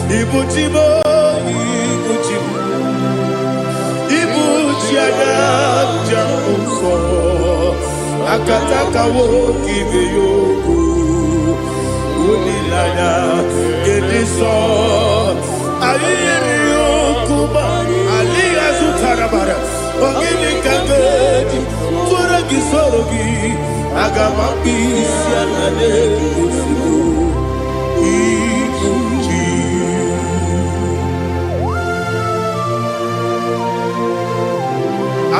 Ibu chi m, ibu chi m, ibu chi anya njem nsọ, akataka nwoke ibe ya okwu, olileanya nke ndị nsọ. Anyị yiri okwu ma alịghị azụtara mara. Ọ gịnị ka m ga-eji tụọrọ gị, soro gị? Aga m akpụ isi ala na-egosigo ibu chi.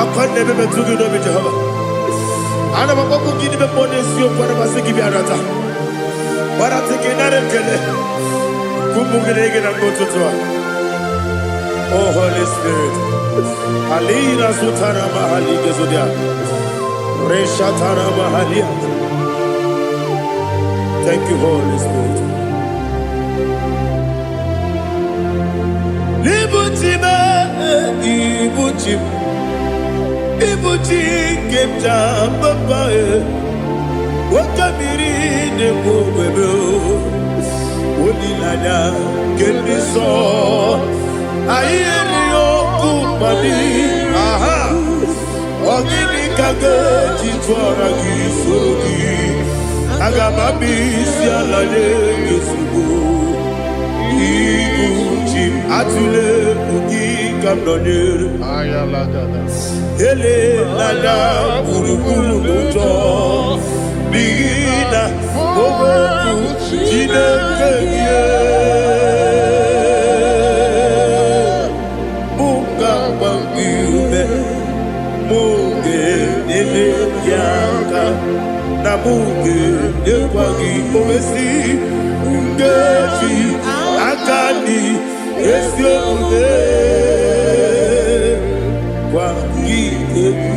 Akwa na-ebe metụ gị n'obi, Jehova. Ana m akpọkwu gị n'ime mmụọ n'eziokwu. Ana m asị gị bịa nata gbarata gị, nara ekele ụmụ gị na gị na mgbe ụtụtụ a. Oh Holy Spirit, alina sutara mahali gezodia reshatara mahalia. Thank you, Holy Spirit. Ibuchi m, ibuchi m, ibuchi nke m ji papa e, oke mmiri na-ekwu ogbebe, olileanya nke ndị nsọ. Anyị erighị okwu mmadụ aha. Ọ gịnị ka ga-eji tụọra gị, soro gị? Aga m abịa isi ala nye gị ozugbo. Ibu chi m, atụla egwu, gị ka m nọnyere. Ayalagada. Elela gburugburu n'ụjọ, n'ihi na okwu Chineke gị mụ ga-agba gị ume, mụ ga-enyere gị aka, na mụ ga-enyekwa gị owesi nkeji aka dị ezi omume gwa gị egwu.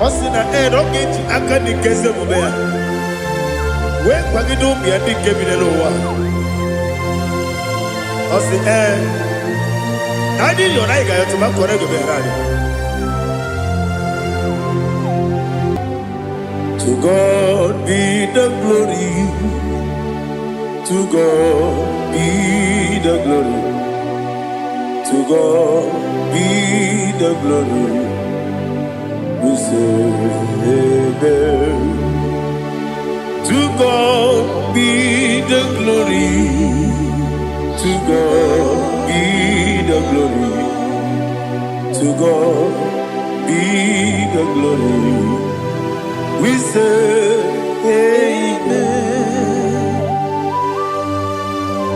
Ọ sị na ee, na ọ ga-eji aka dị nke ezi omume ya wee kwagide ụmụ ya ndị nke bi n'ụwa. Ọ sị ee, na anyị yọrọ, anyị ga-ayọtụ ma kọrọ ego meghere anyị. To God be the glory, to God be the glory, to God be the glory. We say amen. To God be the glory, to God be the glory, to God be the glory. We say amen.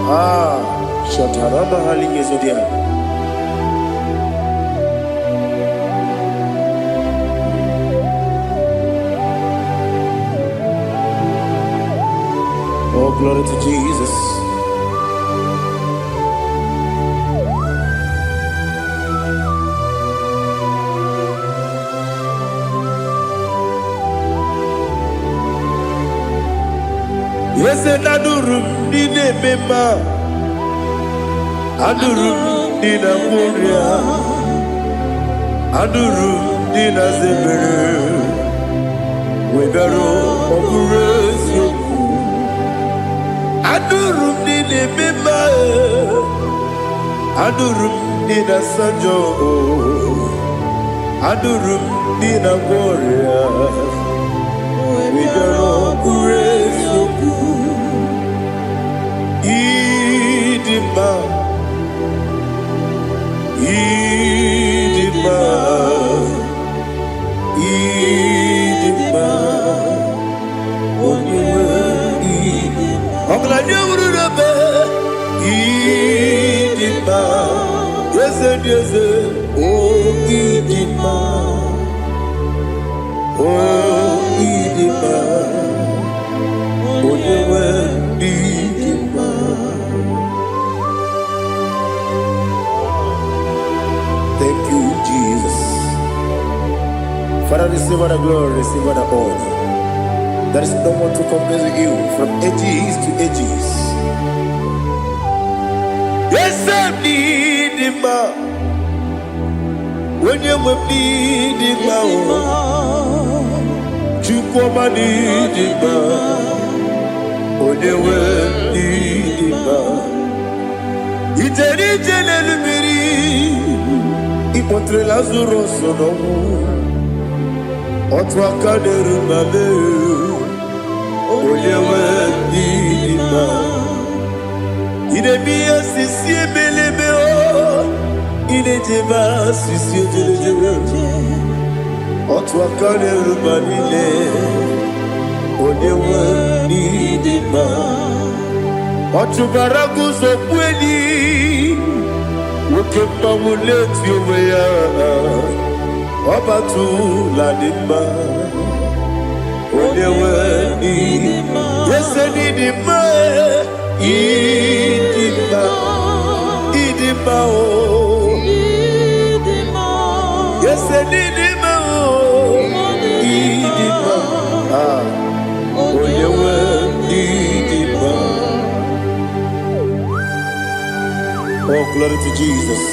Ah, Shataraba Halingezodia. Oh, glory to Jesus. Eze na-adụrụ m ndị na-eme mma, adụrụ m ndị na-agwọ ọrịa, adụrụ m ndị na-aza ebere, wee bịaruo ọ bụrụ eziokwu. Adụrụ m ndị na-eme mma, adụrụ m ndị na-asa njọ, adụrụ m ndị na-agwọ ọrịa, wee bịaruo ọ bụrụ eziokwu. Ịdị mma, ịdị mma, ịdị mma, onye nwe ịdị. Ọgaranya wuru n'ebe ịdị mma, eze dị eze, o ịdị mma, o ịdị mma, onye nwe ịdị mma. Thank you, Jesus. Father, receive all the glory, receive all the honor. There is no one to compare with you from ages to ages. Eze m n'ịdị mma, onye nwe m n'ịdị mma o, Chukwu ọma n'ịdị mma, onye nwe Ịkpọtere Lazarus n'ọnwụ. Otu aka na-eru mba mee, onye nwe ndị dị mma. Ị na-eme ihe osisi ebelebe o, ị na-ejebe asịsị ejelejele. Otu aka na-eru mba niile, onye nwe ndị dị mma. Ọ chụbara guzo kweli, nwoke mmanwụ na-eti onwe ya. Ọbatụla dị mma, onye nwe ndị ese dị mma, ịdị mma, ịdị mma o. Ese dị mma o, ịdị mma. Ah, onye nwe ndị dị mma. Oh, glory to Jesus.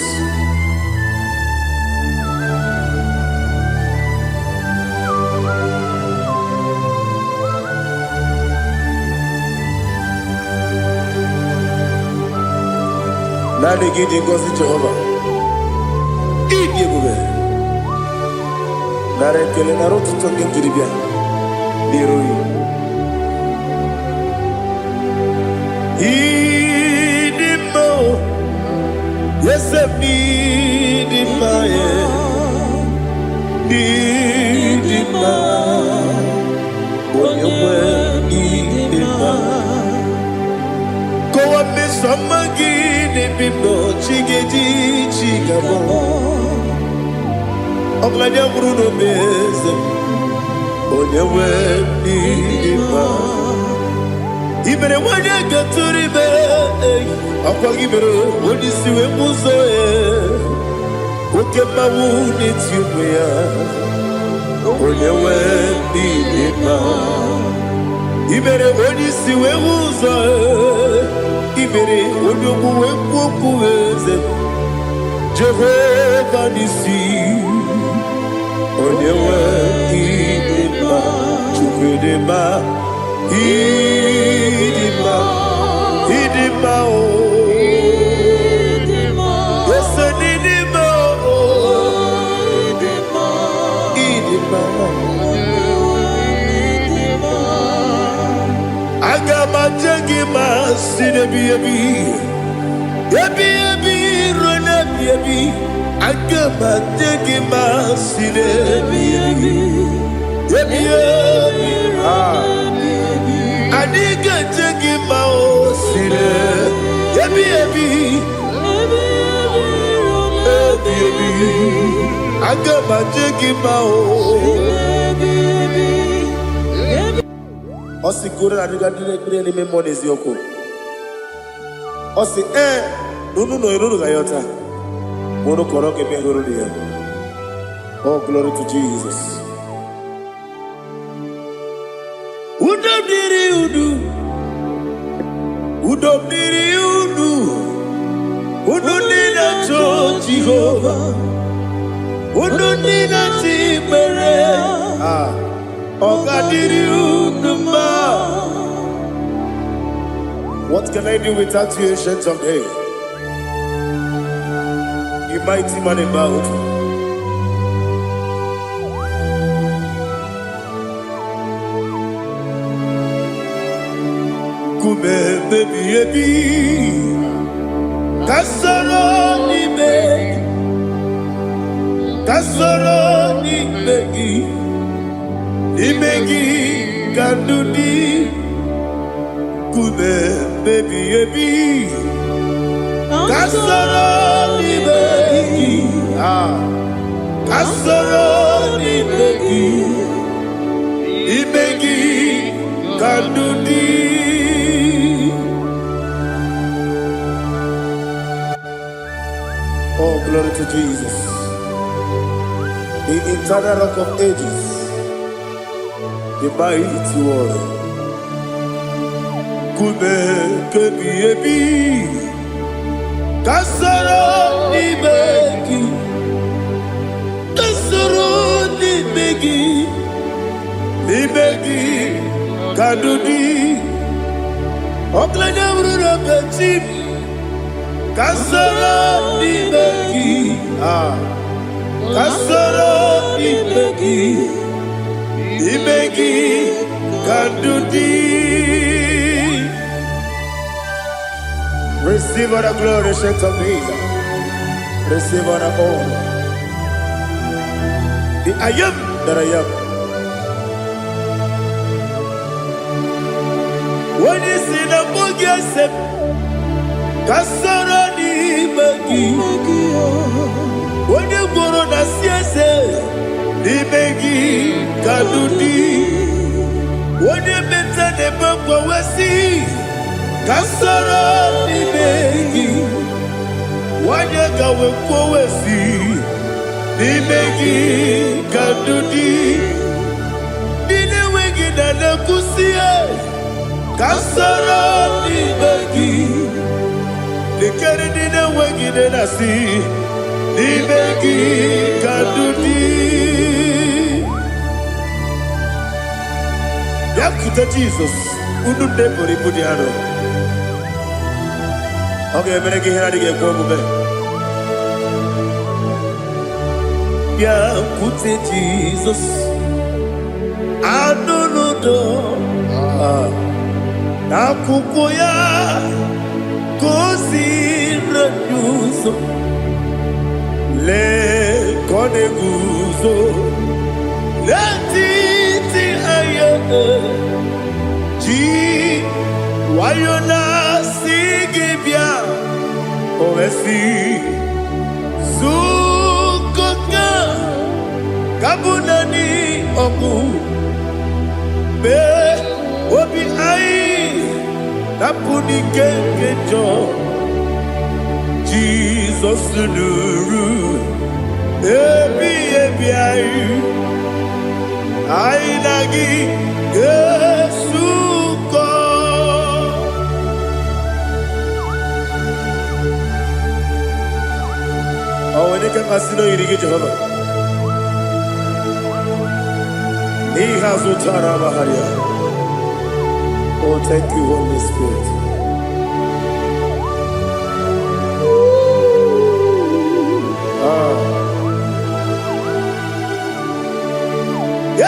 Naanị gị dị ngọzi, Jehova. Ịdị ebube. Nara ekele, nara ụtụtụ nke m jiri bịa n'iru gị. Ịdị mma o, eze m, ịdị mma e, ịdị mma, onye nwe, ịdị mma. Kọwa mmeso ọma gị n'ebe m nọ, chi ga-eji chi ga-abọ. Ọgaranya nwụrụ n'obe, eze m, onye nwe, ịdị mma. I mere nwanyị gatụrụ ime, ọkwa gị mere onye isi wee mụ ụzọ ya. Oke mmanwụ na-eti onwe ya, onye nwe, ịdị mma. I mere onye isi wee hụ ụzọ, i mere onye ogbu wee kwuo okwu, eze Jehova n'isi, onye nwe, ịdị mma. Chukwu, ịdị mma, ịdị mma, ịdị mma o. Ese n'ịdị mma o, ịdị mma. Aga m aje gị ma si n'ebi ebi ebi ebi ruo n'ebi ebi. Aga m aje gị ma si n'ebi ebi ebi ebi. Ah. Anyị ga-eje gị ma o si n'ebi ebi ebi ebi. Aga m aje gị ma o. Ọ sị goro na adịga ndị na-ekpere n'ime mmụọ n'eziokwu. Ọ sị ee na unu nọ unu ga-ayọta ma unu kọrọ ga-eme hụrụ ya. Oh, glory to Jesus. Udo dịrị unu, udo dịrị unu, unu ndị na-achọ Jehova, unu ndị na-achọ ikpere. Ah, ọ ga-adịrị unu mma. What can I do without you, Ancient of Days? You mighty man in battle. Nkume ebi ebi, ka soro n'ime gị, ka soro n'ime gị, n'ime gị ka ndụ dị. Nkume ebi ebi, ka soro n'ime gị, ah, ka soro n'ime gị, n'ime gị ka ndụ dị. Oh, glory to Jesus. The eternal Rock of Ages, the mighty warrior. Nkume kebi ebi, ka soro n'ime gị, ka soro n'ime gị, n'ime gị ka ndụ dị. Ọgaranya bụrụ na chi m, ka soro n'ime gị, ah. Ka soro n'ime gị, n'ime gị ka ndụ dị. Receive all the glory, Ancient of Days. Receive all the honor. The I am that I am. Onye si na mbụ gị ese m, ka soro n'ime gị. Onye gworo na si eze, n'ime gị ka ndụ dị. Onye meta na-eme mgbanwe, ka soro n'ime gị. Nwanyị ka wee kwuo si, n'ime gị ka ndụ dị. Ndị na-enweghị na na-ekwusi, ka soro n'ime gị. Lekere ndị na-enweghị nne na-asị, n'ime gị ka ndụ dị. Bịakwute Jizọs, unu nne buru ibu dị arọ. Ọ ga-emere gị ihe na-adịghị ekwe omume. Bịakwute Jizọs, anụ n'udo n'akwụkwọ ya ka o si anyị ụzọ. Lee ka ọ na-eguzo n'etiti anyị, ji nwayọ na-asị gị bịa. O wee sị, zukọta ka bụ naanị ọgwụ mee obi anyị napụ n'ike nke njọ. Jizọs nụrụ ebi ebi anyị, anyị na gị ga-esukọ. Ọ nwere ike mmasị na oyiri gị, Jehova, n'ihe azụ tara amagharịa. Oh, thank you, Holy Spirit. Ah.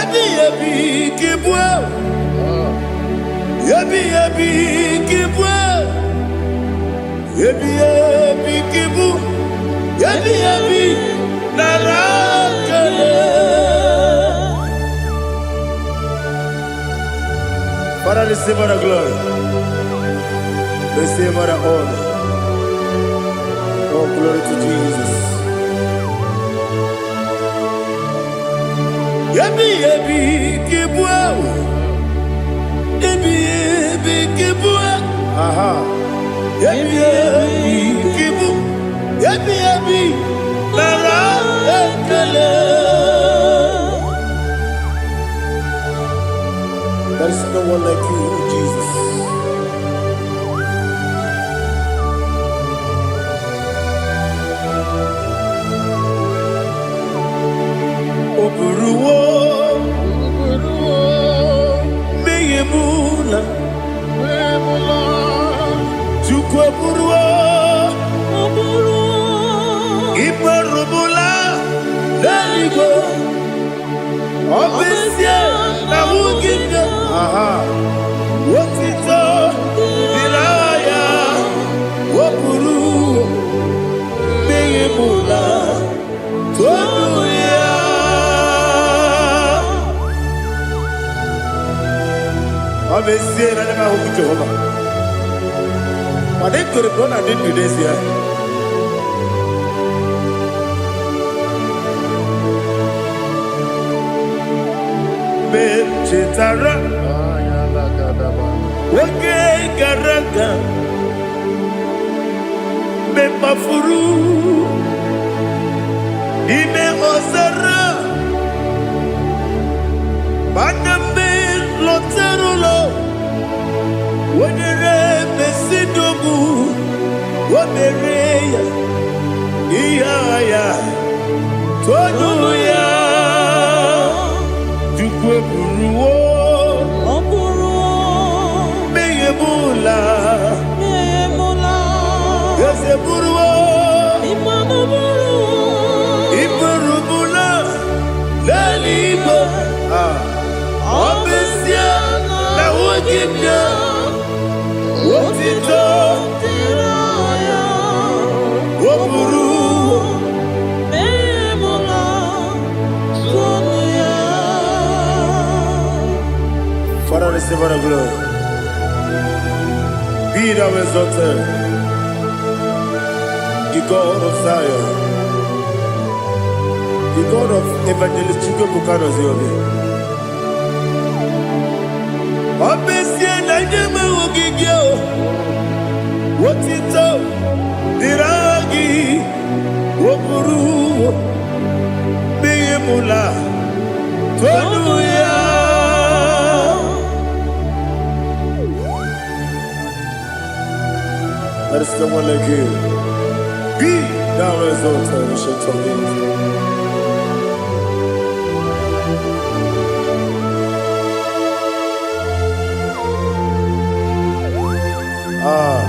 Ebi ebi ka ịbụ, ebi ebi ka ịbụ, ebi ebi ka ịbụ, ebi ebi nara ekele. Father, receive all the glory. Receive all the honor. Oh, glory to Jesus. Ebi ebi ka ịbụ, ebi ebi ka ịbụ, aha. Ebi ebi ka ịbụ, ebi ebi nara ekele. There is no one like you, Jesus. O buruwo mmehie m na Chukwu eburuwo ikperubula n'eluigwe. Ọ bụ ezie na ahụghị m ya, aha, otito dịrị aha ya. O buru mmehie m na tonu ya. Ọ bụ ezie na anya m ahụghị Jehova, mana ekwere m na ọ na-adị ndụ n'ezie. Mgbe m chetara oge gara aga, mgbe m kpafuru n'ime ọzara, mana mgbe m lọtara ụlọ, wenyere mesidogbu o mere ya ihe agha ya tonu ya. Chukwu eburuwo Ọ bụrụ mmehie m ụla. emula. Eze buruwo Ịmanụ bụrụ iburu m. gị bịa, otito dịrị ya. O buru Memula tonu ya. Father, receive all the glory. Be thou exalted, the God of Zion, the God of Evangelist Chukwuebuka Noziobi. Ọ bụ ezie na ndị enweghị gị o, otito dịrị aha gị, o buru mmehie mụla tonu ya. There is no one like you. Be thou exalted, ancient of days. Ah,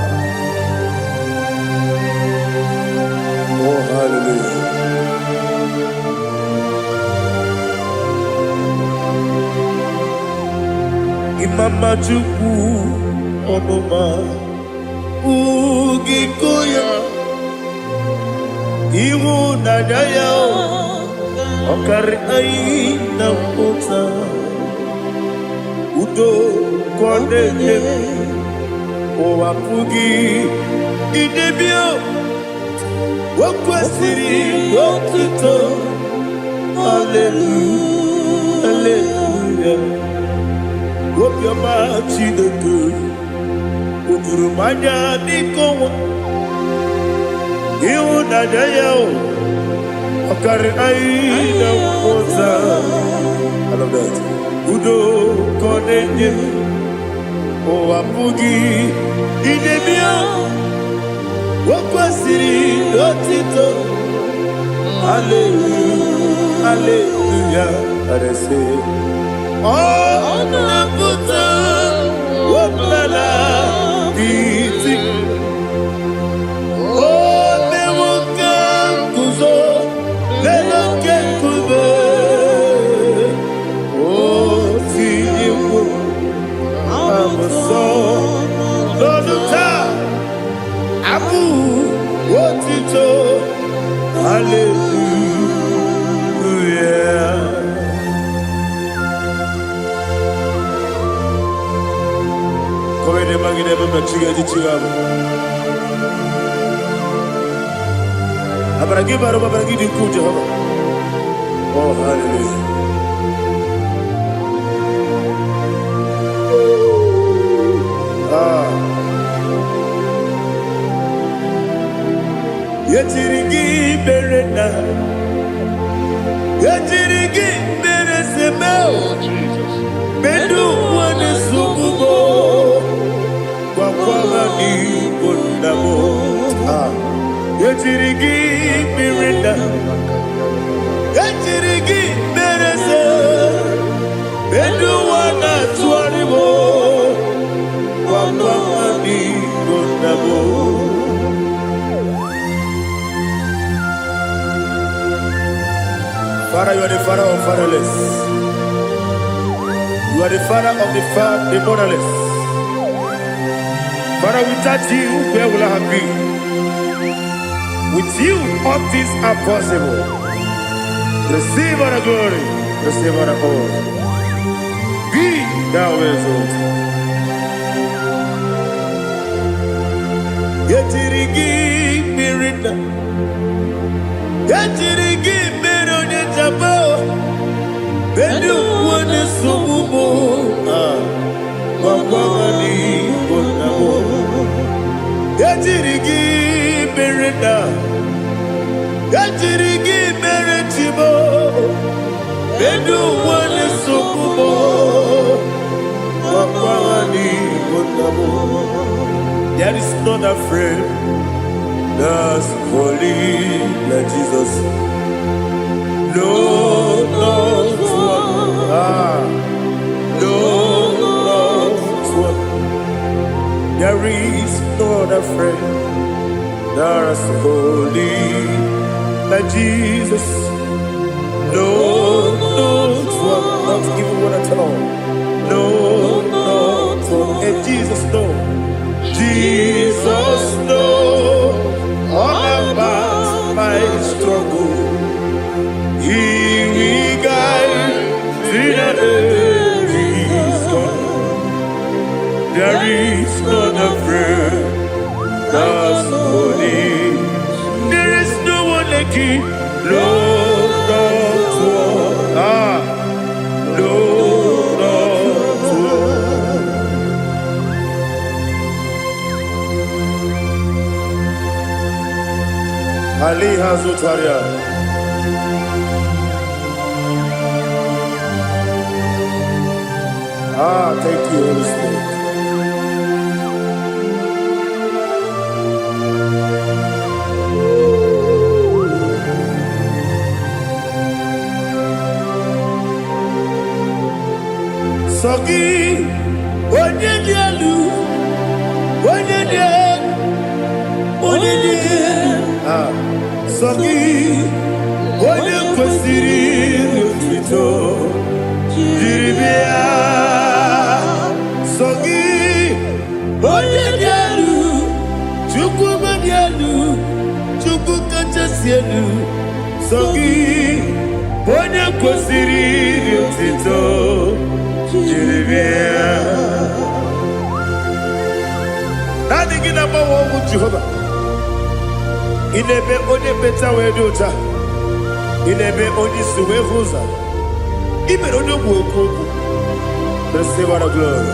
oh hallelujah. Imama Chukwu ọmụma ugiko ya, ịhụnanya ya ọ karị anyị na mmụta, udo ka ọ na-enye, ụwa pụghị idebe. O kwesịrị otuto, haleluya, haleluya. Obiọma Chineke o juru m anya dịka ọnwa, ịhụnanya ya o ọ karị anyị na mmụta. I love that. Udo ka ọ na-enye, ụwa pụghị idebe. O kwesịrị otito, haleluya, haleluya. Arese ọ na-apụta ọbụla iti o mewo ka nguzo n'elu oke nkume, o tinyewo abụsọ n'ọnụ taa abụ otito, haleluya. Kowede magide mama chiga chiga. Amara gị bara ụba, amara gị dị ukwuu, Jehova. Oh, hallelujah. Ah. Yetiri gị mere na yetiri gị mere seme. Oh, Jesus. Medu wane sugubo gwakwa ha n'igbo nna m. Ah. Yetiri gị mere na yetiri gị mere se medu wana tụgharị m gwakwa ha n'igbo nna m. Father, you are the father of fatherless. You are the father of the motherless. Father, without you, where will I have been? With you, all things are possible. Receive all the glory. Receive all the honor. Be thou exalted. Yetiri gị mmiri na yetiri gị mmiri onye jaba bedu onye nsogbu m. Ah, gwagwa ha n'igbo nna m. Ejiri gị mere na ejiri gị mere chibo bedu onye nsogbu m gwagwa ha n'igbo nna m. There is not a friend that's holy like Jesus. No, not one. Ah, no, not one. There is no other friend that's holy like Jesus. No, not one, not even one at all. No, not one. Aliha Zutaria. Ah, thank you, Holy Spirit. Sọ gị, onye dị elu, onye dị elu, onye dị elu. Ah, sọ gị, onye kwesịrị otuto jiri bịa. Sọ gị, onye dị elu, Chukwu dị elu, Chukwu kachasị elu. Sọ gị, onye kwesịrị otuto jiri bịa. Naanị gị na-agbanwe ọnwụ, Jehova. Ị na-eme onye mkpeta wee dị ụcha. Ị na-eme onye isi wee hụ ụzọ. Ị mere onye ogbu okwu okwu. Receive all the glory.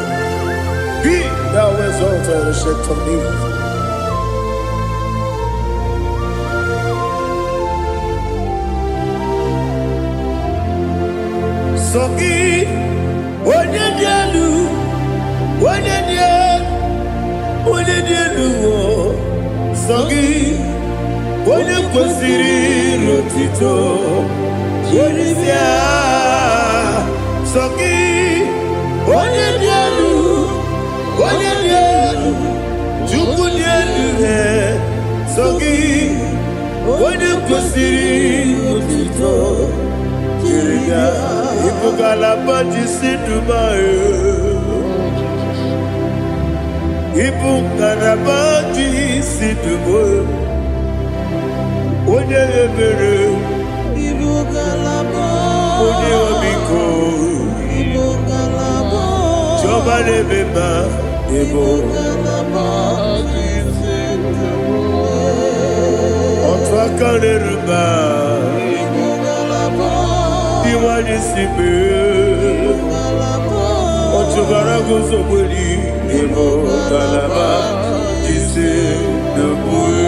Be thou exalted, Ancient of Days. Sọ gị, onye dị elu, onye dị elu, onye dị elu o. Sọ gị, onye kwesịrị otito jiri bịa. Sọ gị, onye dị elu, onye dị elu, Chukwu dị elu he. Sọ gị, onye kwesịrị otito jiri bịa. Ịbụ ngalaba ji si Dubai. Oh, Jesus. Ịbụ ngalaba ji si Dubai. Onye ebere, Ibu ngalaba. Onye ọmịiko, Ibu ngalaba. Chiọma na-eme mma, ịbụ Ibu ngalaba ji otu aka na-eru mba, Ibu ngalaba. Iwanye si mee. Ngalaba. Ọchụbara guzogberi, ịbụ ngalaba ji si Dubai.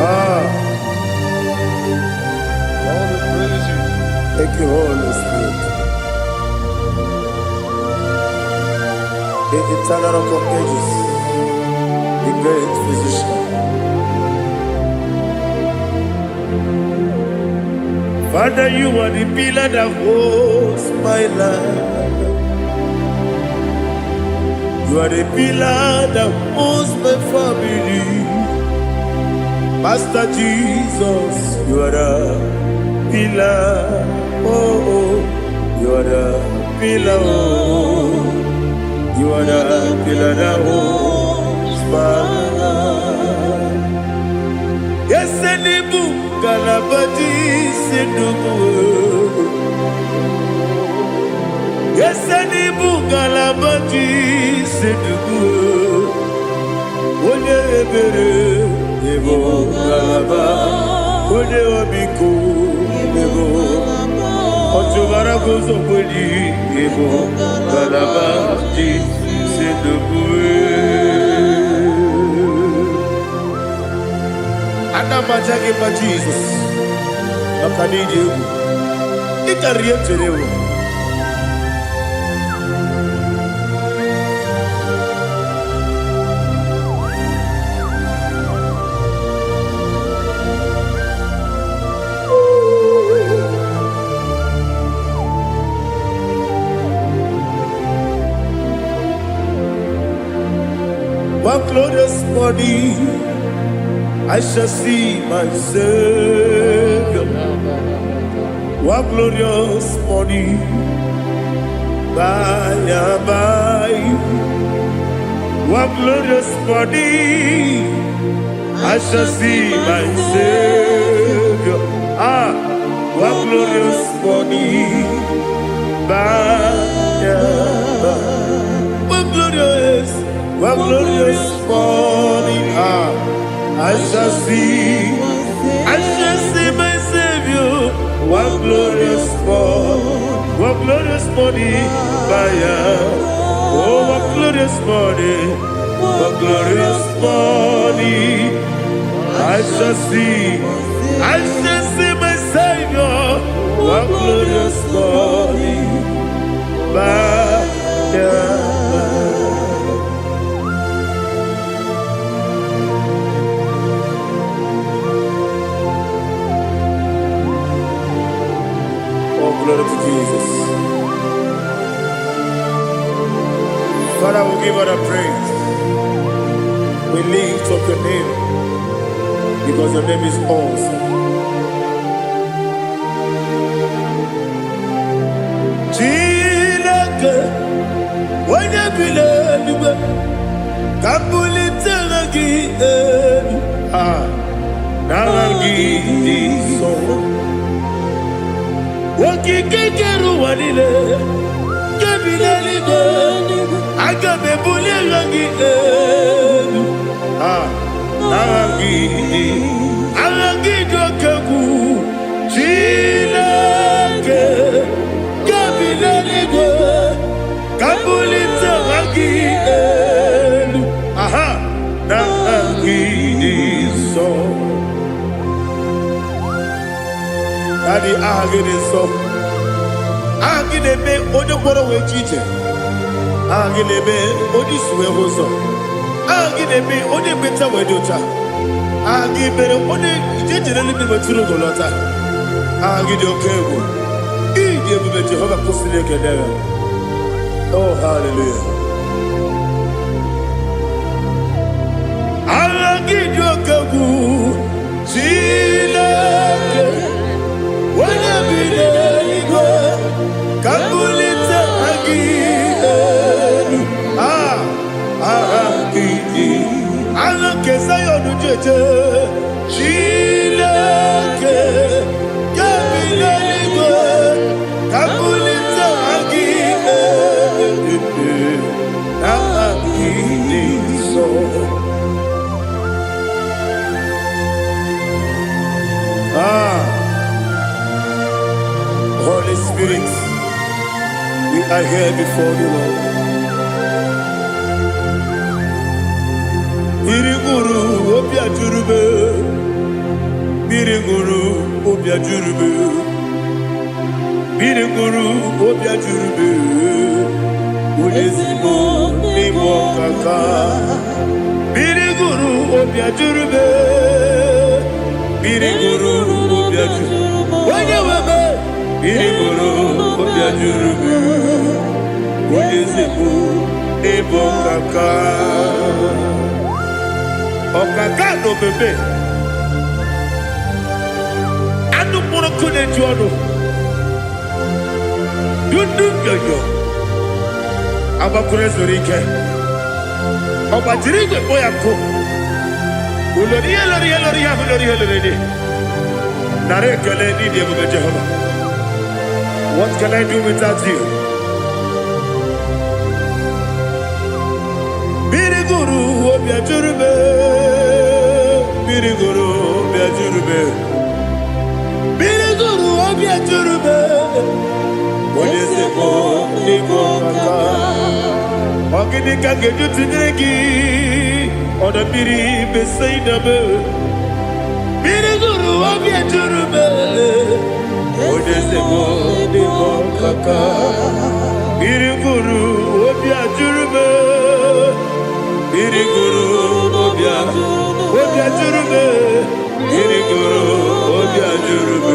Ah, All the praise you. Thank you, Holy Spirit. The eternal Rock of Ages, the great physician. Father, you are the pillar that holds my life. You are the pillar that holds my family. Master Jesus, you are the pillar. Oh, you are the pillar. Oh, you are the pillar that holds my life. Yes, n'ịbụ ngalaba ji si ndụ. Yes, n'ịbụ ngalaba ji si ndụ. Onye ebere, ịbụ ngalaba. Onye ọmịiko, ịbụ ọchụbara guzokweli, ịbụ ngalaba ji si ndụ. Ana m aja gị mma, Jizọs, maka na ịdị egwu. Ị karịrị ihe m chere ewu. One glorious morning, I shall see my Savior. One glorious morning, by and by. One glorious morning, I shall see my Savior. Ah, one glorious morning, by and by. One glorious morning, ah, I shall see my Savior. What glorious morning, what glorious morning by and. Oh, what glorious morning, what glorious morning. I shall see my Savior. What glorious morning by and. Oh, glory to Jesus. Father, we give all the praise. We lift up your name because your name is awesome. Chineke, onye bi n'eluigwe, ka m bulite aha gị elu. Ah, n'aha gị dị nsọ. Okike kere ụwa niile, nke bi n'eluigwe, aga m ebuli aha gị elu. Ah, n'aha gị dị, aha gị dị oke egwu. Chineke, nke bi n'eluigwe, ka m bulite aha gị elu. Aha, n'aha gị dị nsọ. Daddy, aha gị dị nsọ. Aha gị na-eme onye ngwọrọ wee ji ije. Aha gị na-eme onye isi wee hụ ụzọ. Aha gị na-eme onye ekpenta wee dị ụcha. Aha gị mere onye ije jere eluigwe wetụrụ ugo lọta. Aha gị dị oke egwu. Ịdị ebube Jehova kwụsịrị ekele ya. Oh, hallelujah. Aha gị dị oke egwu. Chineke, onye bi n'eluigwe, ka m bulite aha gị elu. Ah, aha gị dị. Aha nke Zion jeje. Chineke, nke bi n'eluigwe, ka m bulite aha gị elu. Aha gị dị nsọ. Ah, Holy Spirit, we are here before you, Lord. Mmiri ṅụrụ obi ajụrụ m. Mmiri ṅụrụ obi ajụrụ m. Mmiri ṅụrụ obi ajụrụ m. Onye ezigbo n'ịbụ ọkaka. Mmiri ṅụrụ obi ajụrụ m. Mmiri ṅụrụ obi ajụrụ. Onye nwe m. Mmiri ṅụrụ obi ajụrụ m. Onye ezigbo n'ịbụ ọkaka. Ọkaka na omeme. Anụ mkpụrụ nkụ na-eju ọnụ. Dundu nyonyo. Agbakwuru ezuru ike. Ọ gbajiri igwe kpọ ya nkụ. Ulori ihe lori ihe lori ihe ahụ lori ihe lori dị. Nara ekele n'ịdị ebube Jehova. What can I do without you? Mmiri gụrụ obi ajụrụ m. Mmiri gụrụ obi ajụrụ m. Mmiri gụrụ obi ajụrụ m. Onye ezigbo n'ịbụ ọkaka. Ọ gịnị ka m ga-eji tụnyere gị? Ọdọ mmiri Besaida m. Mmiri gụrụ obi ejuru m. Onye ezigbo n'ịbụ ọkaka. Mmiri gụrụ obi ajụrụ m. Mmiri gụrụ obi ajụrụ m. Mmiri gụrụ obi ajụrụ m.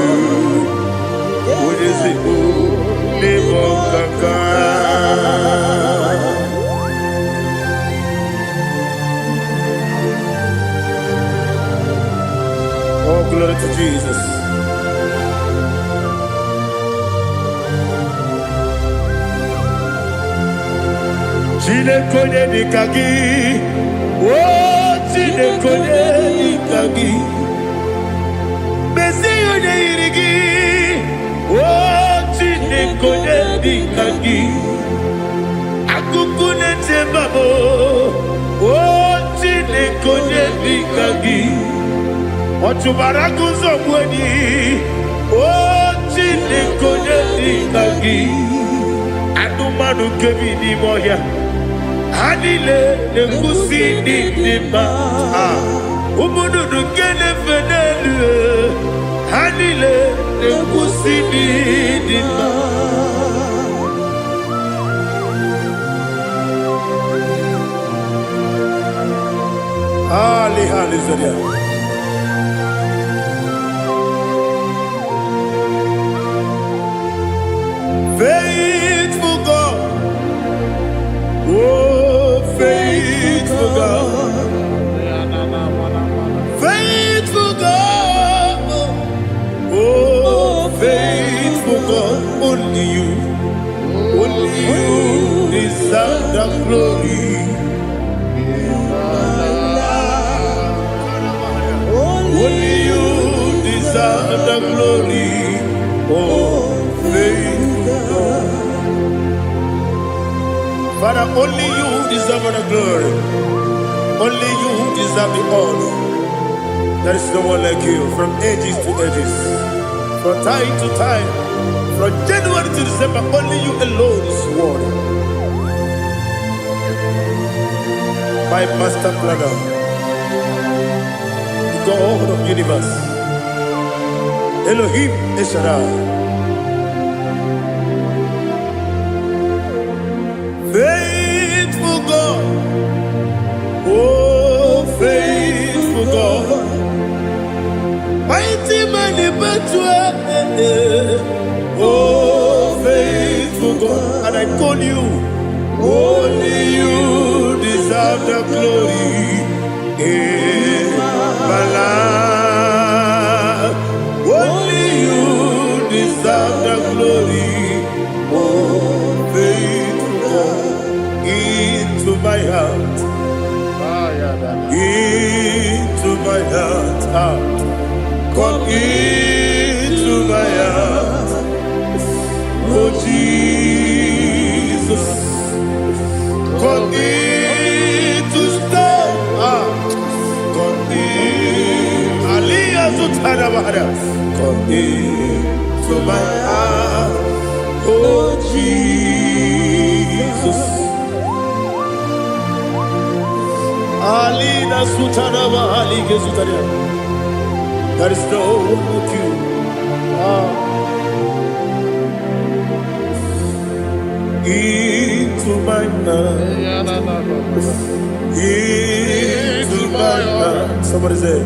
Onye ezigbo n'ịbụ ọkaka. Oh, glory to Jesus. Chineke onye dịka gị, o Chineke onye dịka gị, mezie onye yiri gị, o Chineke onye dịka gị, akụkụ na-eche mba m, o Chineke onye dịka gị, ọ chụbara agụ nzọgbu enyi, o. Chineke, onye dị ka gị? Anụmanụ nke bi n'ime ọhịa, ha niile na-ekwusi n'ịdị mma. Ah, ụmụ nnụnụ nke na-efe n'elu, ha niile na-ekwusi n'ịdị mma. Ali, hallelujah. Faithful God, oh, faithful God, faithful God, oh, faithful God, only you deserve the glory. Only you deserve the glory, oh, faithful God. Father, only you deserve the glory. Only you deserve the honor. There is no one like you from ages to ages, from time to time, from January to December. Only you alone is worthy. My master planner, the God of universe, Elohim El Shaddai. Faithful God, oh, faithful God, mighty man in battle, oh, faithful God, and I call you, only you deserve the glory in my life. Only you deserve the glory, oh, faithful God, into my heart, into my heart, ah. Come into my heart, oh Jesus. Come in to stay. Ah, come in. Aliyah Zutara. Come in to my heart, oh Jesus. Alina Sutara Bahali Gezutaria. There is no one like you. Ah. Into my heart. Into my heart. Somebody say,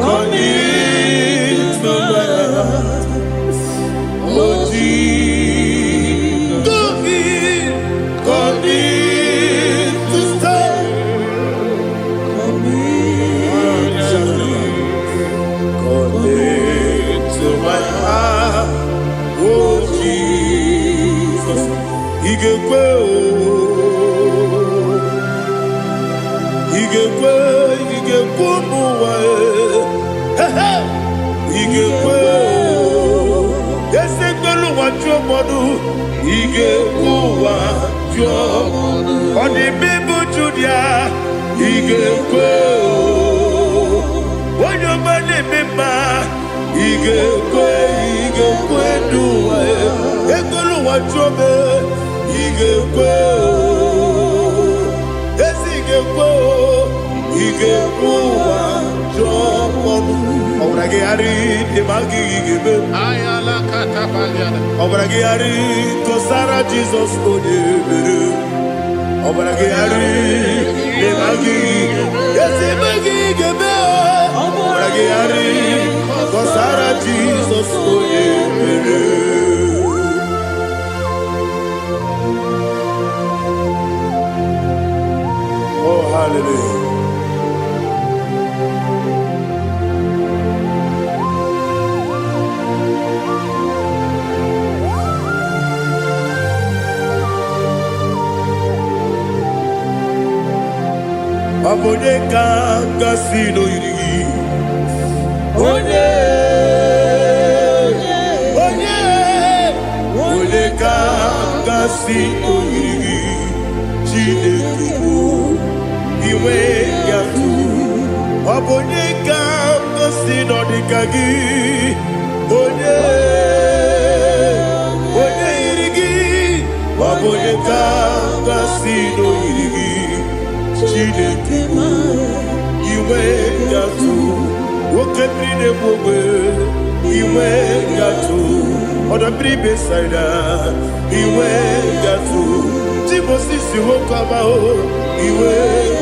come into my heart. Oh Jesus. Come in. Come in to stay. Come into my heart. Oh Jesus. Igekwe o. Igekwe, igekwe ụmụ ụwa e. He he. Igekwe o. Eze gbelu ụwa jụọ mmadụ. Igekwe ụwa jụọ. Ọ dị mma ịbụ Judia. Igekwe o. Onye ọma na-eme mma. Igekwe, igekwe n'ụwa e. Egbelu ụwa jụọ m e. Igekwe o. Ezi ga-ekwe o, ị ga-ekwe ụwa jụọ ọnụ. Ọbara gị ghara ịdị ma gị ga-eme. Ọbara gị ghara kọsara Jizọs onye mere. Ọbara gị ghara ịdị ma gị. Ezi ma gị ga-eme o. Ọbara gị ghara kọsara Jizọs onye mere. Oh, hallelujah. Ọ bụ onye ka gasị n'oyiri gị? Onye, onye, onye ka gasị n'oyiri gị? Chineke bụ inwe ya tụ. Ọ bụ onye ka gasị n'ọdịka gị? Onye, Ọ bụ onye ka m ga-asị n'oyiri gị, Chineke? Inwe gatụ oke mmiri na-egbu ogbe, inwe gatụ ọdọ mmiri Besaida, inwe gatụ Timosisi nwoke ọma o, inwe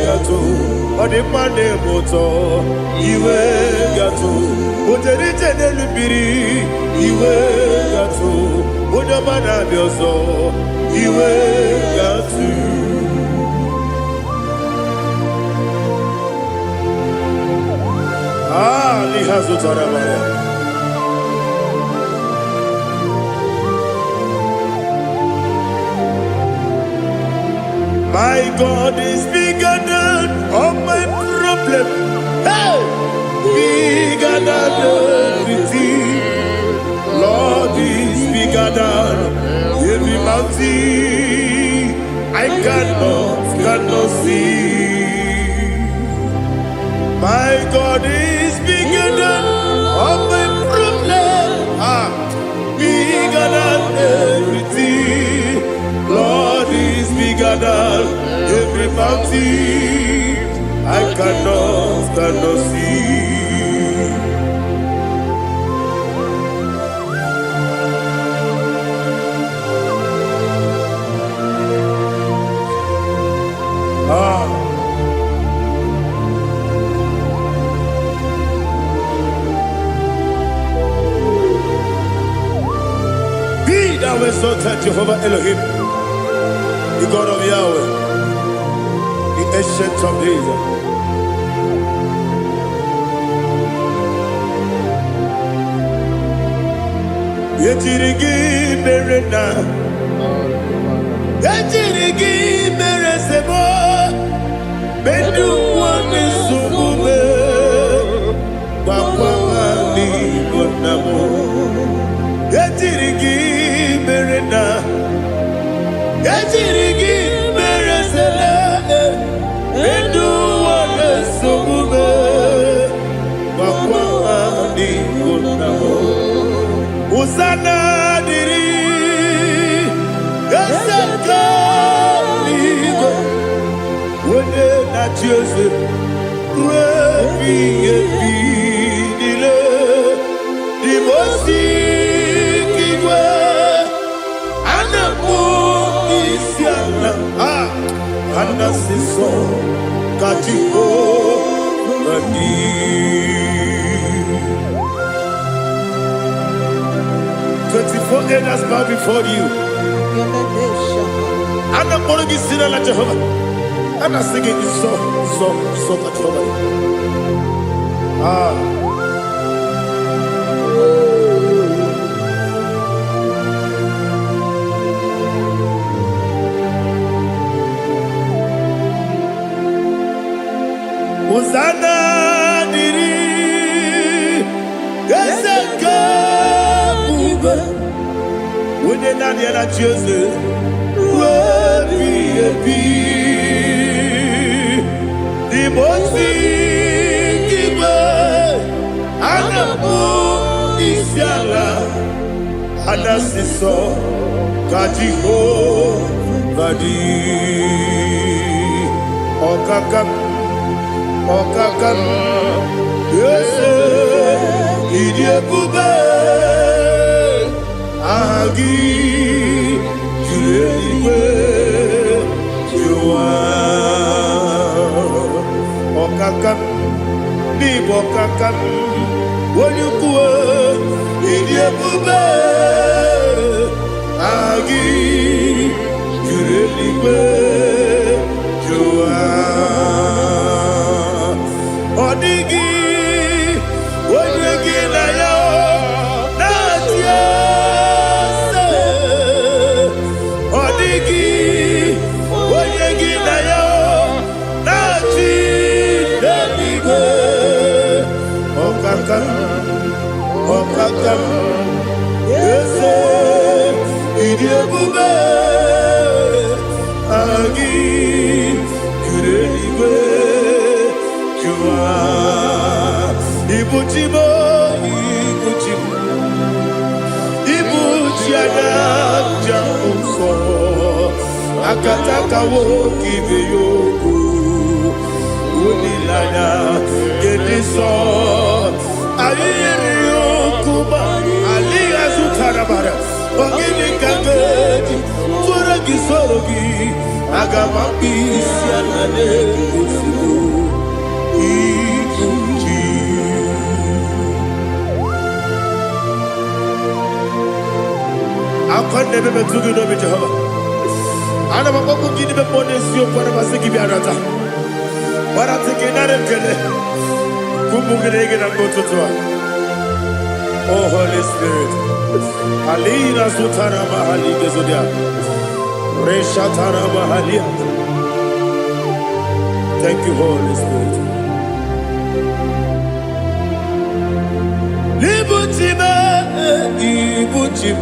gatụ ọdịmma na-eme ụtọ, inwe gatụ ojere ije n'elu mmiri, inwe gatụ onye ọma na-abịa ọzọ, inwe gatụ. Ah, n'ihe azụtara mara. My God is bigger than all my problem. Hey! Bigger than everything. Lord is bigger than every mountain I cannot see. My God is bigger than all my problem. Ah, bigger than everything. Lord is bigger than every mountain I cannot see. Ah. Be thou exalted, Jehovah Elohim, the God of Yahweh, the Ancient of Days. Ejiri gị mere na ejiri gị mere sebo mendu ụwa na-esogbu m, gwakwa ha n'Igbo nna m. Ejiri gị mere na ejiri gị mere sele mendu ụwa na-esogbu m, gwakwa ha n'Igbo nna m. Hosanna dịrị eze nke eluigwe, onye na-achị eze ruo ebighị ebi niile. Dị osi igwe a na-akpọ isi ala, a ana-asị nsọ ka Jehova dị. 24 elders bow before you. A na-akpọrọ gị si n'ala Jehova. A na-asị gị nsọ, nsọ, nsọ ka Jehova dị. Ah. Hosanna dịrị eze nke ebube, onye naanị ya na-achị eze ruo ebighị ebi. N'ime ozi igwe a na-akpọ isi ala, a na-asị nsọ ka Jehova dị. Ọkaka m, ọkaka m, eze, ịdị ebube, aha gị juru eluigwe juru ụwa. Ọkaka m, n'ịbụ ọkaka m, onye ukwu, ịdị ebube, aha gị juru eluigwe juru ụwa. Ọ dịghị onye gị na ya na-achị eze. Ọ dịghị onye gị na ya na-achị n'eluigwe. Ọkaka m, ọkaka m, eze, ịdị ebube, aha gị juru eluigwe juru ụwa. Ibu chi m, ibu chi m, ibu chi anya njem nsọ. Akataka nwoke ibe ya okwu. Olileanya nke dị nsọ. Anyị yiri okwu ma alịghị azụtara mara. Ọ gịnị ka m ga-eji tụọrọ gị soro gị? Aga m akpụ isi ala n'ozugbo. Ibu ji. Akwa na-ebe metụ gị n'obi Jehova. Ana m akpọkwu gị n'ime mmụọ n'eziokwu, ana m asị gị bịa nata. Gbarata gị nara ekele. Kwupụ gị na gị na mgbe ụtụtụ a. Oh Holy Spirit. Alina zutara mahali gezodia. Reshatara mahalia. Thank you, Holy Spirit. Ibuchi m, ibuchi m,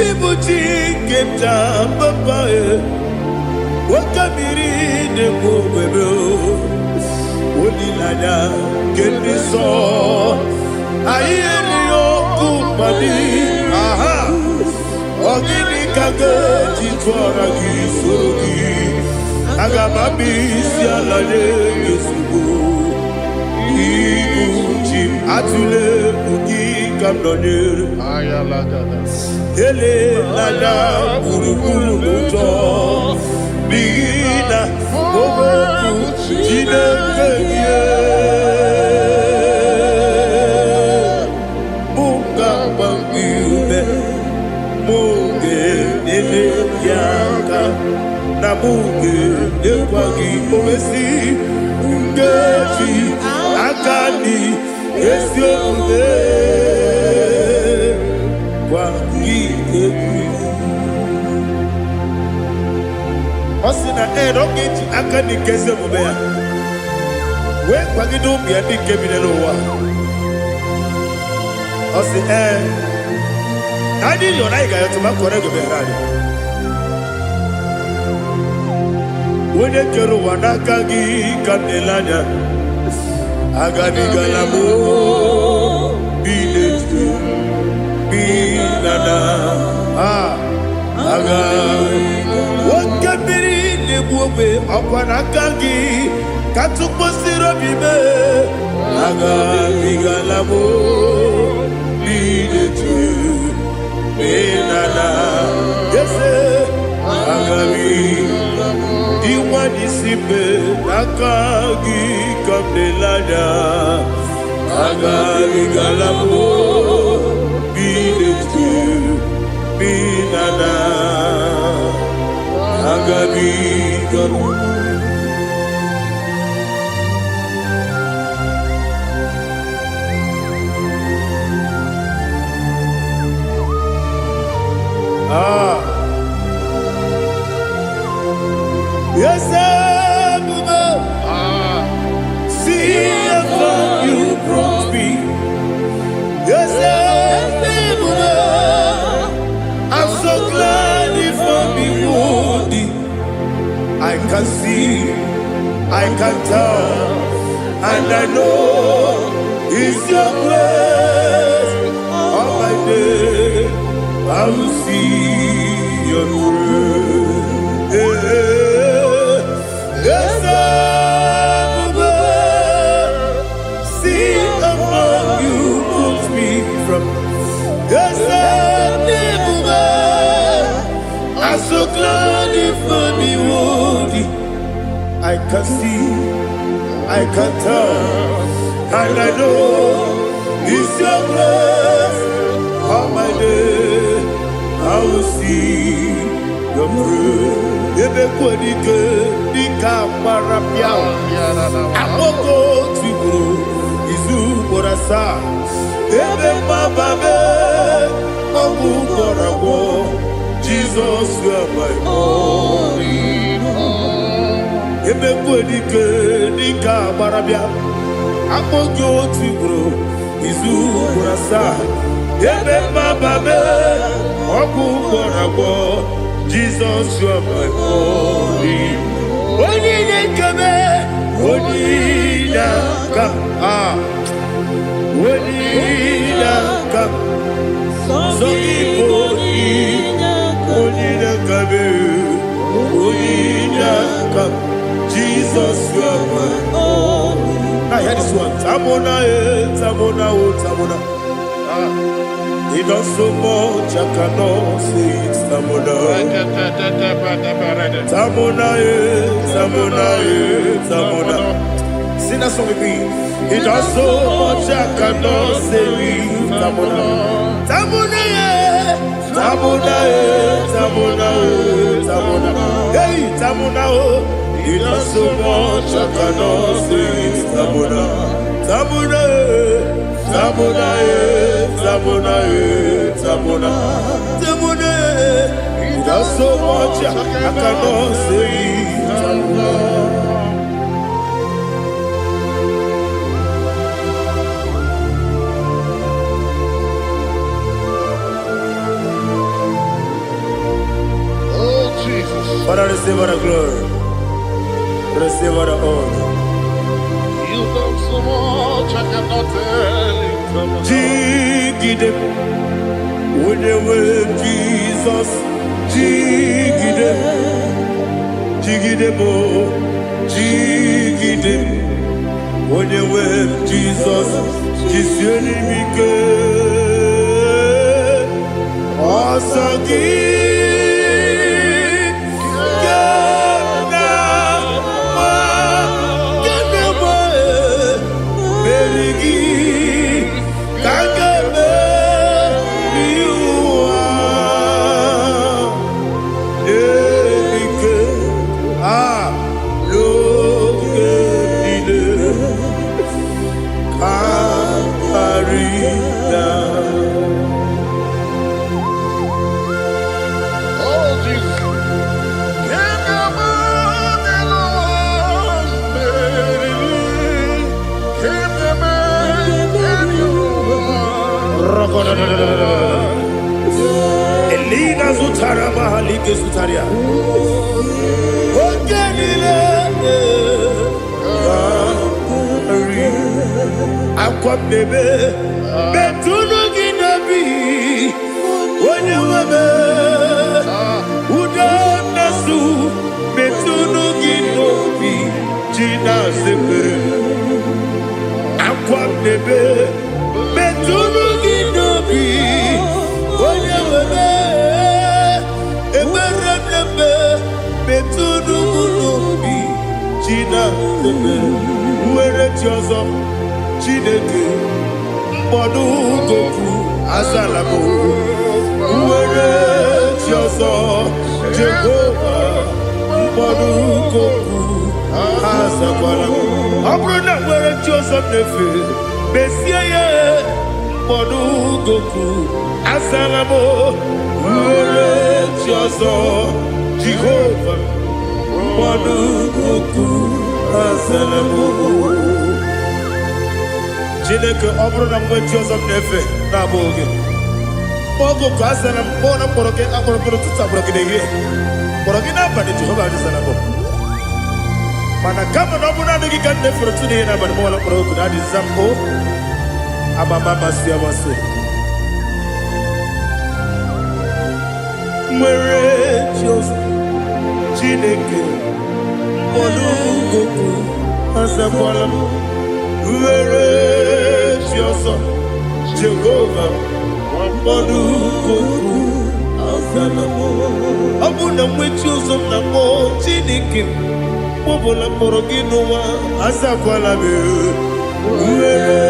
ibuchi nke m ji papa e. Nwoke mmiri na-ekwu ogbebe o. Olileanya nke ndị nsọ. Anyị erighị ọkụ mmadụ. Aha! Ọ gịnị ka m ga-eji tụọra gị soro gị? Aga m abịa isi ala nye gị ozugbo. Ibu ji m atụle egwu gị ka m nọnyere. Ayalagada. Elela gburugburu n'ụjọ n'ihi na okwu Chineke gị mụ ga-agba gị ume, mụ ga-enyere gị aka, na mụ ga-enyekwa gị owesi nkeji aka dị ezi omume gwa gị egwu. Ọ sị na ee na ọ ga-eji aka dị nke ezi omume ya wee kwagide ụmụ ya ndị nke bi n'ụwa. Ọ sị ee na anyị yọrọ anyị ga-ayọtụ ma kwere gị bịara anyị. Onye kere ụwa n'aka gị ka m na-ele anya, agabigala m bi n'etu bi na na a aga. Nwoke mmiri na-egbu ogbe ọkwa n'aka gị ka tụkpọsiri obi mee. Agabigala m bi n'etu bi na na ese agabi. Dị nwanyị si mbe n'aka gị ka m na-ele anya, agabigala m bi n'etu bi na na agabigala. Ah. Yes, Ebube, Ah, see how far you brought me. Yes, Ebube, I'm so glad you found me worthy. I can see, I can tell, and I know it's your grace. All my day, I will see your grace. Yes, Ebube, see how far you put me from. Yes, Ebube, I'm so glad you found me worthy. I can see, I can tell, and I know it's your grace. All my day, I will see your grace. Ebe kwenike dịka agbara bịa, akpọkọ tigburu izu ugboro asaa. Ebe mgbaba mee, ọgwụ gwọrọ agwọ. Jizọs, you are my all. Ebe kwenike dịka agbara bịa, akpọ gị otu ugboro izu ugboro asaa. Ebe mgbaba mee, ọgwụ gwọrọ agwọ. Jizọs, you are my all. Onye na-ekebe, onye na-aka, ah, onye na-aka, sọ gị bụ onye na-akabe. aka. Jesus, you are my All in Now hear this one. Tamona, eh, Tamona, oh, Tamona. Ah. He does so much, I cannot say it. Tamona. Tamona, eh, Tamona, eh, Tamona. Sing that song with me. He does so much, I cannot say it. Tamona. Tamona, eh, Tamona, eh, Tamona, eh, Tamona. Hey, Tamona, oh. He does so much, I cannot say it. Tamona. Tamona, eh, Tamona, eh, Tamona, eh, Tamona. Tamona, eh. He does so much, I cannot say it. Tamona. Oh, Jesus. Father, receive all the glory. Receive all the honor. You've done so much, I cannot tell it. Jigide, onye nwe Jizọs, jigide, jigide m, jigide, onye nwe Jizọs, jisie m ike. Ọsọ gị ka m na-agba, ka m na-agba, meri gị ka m ga-emeri ụwa. Ike a n'oge niile ka karịa. Oh, Jesus. Can you imagine? Can you imagine? Elina zutara mahalike zutaria. Oge niile karị. Akwa m na-ebe metụnụ gị n'obi onye nwe m. Ude na-asụ metụnụ gị n'obi ji na-asepere. Akwa m na-ebe metụnụ gị n'obi onye nwe m. Ekpere m na-eme metụnụ m n'obi ji na-asepere. Nwere chi ọzọ Chineke mkpọdụ goku azala m. Nwere chi ọzọ Jehova mkpọdụ goku azakwala m. Ọ bụrụ na nwere chi ọzọ m na-efe mesie ya mkpọdụ goku azala m. Nwere chi ọzọ Jehova mkpọdụ goku azala m. Chineke, ọ bụrụ na mgbe chi ọzọ m na-efe na-abụghị gị, oge ka azara m kpọọ na mkpọrọ gị akpọrọ mkpọrọ ụtụtụ, akpọrọ gị n'ehihie, kpọrọ gị n'abalị, Jehova adịzara m. Mana kama na ọ bụrụ naanị gị ka m na-efere ụtụtụ n'ihe n'abalị, mụwala mkpọrọ oku na adịza m o amama amasị amasị. Nwere chi ọzọ Chineke mkpọrọ goku azakwala m. Nwere chi ọzọ Jehova mkpọrọ goku azala m. Ọ bụ na mgbe chi ọzọ m na-akpọ Chineke m ọbụla mkpọrọ gị n'ụwa azakwala m. Nwere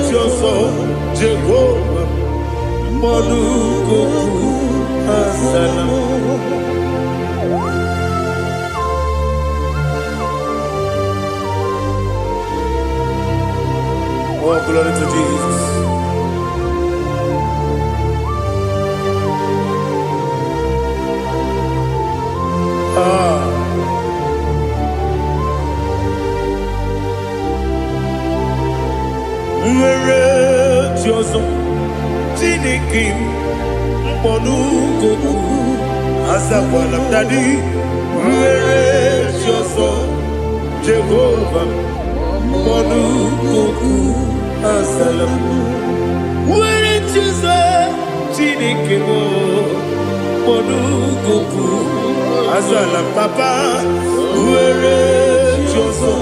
chi ọzọ Jehova mkpọrọ goku azala m. Oh, glory to Jesus. Ah. Nwere chi ọzọ Chineke m mkpọrọ goku azakwala m. Daddy, nwere chi ọzọ Jehova mkpọrọ goku azala m. Nwere chi ọzọ Chineke m mkpọrọ goku azala m. Papa, Nwere chi ọzọ.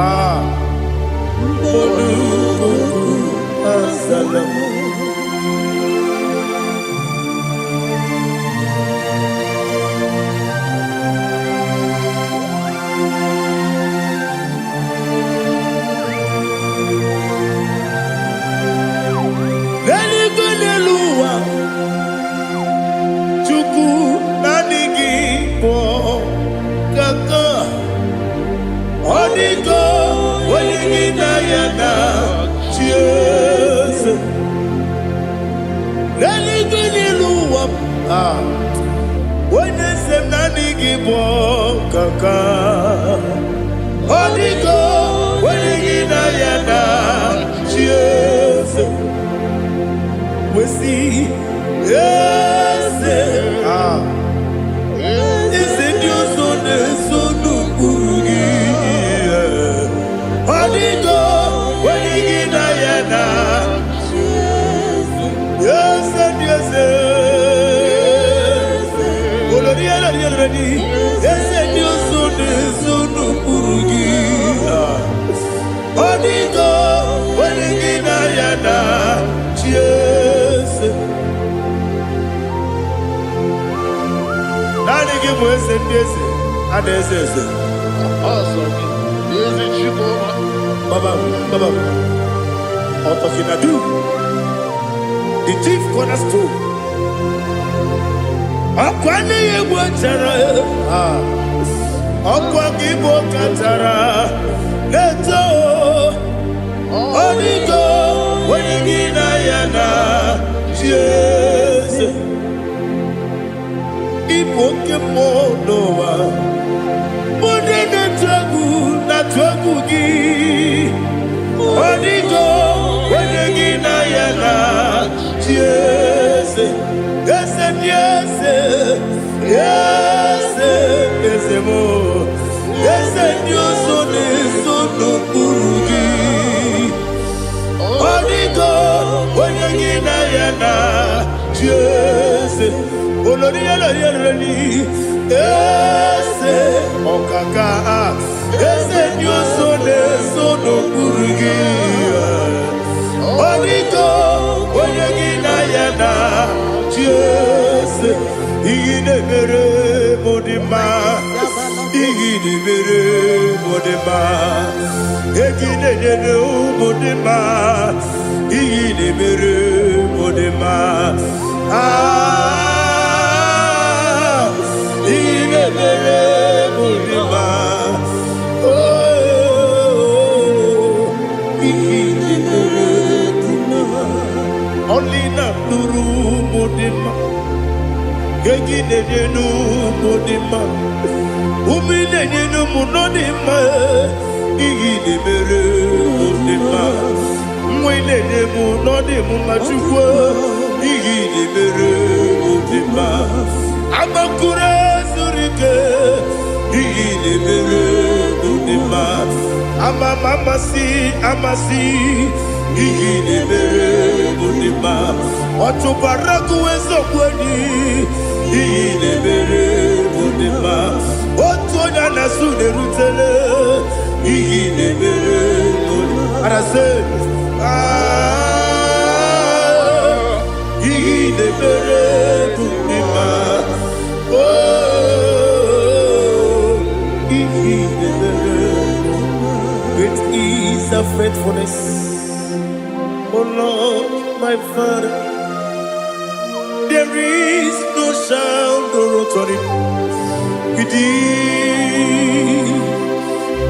Ah, olukuku azala m. N'eluigwe, n'elu ụwa, Chukwu, naanị gị bụ kaka. Ọ dịgo onye gị na ya na chi eze. N'eluigwe, n'elu ụwa, ah, onye eze m, naanị gị bụ kaka. Ọ dịgo onye gị na ya na chi eze. Wesi eze, ah, eze ndị ọzọ na-eso n'ụkpụrụ gị. Ọ dịgo onye gị na ya na eze ndị eze. Olori elori elori, eze ndị ọzọ na-eso n'ụkpụrụ gị. Ọ dịgo onye gị na ya na chi eze. Naanị gị bụ eze ndị eze a na-eze eze. Ọsọ gị, ezi Chukwu. Baba, Baba, Otokinadu, the chief cornerstone. Ọkwa n'ihe egwu chara, ọkwa gị bụ kachara na-eto. Ọdịgo onye gị na ya na chi eze. Ịbụ oke mmụọ n'ụwa. Ndị na-atụ egwu na-atụ egwu gị. Ọdịgo onye gị na ya na chi eze. Eze ndị eze, eze, eze m, eze ndị ọzọ na-eso n'okpuru gị. Ọdịgo onye gị na ya na chi eze. Olori olori olori, eze ọkaka, eze ndị ọzọ na-eso n'okpuru gị. Ọdịgo onye gị na ya na chi eze. Ihe na-emere m dị mma, ihe na-emere m dị mma, ego ị na-enyere ụmụ dị mma, ihe na-emere m dị mma. Ah, ihe na-emere m dị mma. Oh, ihe na-emere dị mma. Ọlị na-atụrụ ụmụ dị mma, ego ị na-enye n'ụmụ dị mma, ume ị na-enye n'ụmụ nọ dị mma, ihe ị na-emere mụ dị mma, nwa ị na-enye m nọ dị m mma. Chukwu, ihe ị na-emere mụ dị mma. Agbakụrụ zuru ike, ihe ị na-emere mụ dị mma. Ama m amasị amasị, ihe ị na-emere mụ dị mma. Ọchụkwara gụwa eziokwu enyi, ihe ị na-emere mụ dị mma. Otu onye a na-asụ na-erutele, ihe ị na-emere mụ dị mma. Arasị, ah, ihe ị na-emere mụ dị mma. Oh, ihe ị na-emere. Great is thy faithfulness, O Lord, my Father. There is no shadow of turning with thee.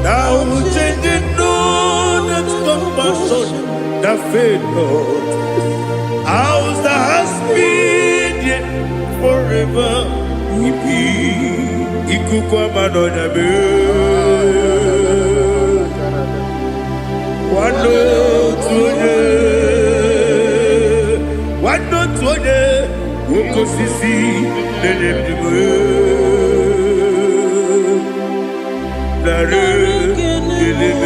Thou changest not thy compassions, they fail not. As thou hast been, yea, forever will be. Ikuku ama n'ọnya mee. Nwanne otu onye, nwanne otu onye, oke osisi na-enye ndụ. Narị ekele m.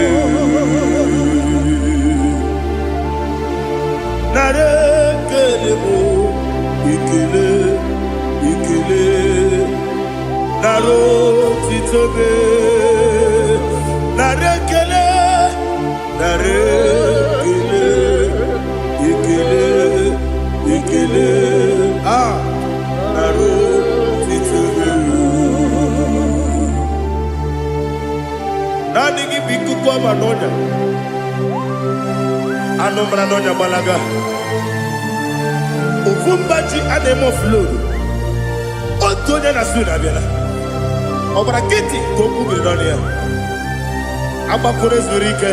Narị ekele m, ekele, ekele, narị otito m. Anụ mara n'ọnya gbalaga. Ofu mba ji a na-eme offload. Otu onye na su na-abịala. Ọ gbara nkịtị ka okwu biri n'ọnụ ya. Agbakọrọ zuru ike.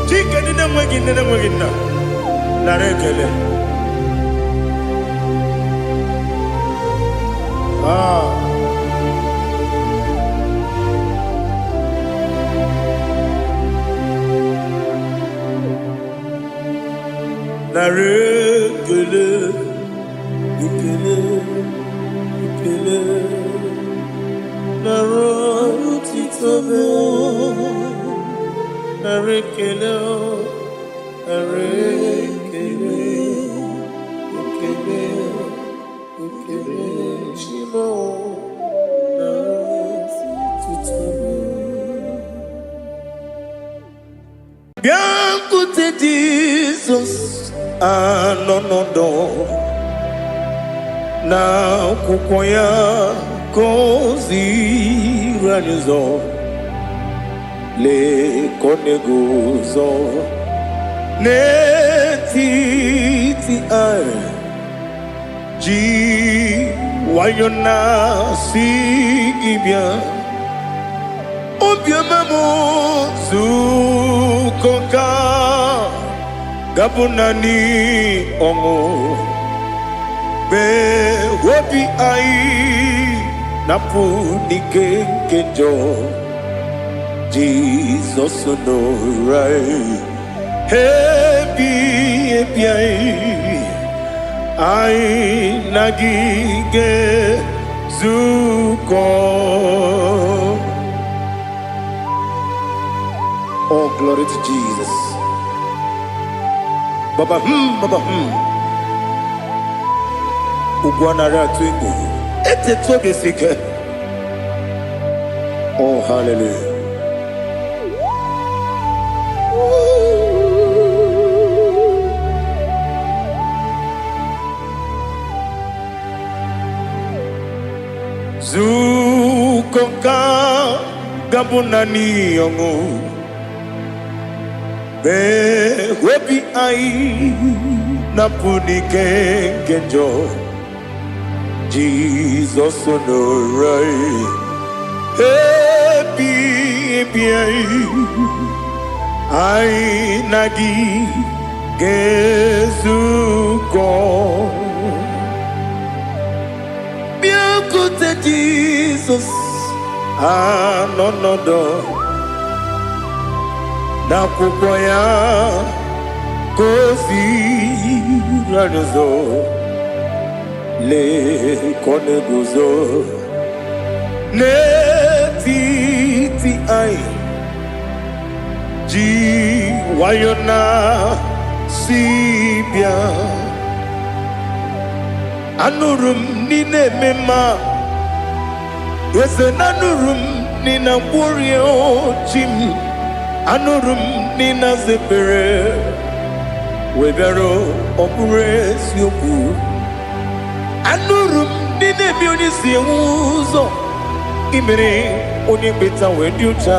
Chike ndị na-enweghị nne na-enweghị nna. Nara ekele. Ah. Nara ekele, ekele, ekele. Nara otito m. Nara ekele, nara ekele, ekele, ekele. Chi m o, nara otito m. Bịakwute Jizọs anọ n'ọdọ na akwụkwọ ya ka o ziri anyị ụzọ. Lee ka ọ na-eguzo n'etiti anyị ji nwayọ na-asị gị bịa. Obiọma m, zukọ ka gabụ naanị ọṅụ mgbe obi anyị na-apụ n'ike nke njọ. Jizọs nọrọ anyị ebi ebi anyị, anyị na gị ga-ezukọ. Oh, glory to Jesus. Baba baba. Ugwu anaghị atụ egwu. Etetu obi esi ike. Oh, hallelujah. Zukọ ka gabụ naanị ọṅụ mgbe obi anyị na-apụ n'ike nke njọ. Jizọs nọrọ anyị ebi ebi anyị, anyị na gị ga-ezukọ. Bịakwute Jizọs anọ n'ọdọ n'akwụkwọ ya ka o ziri anyị ụzọ. Lee ka ọ na-eguzo n'etiti anyị ji nwayọ na si bịa. Anụrụ m n'ị na-eme mma, eze na anụrụ m n'ị na-agwọrịa chi m. Anụrụ m n'ị na-aza ekpere wee bịara. Ọ bụrụ eziokwu, anụrụ m n'ị na-eme onye si enwe ụzọ imere onye mkpeta wee dị ụcha.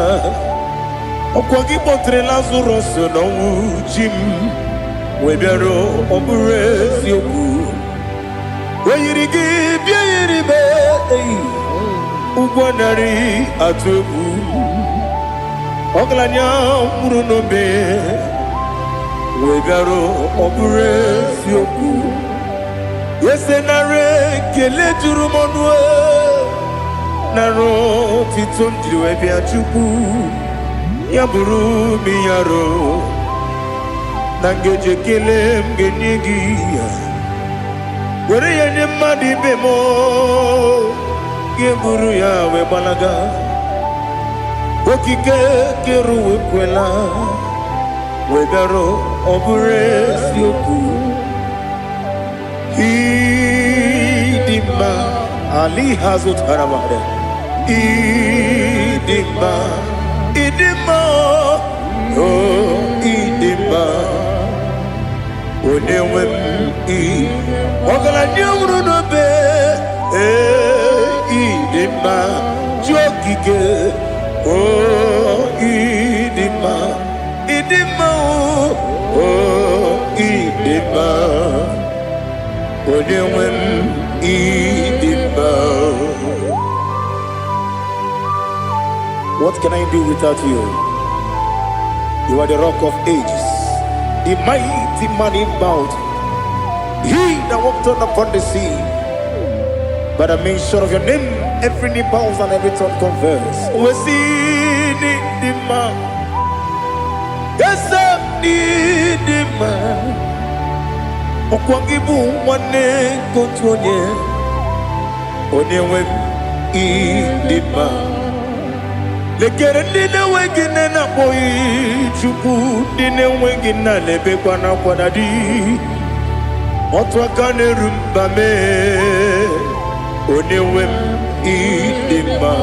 Ọkwa gị kpọtere Lazarọs n'ọnwụ, chi m, wee bịara. Ọ bụrụ eziokwu, o yiri gị bịa yiri m eyi ụgwọ narị atụ egwu. Ọgaranya nwụrụ n'obe wee bịara. Ọ bụrụ eziokwu, eze, nara ekele juru m ọnụ, nara otito m jiri wee bịa. Chukwu, ya bụrụ m yaro na ngeji ekele m ga-enye gị ya, were ya nye mmadụ ibe m, ga-eburu ya wee gbalaga. Okike kere uwe kwela wee bịarụ. Ọ bụrụ eziokwu, ịdị mma ali ha zụtara mmadụ. Ịdị mma, ịdị mma, o ịdị mma, onye nwe m. Ị ọgaranya nwụrụ n'obe, ee, ịdị mma, chi okike, o ịdị mma, ịdị. Ịdị mma o, ịdị mma. Onye nwe m, ịdị mma. What can I do without you? You are the Rock of Ages, the mighty man in battle, he that walked on upon the sea. By the mention of your name, every knee bows and every tongue confess. We see the man. Yes, ịdị mma. Ọkwa gị bụ nwanne nke otu onye. Onye nwe m, ịdị mma. Lekere ndị na-enweghị nne na-akpọghị Chukwu, ndị na-enweghị nna na-ebekwa n'akwa na di. Otu aka na-eru mba mee, onye nwe m, ịdị mma.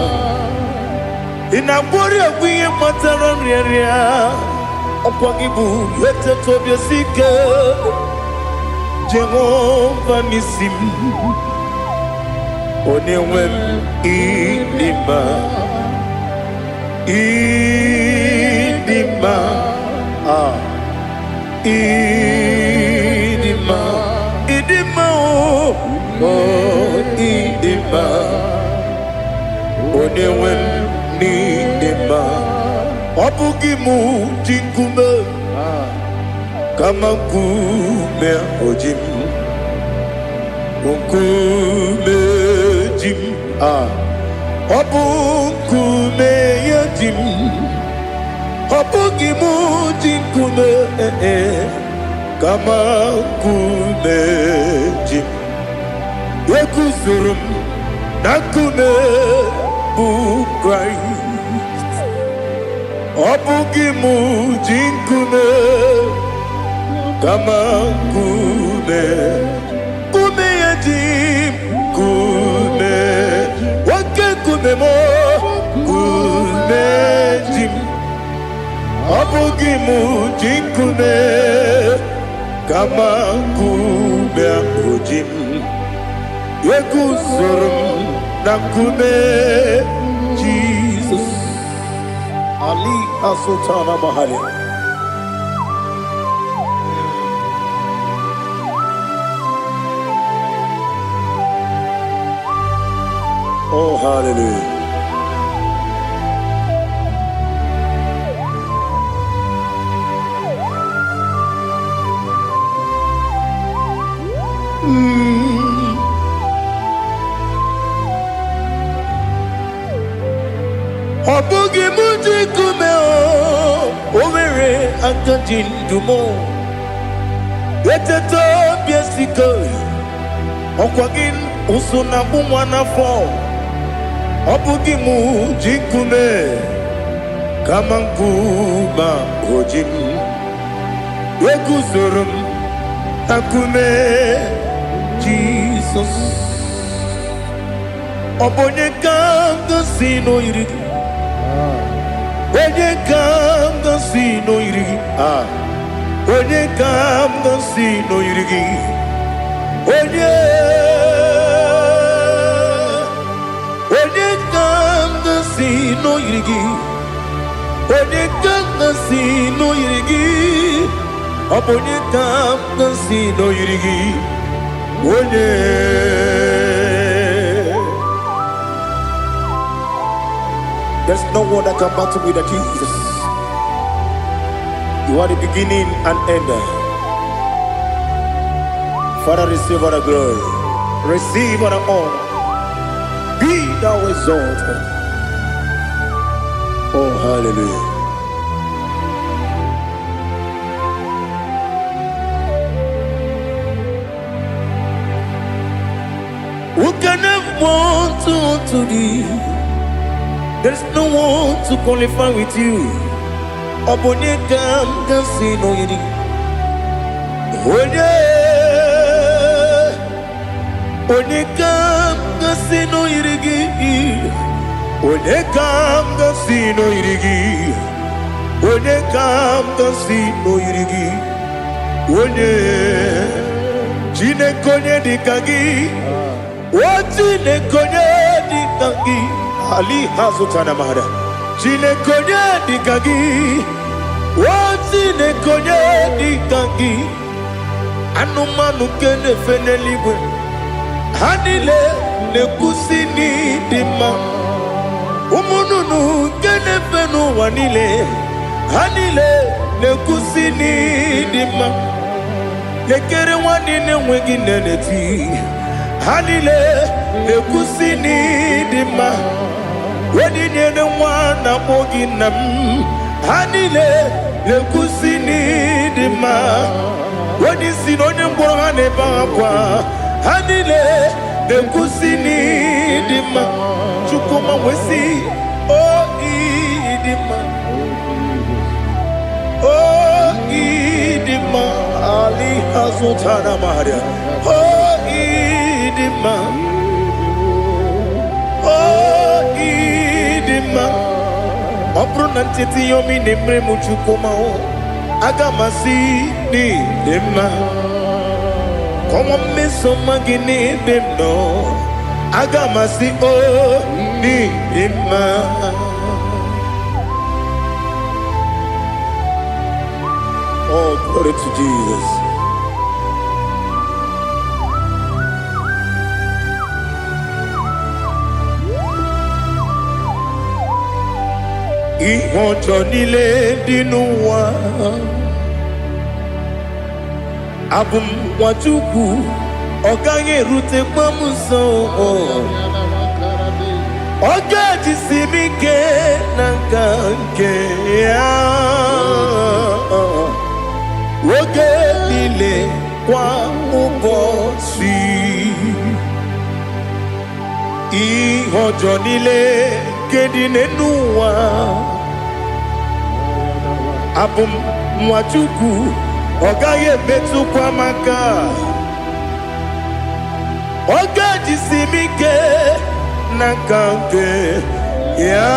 Ị na-agwọrị ọgwụ ihe kpatara nrịanrịa. Ọkwa gị bụ eteta obi esi ike, Jehova n'isi m. Onye nwe m, ịdị mma, ịdị mma, ah, ịdị mma, ịdị mma o, oh, ịdị mma. Onye nwe m, n'ịdị mma. Ọ bụghị mụ ji nkume, kama nkume o ji m, nkume ji m, ah. Ọ bụ nkume ya ji m. Ọ bụghị mụ ji nkume, eh, eh, kama nkume ji m. Eguzoro m na nkume bụ Kraịst. Ọ bụghị mụ ji nkume, kama nkume, nkume ya ji m. Nkume, oke nkume m, nkume ji m. Ọ bụghị mụ ji nkume, kama nkume ahụ ji m. Eguzoro m na nkume Jizọs. Ali Asultana Mahali. Oh, hallelujah. Ọ bụghị mụ ji nkume o, o nwere aka ji ndụ m. Eteta obi esike, ọkwa gị ụsụ na agbụ nwa n'afọ. Ọ bụghị mụ ji nkume, kama nkume o ji m. Eguzoro m na nkume Jizọs. Ọ bụ onye ka m gosi n'oyiri gị? Onye ka m gosi n'oyiri gị? Ah, onye ka m gosi n'oyiri gị? Onye, onye ka m gosi n'oyiri gị? Onye ka m gosi n'oyiri gị? Ọ bụ onye ka m gosi n'oyiri gị? Onye. There's no one that can battle with the Jesus. You are the beginning and end. Father, receive all the glory. Receive all the honor. Be thou exalted. Oh, hallelujah. Who can have one to thee? There's no one to qualify with you. Ọ bụ onye ka m ga-asị n'oyiri? Onye, onye ka m ga-asị n'oyiri gị? Onye ka m ga-asị n'oyiri gị? Onye ka m ga-asị n'oyiri gị? Onye, Chineke, onye dị ka gị? O Chineke, onye dị ka gị? Ali Hazutana Mahada. Chineke, onye dị ka gị? O Chineke, onye dị ka gị? Anụmanụ nke na-efe n'eluigwe, ha niile na-ekwusi n'ịdị mma. Ụmụ nnụnụ nke na-efe n'ụwa niile, ha niile na-ekwusi n'ịdị mma. Lekere nwa niile enweghị nne na-eti, ha niile na-ekwusi n'ịdị mma. Onye nyere nwa na-akpọ gị nna m, ha niile na-ekwusi n'ịdị mma. Onye isi na onye ngwọrọ, ha na-ebe akwa, ha niile na-ekwusi n'ịdị mma. Chukwuma nwesị o ịdị mma, o ịdị mma. Ali azụtara maria, o ịdị mma, o ịdị mma. Ọ bụrụ na ncheta ihe omi na-emere m, Chukwuma, aga m asị n'ịdị mma. Kọnwa mmeso mma gị n'ebe m nọ, aga m asị o n'ịdị mma. Oh, glory to Jesus. Ihe ọjọọ niile dị n'ụwa, abụ m Nwachukwu, ọ gaghị erutekwa m nso. Ọ ga-ejisi m ike na nka nke ya oge niile, kwa ụbọchị. Ihe ọjọọ niile nke dị n'ụwa, abụ m Nwachukwu, ọ gaghị emetụkwa m aka. Ọ ga-ejisi m ike na nka nke ya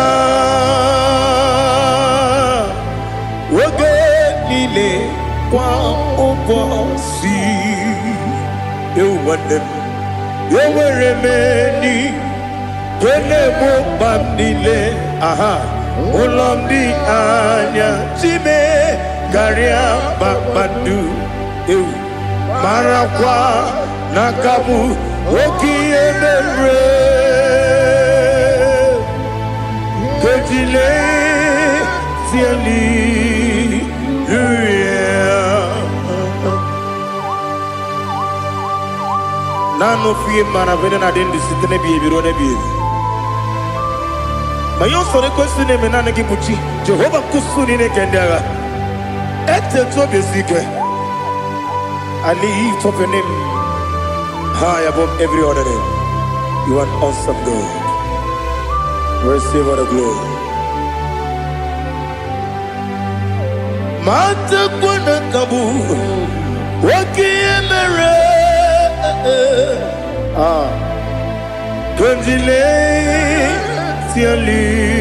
oge niile, kwa ụbọchị. Ewu nwanne m, enwere m enyi nke na-egbo mkpa m niile. Aha ụlọ m dị anya chime karịa kpakpando. Ewu, marakwa na aka bụ oke ihe mere kejile hallelujah. Naanị ofu ihe mara bụ na adị ndụ site n'ebighị ebi ruo n'ebighị ebi. Ma ihe usoro ekwesị na-eme, naanị gị bụ chi Jehova nkwụsụ niile nke ndị agha. Etetu obi esi ike. I lift up your name high above every other name. You are an awesome God. Receive all the glory. Matakwa na kabu oke ihe mere. Ah, Kondile hallelujah.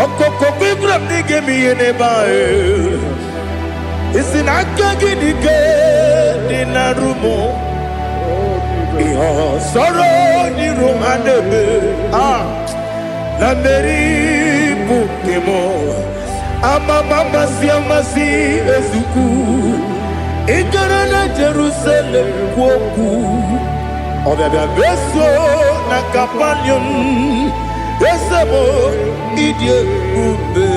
Ọkọkọ gbígbà m n'ige m ihe n'ebe ahụ. Isi na aka gị dị ike dị na rumo. Ihe ọsọrọ n'iru ha na-eme. Ah, na mmeri bụ nke m. Amama amasị amasị ezukwu. Ị gara na Jerusalem kwuo okwu. Ọbịabịa meso na Kapanium. Eze m, ịdị ebube.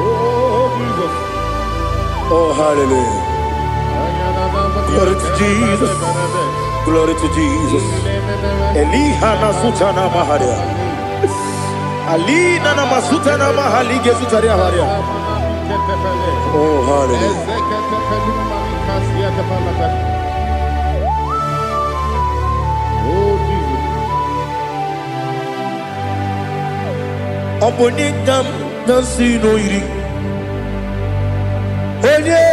Oh, Jesus. Oh, hallelujah. Glory to Jesus. Glory to Jesus. Eliha na sutana maharia. Alina na masutana mahali gesutaria haria. Oh, hallelujah. Oh, Jesus. Ọ bụ onye ka m na-asị n'oyiri? Onye,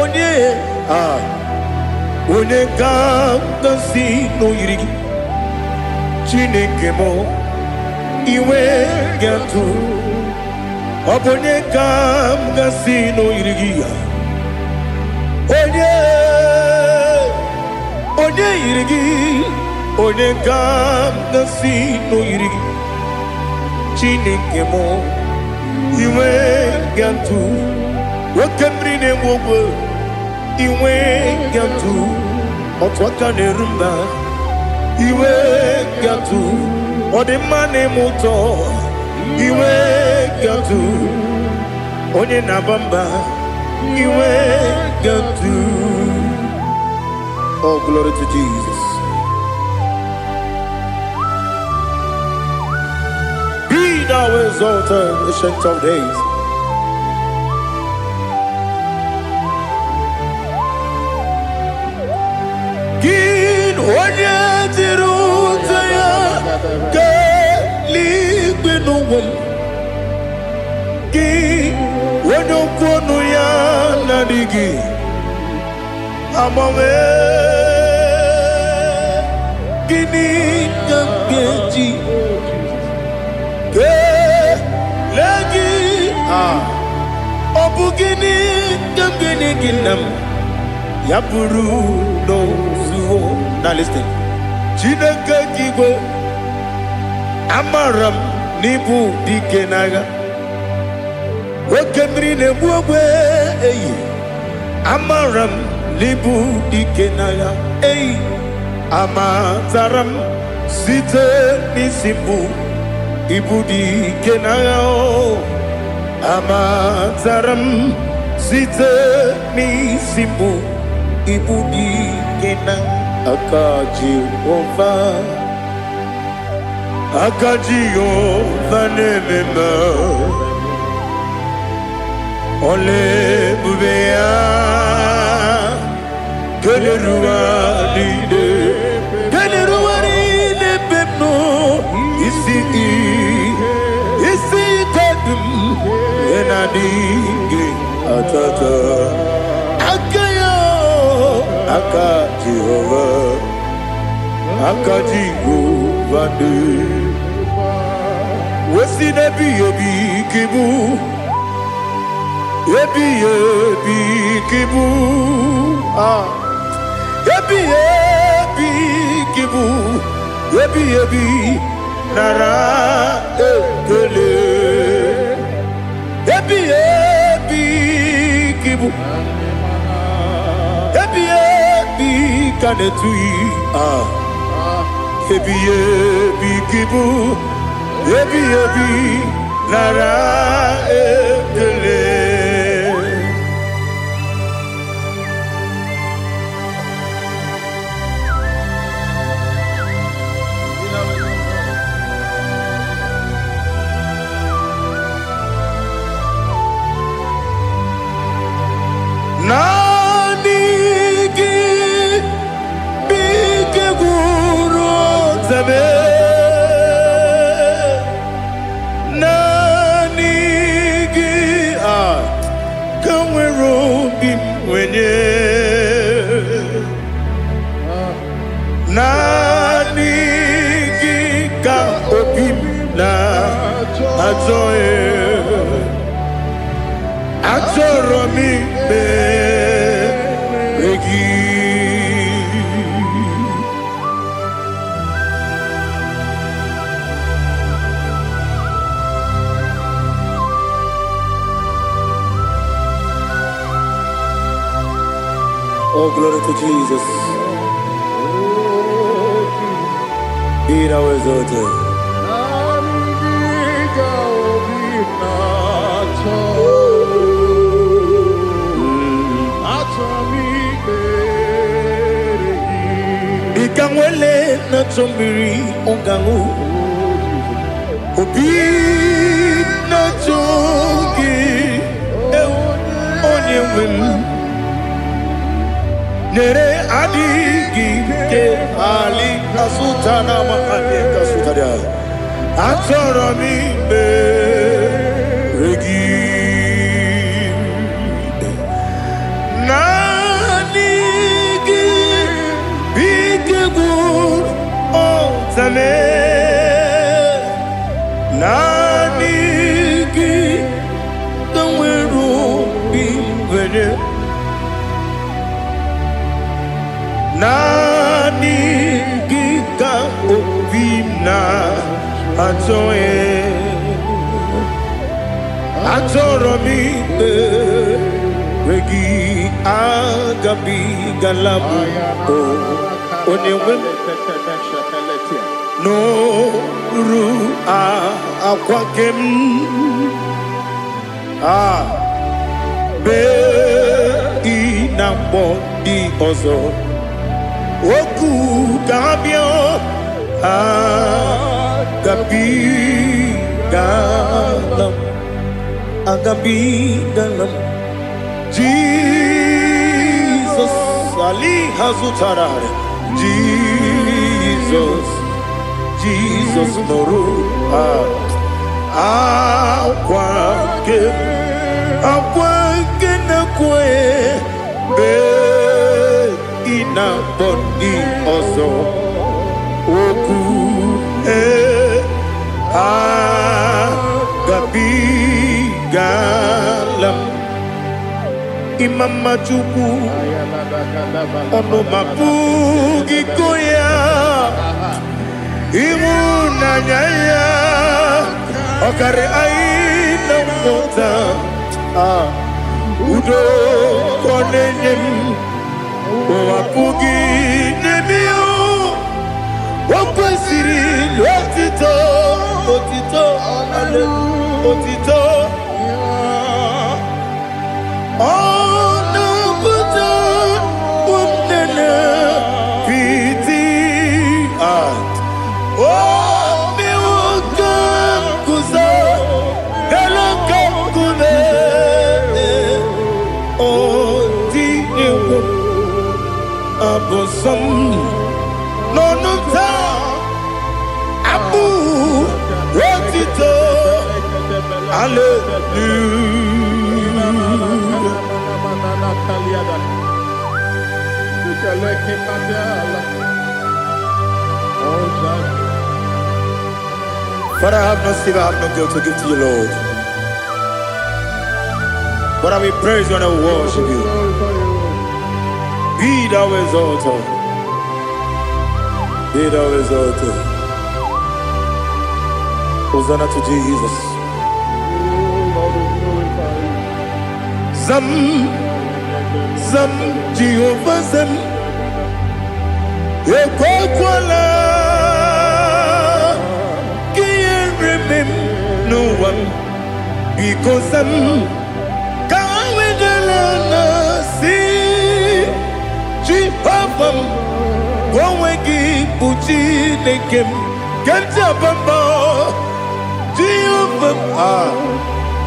onye, ah, onye ka m na-asị n'oyiri gị? Chineke m, iwe ga-atụ. Ọ bụ onye ka m gasị n'oyiri gị? Onye, onye yiri gị? Onye ka m ga-asị n'oyiri gị? Chineke m, inwe gatụ oke mmiri na-egbu ogwe, inwe gatụ otu aka na-eru mba, iwe gatụ ọdịmma na-eme ụtọ, iwe gatụ onye na-aba mba, iwe gatụ. Oh, glory to Jesus. Be thou exalted, Ancient of Days. Gị onye jiri ụta ya kelee n'ụwa m, gị onye okwu ọnụ ya na-adịghị agbanwe, gịnị ka m ga-eji kelee gị? Ah, ọ bụ gịnị ka m ga-enye gị, nna m, ya bụrụ n'ozuo? Now listen. Chineke gị igwe, amara m n'ịbụ dike n'agha, oke mmiri na-egbu ogbe eyi, amara m n'ịbụ dike n'agha eyi, amatara m site n'isi mbụ ịbụ dike n'agha o, amatara m site n'isi mbụ ịbụ dike na aka Jehova, aka Jehova na-eme mma, ọla ebube ya kelere ụwa niile, kelere ụwa niile ebe m nọ, isi ike dị m ihe na-adịghị atata aka ya, aka Jehova, aka Jehova dị wesi n'ebighị ebi ka ịbụ, ebighị ebi ka ịbụ, ah, ebighị ebi ka ịbụ, ebighị ebi, nara ekele. Ebighị ebi ka ịbụ, ebighị ebi ka na-etughị, ah, ebighị ebi ka ịbụ, ebighị ebi, nara ekele. Naanị gị bụ ike gwụrụ ọtabe, naanị gị a ka nwere obi m nwenye, naanị gị ka obi m na-achọ, achọrọ m ikpere gị. Oh, glory to Jesus. Be thou exalted. Naanị gị ka obi na-achọ. Achọ m ikpere gị. Dịka nwele na-achọ mmiri ọ ga-aṅụ, obi na-achọ gị, ewu, onye nwe m, nyere adịghị ike ali kasuta na mahadị kasuta. Achọrọ m ikpere gị. Naanị gị bụ ike gwụrụ ọtame, naanị gị ka nwere obi nwere, naanị gị ka Achọghị, achọrọ m ikpere gị, agabigala m o onye nwe m n'oru akwa nke m a bee ị na-akpọ ndị ọzọ okwu ka ha bịa. Agabigala m, agabigala m. Jizọs ali ha zụtara. Jizọs, Jizọs, nụrụ akwa nke m, akwa nke na-ekwe mgbe ị na-akpọ ndị ọzọ okwu ee agabigala m. Ịma mma Chukwu, ọnụ ma pụghị ịkọ ya. Ịhụnanya ya ọkarị anyị na nghọta. Ah, udo ka ọ na-enye m, ụwa pụghị n'ebe ya. O kwesịrị otito, otito, otito. Ọ na-apụta ụmụnne piti. Ah, o mewo ka m guzo elu ka nkume. O tinyewo abụ nsọ m n'ọnụ m taa, abụ otito, hallelujah. Father, I have no silver, I have no gold to give to you, Lord. But I will praise you and I will worship you. Be thou exalted. Be thou exalted. Hosanna to Jesus. Zam, Zam, Jehovah Zam. Ekwekwala ka ihere mee m n'ụwa m. Biko zam, ka wedala na si Jehova m, ka onwe gị bụ Chineke m nke m ji aba mba. Jehova m, ah,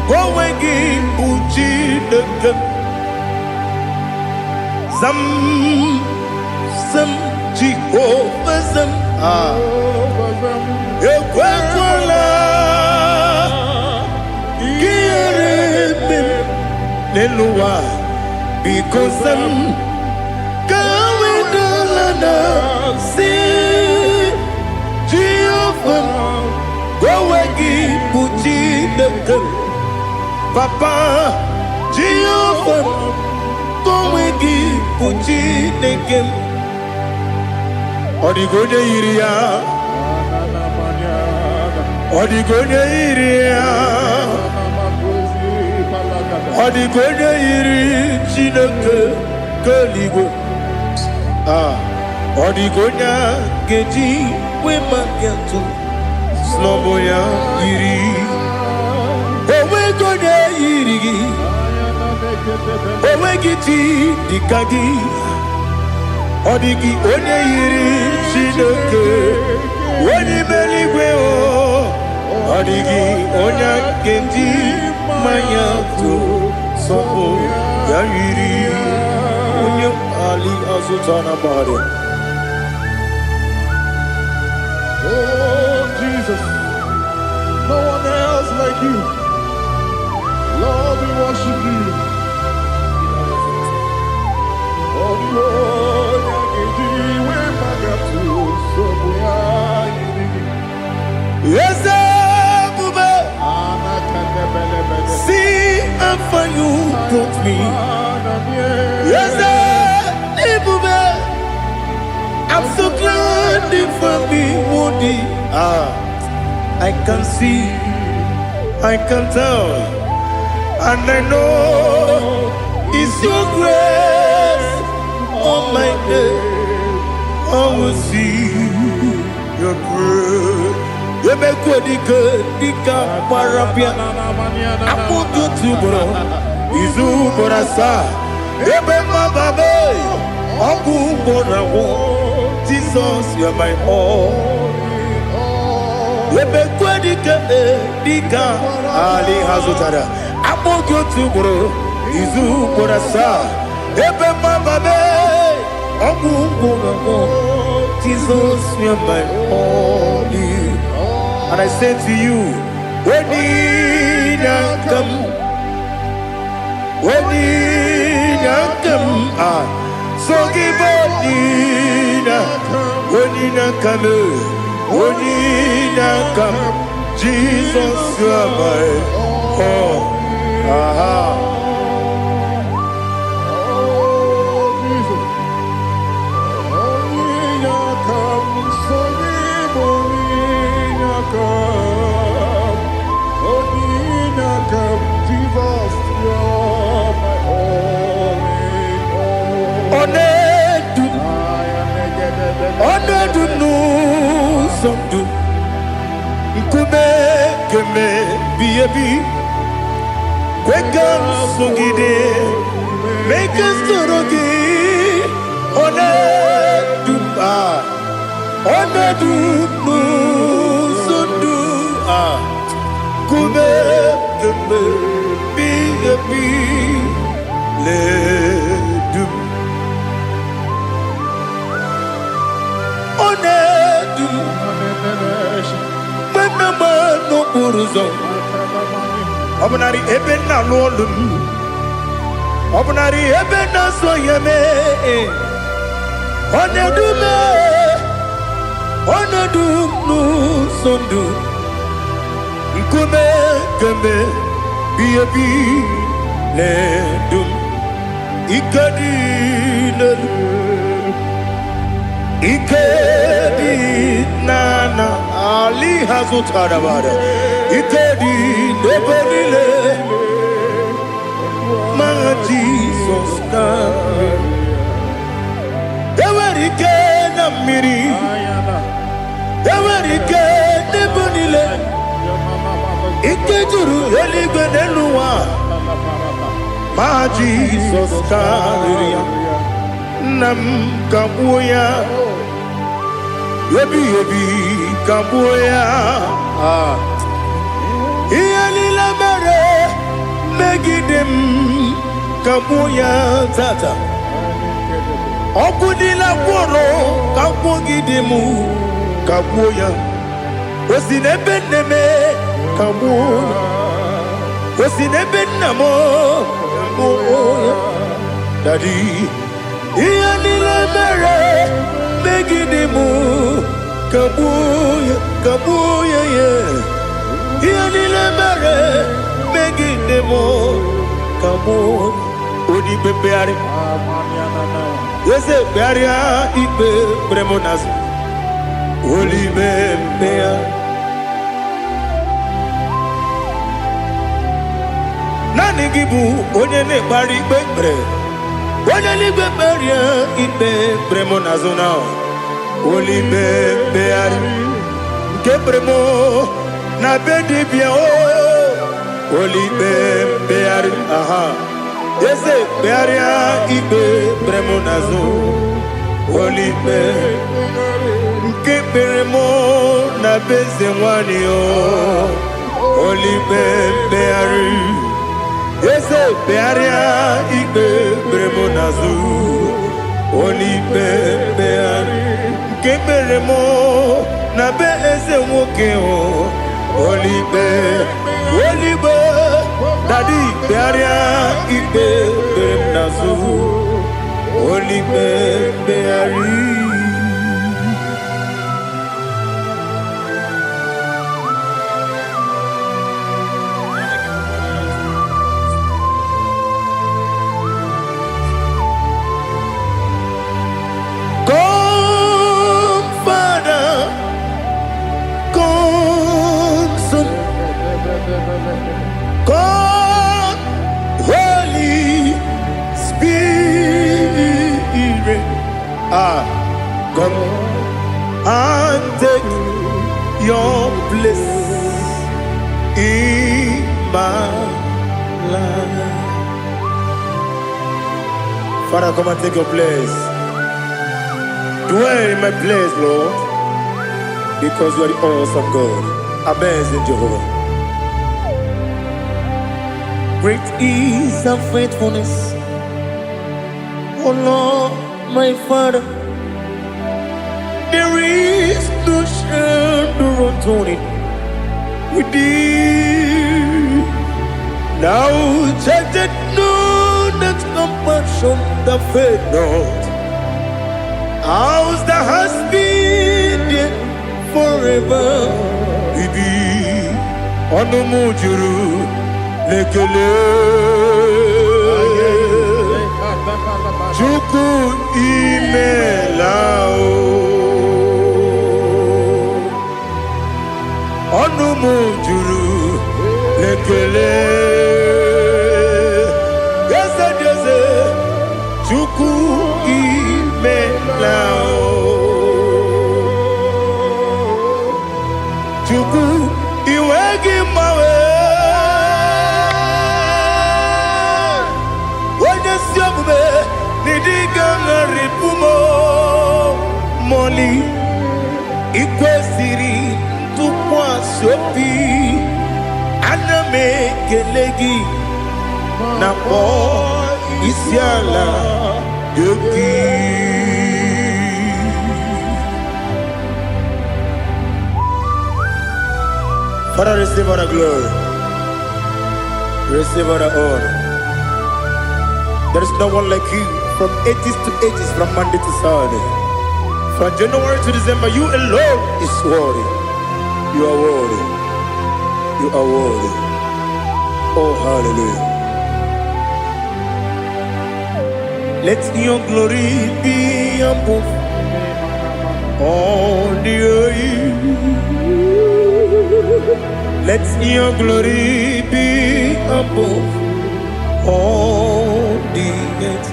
ka onwe gị bụ Chineke m. Zam, zam, Jehova zam, ah, ekwekwala ka ihere mee m n'elu ụwa. Biko zam, ka wedala na si Jehova m, ka onwe gị bụ Chineke m. Papa, Jehova m, ka onwe gị bụ Chineke m. Ọ dịghị onye yiri ya, ọ dịghị onye yiri ya, ọ dịghị onye yiri Chineke nke eluigwe. Ah, ọ dịghị onye a ga-eji wee maka atụ snọbụ ya yiri. Onweghị onye yiri gị, onweghị chi dịka gị. Ọ dịghị onye yiri Chineke onye ime eluigwe o. Ọ dịghị onye a ga-eji mmanya tụ sọpụ ya yiri onye ali azụta na gbara. Oh, Jesus, no one else like you. Lord, we worship you. Oh, the onye ga-eji wee magatu nsogbu ya yiri gị. Eze ebube, Anakadebelebele. See how far you brought me. Eze ebube, I'm so glad you found me worthy. Ah. I can see, I can tell, and I know it's your grace on my day. I will see your grace. Emekwe dike dike gbara bịa akpụkpọ otu ugboro izu ugboro asaa ebe mmababe ọgwụ ugboro agwụ. Jesus, you are my all. Emekwe dike dike ali ha zụtara akpụghị otu ugboro izu ugboro asaa ebe mmababe ọgwụ ugboro agwụ. Jesus, you are my all. And I say to you, when come, ah, so give Onina, Onina come, Onina come, Jesus, you are my all. Aha. Oh, Jesus. Onye come, so onye come. Onye come, Jesus, you're my only hope. Ọ na-edu, ọ na-edu n'ụzọ ndụ, nkume kemebi ebi, kwe ka m sogide, mee ka m soro gị. Ọ na-edu, ah, ọ na-edu n'ụzọ ndụ, ah, nkume kemebi ebi na-edu m. Ọ na-edu m mgbe m na-agba n'okporo ụzọ, ọ bụnarị ebe m na-alụ ọlụ m, ọ bụnarị ebe m na-azụ ahịa mee, ọ na-edu m, ọ na-edu m n'ụzọ ndụ, nkume kemgbe bi ebi na-edu m. Ike dị n'elu, ike dị n'ana ali ha zụtara bara, ike dị n'ebe niile ma Jizọs na enwere ike na mmiri, enwere ike n'ebe niile, ike juru eluigwe n'elu ụwa ma Jizọs karịrị ya. Nna m, kagbuo ya ebighị ebi, kagbuo ya. Ah. Ihe niile mere megide m, kagbuo ya tata. Ọgwụ niile gwọrọ kagbuogide m, kagbuo ya. O si n'ebe nne m, kagbuo ya. O si n'ebe nna m, kagbuo ya. Daddy, ihe niile mere megide m, kagbuo ya, kagbuo ya ya. Ihe niile mere megide m, kagbuo. Onye ikpe mkpegharị, eze kpegharịa ikpe kpere m n'azụ, olibe mkpegharị. Naanị gị bụ onye na-ekpegharị ikpe kpere, onye n'igwe kperie ikpe kpere m n'azụ na olibe mkpegharị nke kpere m na be dibịa o, olibe mkpegharị. Aha, eze kpegharịa ikpe kpere m n'azụ, olibe nke kpere m na be eze nwanyị o, olibe mkpegharị. Eze kpegharịa ikpe kpere m n'azụ, olibe mkpegharị nke kpere m na be eze nwoke o, olibe, olibe. Daddy, kpegharịa ikpe kpere m n'azụ, olibe mkpegharị. Come, Father, your place in my life. Father, come and take your place. Dwell in my place, Lord, because you are the awesome God, amazing Jehovah. Great is thy faithfulness, O Lord, my Father. There is no shadow of turning with thee. Thou changest not thy compassions, they fail not. As thou hast been there forever, be. Ọnụ m juru n'ekele. Chukwu, imela o. Ọnụ m juru n'ekele. Eze dị eze, Chukwu, imela o. Chukwu, iwe gị mgbanwe. Onye ezi omume n'ịdị ga-agharịpụ m mọli. Ikwesịrị ntụkwasị obi, ana m ekele gị na kpọọ isi ala gị. Father, receive all the glory. Receive all the honor. There is no one like you from ages to ages, from Monday to Saturday. From January to December, you alone is worthy. You are worthy. You are worthy. Oh, hallelujah. Let your glory be above all the earth. Let your glory be above all the earth.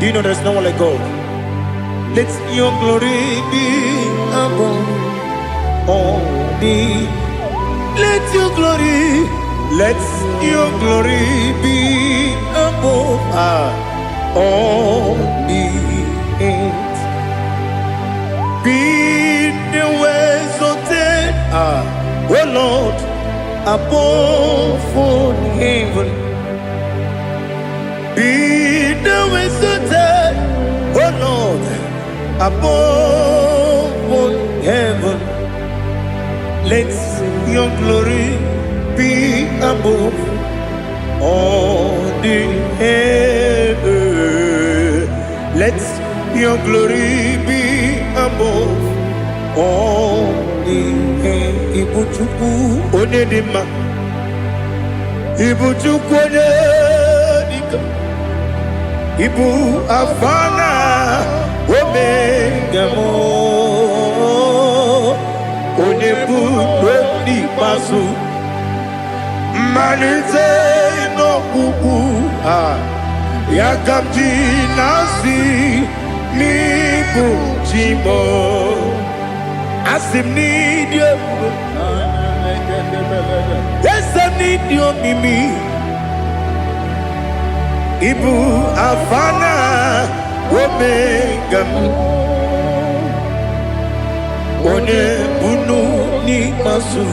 Do you know there's no one like God? Let your glory be above all the. Let your glory, let your glory be above all the earth. Be thou exalted, O Lord, above all heaven. Be thou exalted, O Lord, above all heaven. Let your glory be above all the heaven. Let your glory be above all the heaven. Ibu Chukwu onye dị mma. Ibu Chukwu onye dịka. Ibu Alfa na Omega m. Onye bụ n'ikpeazụ. Mmalite n'ọgwụgwụ a. Ya ka m ji na-asị n'ịbụ chi m. Asị m n'ịdị ebube. Eze m, n'ịdị omimi. Ibu Alfa na Omega m. Onye bunu n'ikpeazụ.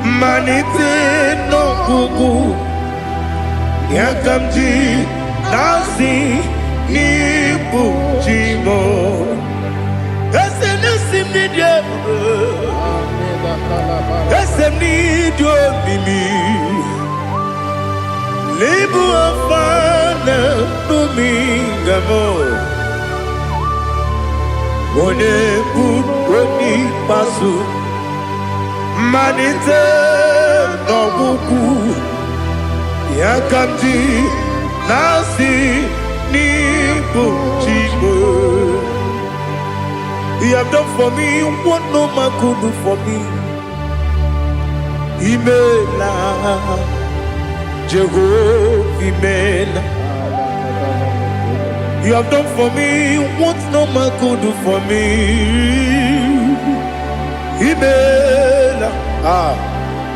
Mmalite n'ọgwụgwụ. Ya ka m ji na-asị n'ịbụ chi m. Eze na-esi m n'ịdị ebube. Eze m, n'ịdị omimi. N'ịbụ Alfa na Omega m. Onye bụ onye ikpeazụ. Mmalite n'ọgwụgwụ. Ya ka m ji na-asị n'ịbụ chi m. You have done for me what no man could do for me. Imela, Jehovah, Imela. You have done for me what no man could do for me. Imela, ah,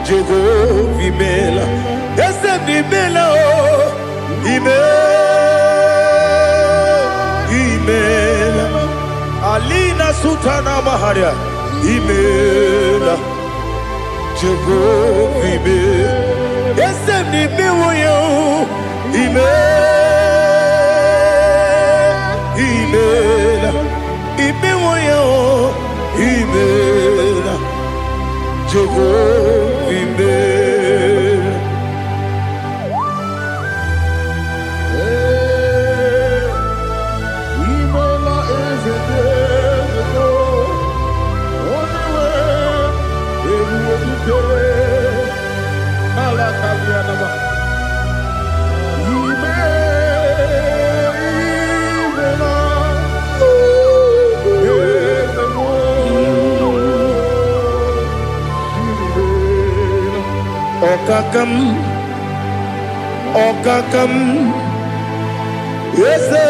Jehova, imela. Eze m, imela o, imela, imela. Alina Sutana Maharia, imela. Jehova, imela. Eze m, imewo ya o, imela, imela, imewo ya o, imela. Jehova, imela. Imela, eze dị eze, onye nwe ebube dike n'ala kalianama. Ime, imela, eze m, imela. Ọkaka m, ọkaka m, eze,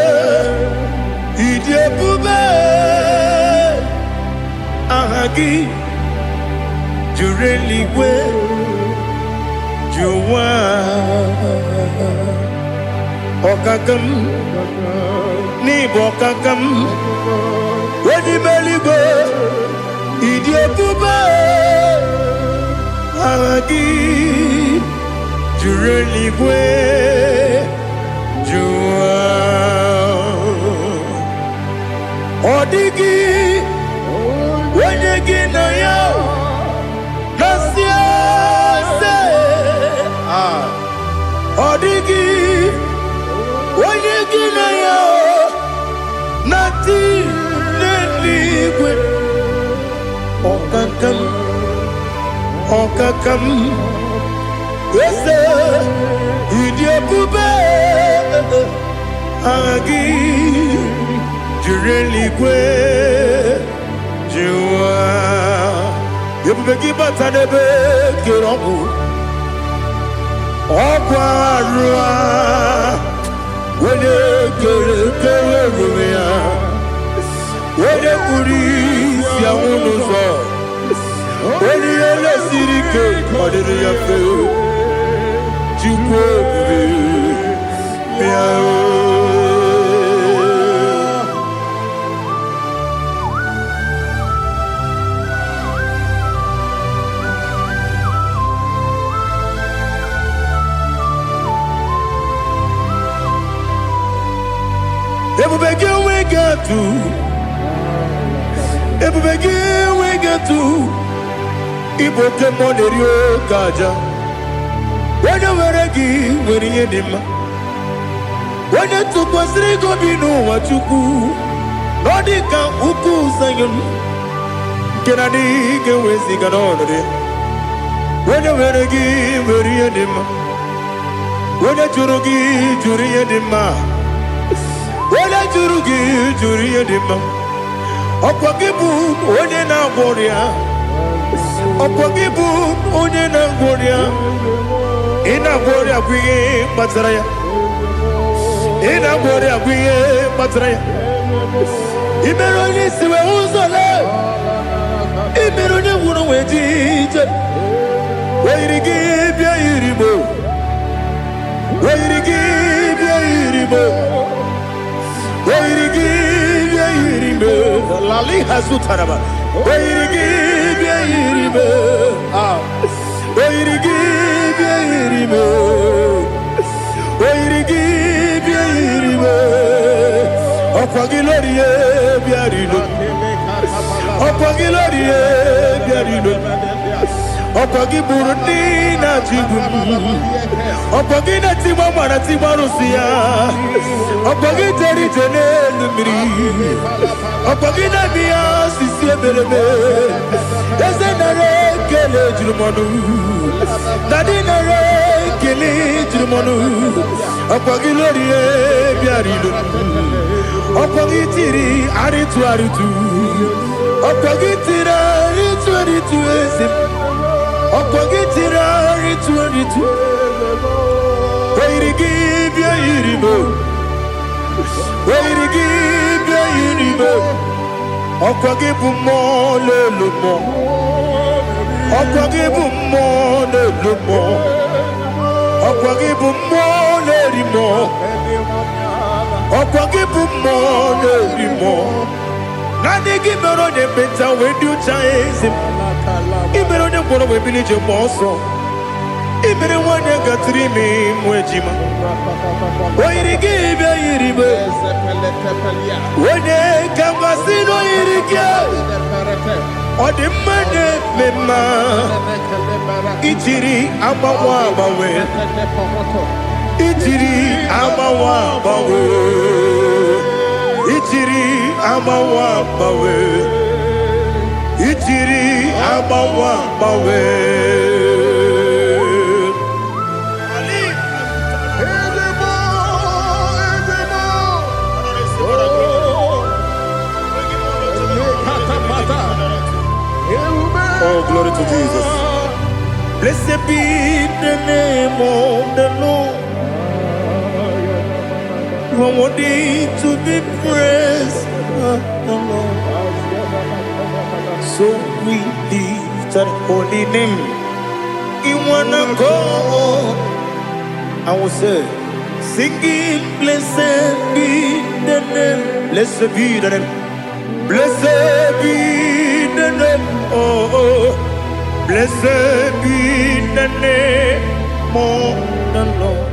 ịdị ebube. Aha gị juru eluigwe ju ụwa. Ọkaka m, n'ịbụ ọkaka m, onye ime eluigwe, ịdị ebube. Aha gị juru eluigwe ju ụwa. Ọ dịghị onye gị na ya na-asị eze. Ah, ọ dịghị onye gị na ya na-atị n'eluigwe. Ọkaka m, ọkaka m, eze, ịdị ebube. Aha gị juru eluigwe ju ụwa. Ebube gị bata n'ebe kere ọgwụ, ọgwụ arụ a, onye kere kere ebube ya, onye kpuru isi anwụ n'ụzọ, onye ihe na-esiri ike ọ dịrị ya mfe. Chukwu ebube, bịa o. Ebube gị enweghị atụ, ebube gị enweghị atụ. Ịbụ oke mmụọ na-eri oke aja. Onye nwere gị nwere ihe dị mma. Onye tụkwasịrị gị obi n'ụwa, Chukwu, na ọ dị ka ukwu Zayọn nke na adịghị ga-eweziga n'ọnọdụ ya. Onye nwere gị nwere ihe dị mma. Onye jụrụ gị jụrụ ihe dị mma. Onye jụrụ gị jụrụ ihe dị mma. Ọkwa gị bụ onye na-agwọ ọrịa, ọkwa gị bụ onye na-agwọ ọrịa. Ị na-agwọ ọrịa bụ ihe kpatara ya. Ị na-agwọ ọrịa bụ ihe kpatara ya. Ị mere onye isi wee ụzọ lee, ị mere onye nwụrụ wee ji ije. Oyiri gị bịa yiri mo, oyiri gị bịa yiri mo, oyiri gị bịa yiri mo. Lali hazutaraba. Oyiri gị bịa yiri mo. Ah, oyiri gị bịa yiri mo, oyiri gị bịa yiri mo. Ọkwa gị lórí ye bịa rilo, ọkwa gị lórí ye bịa rilo, ọkwa gị gburu ndị na-achị igbu m, ọkwa gị na-etigba mara tigba arụsị ya, ọkwa gị jere ije n'elu mmiri, ọkwa gị na-eme ya osisi emereme. Eze, nara ekele juru m ọnụ. Daddy, nara ekele juru m ọnụ. Ọkwa gị lórí bịara ilo, ọkwa gị tiri arịtụ arịtụ, ọkwa gị tiri arịtụ arịtụ. Eze m, ọkwa gị tiri arịtụ arịtụ. Oyiri gị bịa yiri m, oyiri gị bịa yiri m. Ọkwa gị bụ mmụọ lelu mmụọ. Ọkwa gị bụ mmụọ na-elu mmụọ. Ọkwa gị bụ mmụọ na-eri mmụọ. Ọkwa gị bụ mmụọ na-eri mmụọ. Naanị gị mere onye ekpenta wee dị ụcha, eze m. Ị mere onye ngwọrọ wee bili ije gba ọsọ. Ị mere nwanyị gatụrụ ime mụ ejima. O yiri gị bịa yiri be. Onye ka mmasị na o yiri gị. Ọ dị mma na-eme mma. Ijiri agbanwe agbanwe. Ijiri agbanwe agbanwe. Ijiri agbanwe agbanwe. Ijiri agbanwe agbanwe. Ali. Ezigbo, ezigbo. Oh, lekatapata. Ewume. Oh, glory to Jesus. Blessed be the name of the Lord. You are worthy to be praised, the Lord. So we lift that holy name. In one accord, I will say, singing, blessed be the name, blessed be the name, blessed be the name, oh, blessed be the name of the Lord.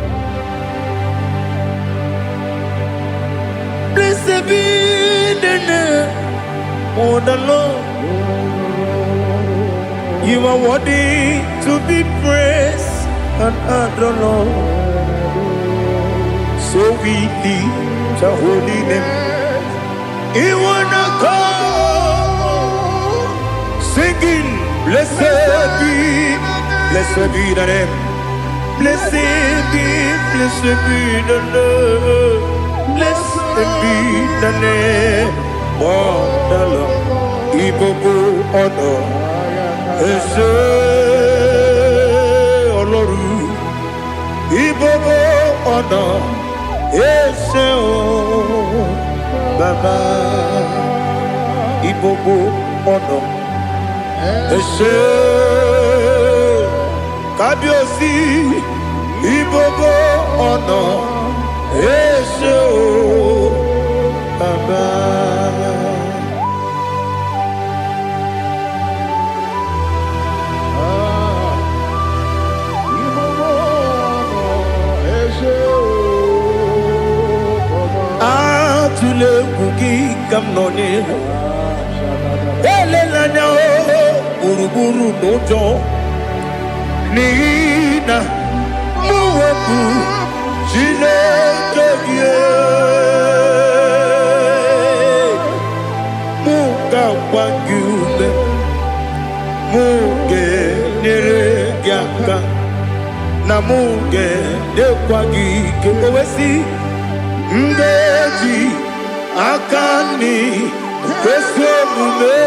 Blessed be the name of the Lord. You are worthy to be praised and adored, Lord. So we lift the holy name. In one accord, singing, blessed be the name. Blessed be the name. Blessed be the name of the Lord. Ìgbogbo ọ̀nà ẹ ṣé Ọlọ́run. Ìgbogbo ọ̀nà ẹ ṣé o Bàbá. Ìgbogbo ọ̀nà ẹ ṣé Kábíyèsí. Ìgbogbo ọ̀nà ẹ ṣé o Bàbá. Ah, ìgbogbo ọ̀nà ẹ ṣé o Bàbá. Atụla egwu gị ka m nọ n'ihu. Elela anya o gburugburu n'ụjọ n'ihi na mụ wepụ Chineke gị, mụ ga-agba gị ume, mụ ga-enyere gị aka na mụ ga-enyekwa gị ike. O wee sị, m ga-eji aka nri ezi omume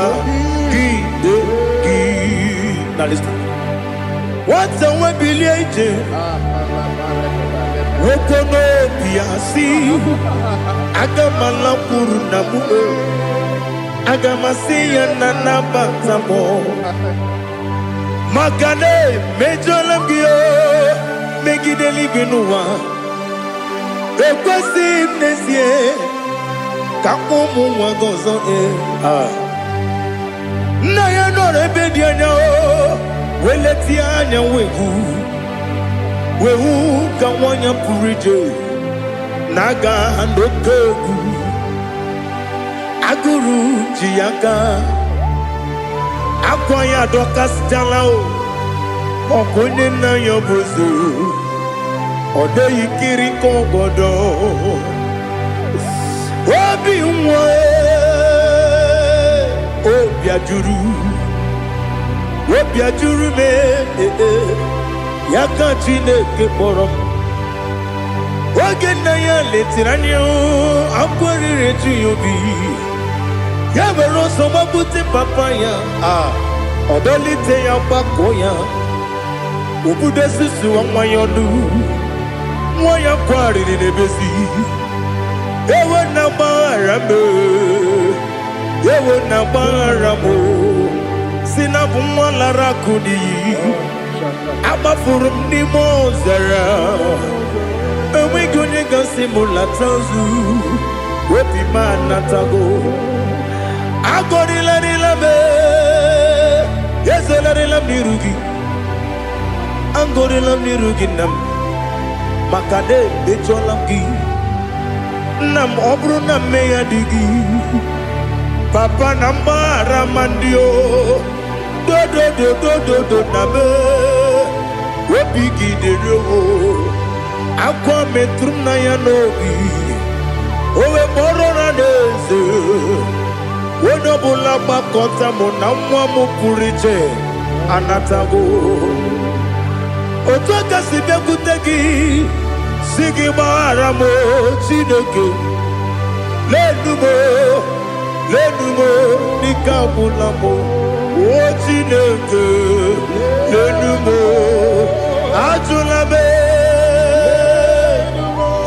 kwagide gị. Now listen. Nwata nwe bilie ije nwoke n'obi ya si, aga m alakwuru nna m o. Aga m asị ya na nabata m maka na emejọla m gị o megide eluigwe n'ụwa. Ekwesịghị m n'ezie ka ụmụ nwa gị ọzọ ee. Ah. Nna ya nọrọ ebe dị anya o wee letie anya wee hụ wee hụ ka nwa ya pụrụ ije na-aga n'oke egwu. Agụrụ ji ya aka, akwa ya adọkasịchala o. Ọkụ onye nna ya bụ eze, ọ dịghị kiri ka ọgọdọ obi nwa obi ajụrụ obi ajụrụ m ee, ya ka Chineke kpọrọ m. Oge nna ya letiri anya, akwa riri eju ya obi, ya were ọsọ gbapute papa ya. A ọ dọlite ya, gbakọọ ya, obudo susuwa nwa ya ọnụ. Nwa ya kwarịrị n'ebezi ewe na gbaghara m. Ewo na gbaghara m o. Si na bụ nwa lara akụ n'iyi. Agbafuru m n'ime ọzara. Enweghị onye gasị m lata ozu. Obi m anatago. Agọrịlarịla m, ezelarịla m n'iru gị. Agọrịla m n'iru gị, nna m, maka na emejọla m gị. Nna m, ọ bụrụ na mmehie dị gị, papa, na mgbaghara ma ndị o dodododododo na me obi gị dịrị o. Akwa metụrụ m na ya n'obi, o wee kpọrọ na n'eze. Onye ọbụla gbakọta mụ na nwa m pụrụ iche anatago. Otu aka si bịakwute gị, si gị gbaghara m o, Chineke. Lenu m o, lenu m o, n'ike agwụla m o. O Chineke, lenu m o, ajụla m,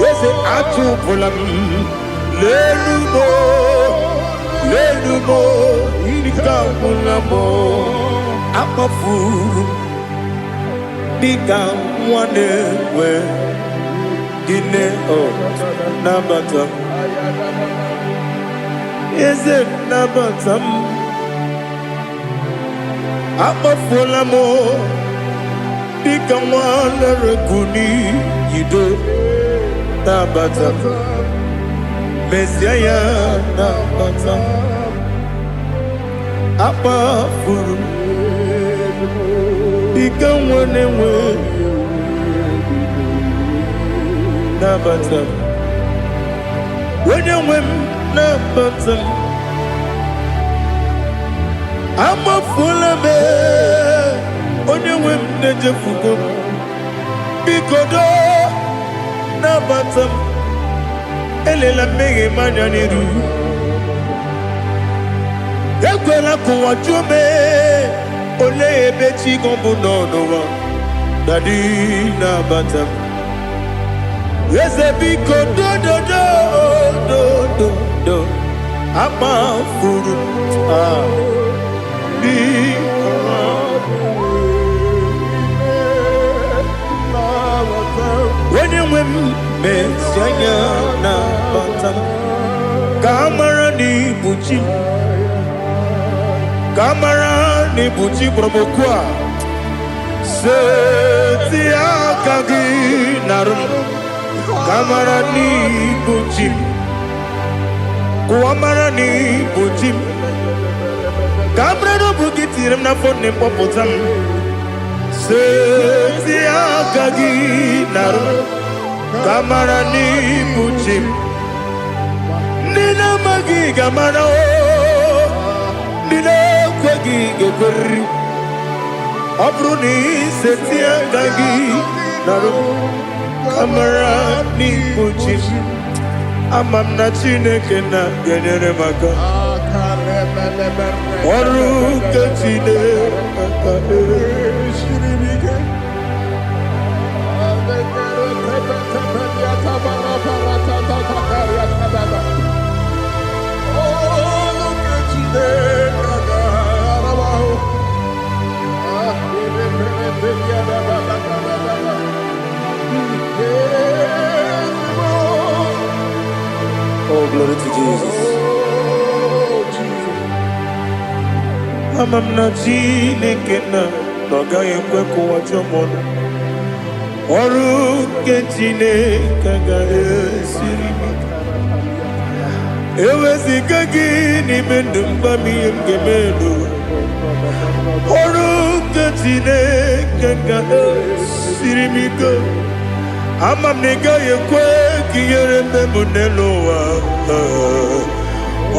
eze, achụpụla m. Lenu m o, lenu m o, ike agwụla m o. Akpafuru m dịka nwa na-enwe gịnị o. Nabata m, eze, nabata m. Akpafuola m dịka nwa lere n'iyido. Nabata m, mezie ya, nabata m. Akpafuru m dịka nwa na-enwe, nabata m. Onye nwe m, nabata m. Amafuola m, onye nwe m, na-ejefugo m. Biko doo, nabata m. Elela mmehie m anya n'iru. Ekwela ka ụwa jụọ m, olee ebe chi gị bụ nọ n'ụwa. Daddy, nabata m. Eze, biko, dododo dododo. Akpafuru m, ah, biko. Onye nwe m, mezi anya, nabata m, ka a mara na ibu chi m, ka a mara na ibu chi kpọrọ m okwu a. Seti aka gị narụ m, ka a mara na ibu chi m. Kụwa mara na ibu chi m, ka a mara na ọ bụ gị tinyere m n'afọ nne m, kpọpụta m. Seti aka gị narụ m, ka a mara na ibu chi m. Ndị na-amaghị ga-amara o, ndị na-ekweghị ga-ekweriri. Ọ bụrụ na iseti aka gị narụ m, ka mara n'ibu chi m. Ama m na Chineke na ga-enyere m aka. Ọrụ nke Chineke. Oh, glory to Jesus. Ama m na Chineke na ọ gaghị ekwe ka ụwa jụọ m ọnụ. Ọrụ nke Chineke agaghị esiri m ike. Eweziga gị n'ime ndụ m, gwa m ihe m ga-eme n'ụwa. Ọrụ nke Chineke ga-esiri m ike. Ama m na ị gaghị ekwe ka ihere mme m n'elu ụwa.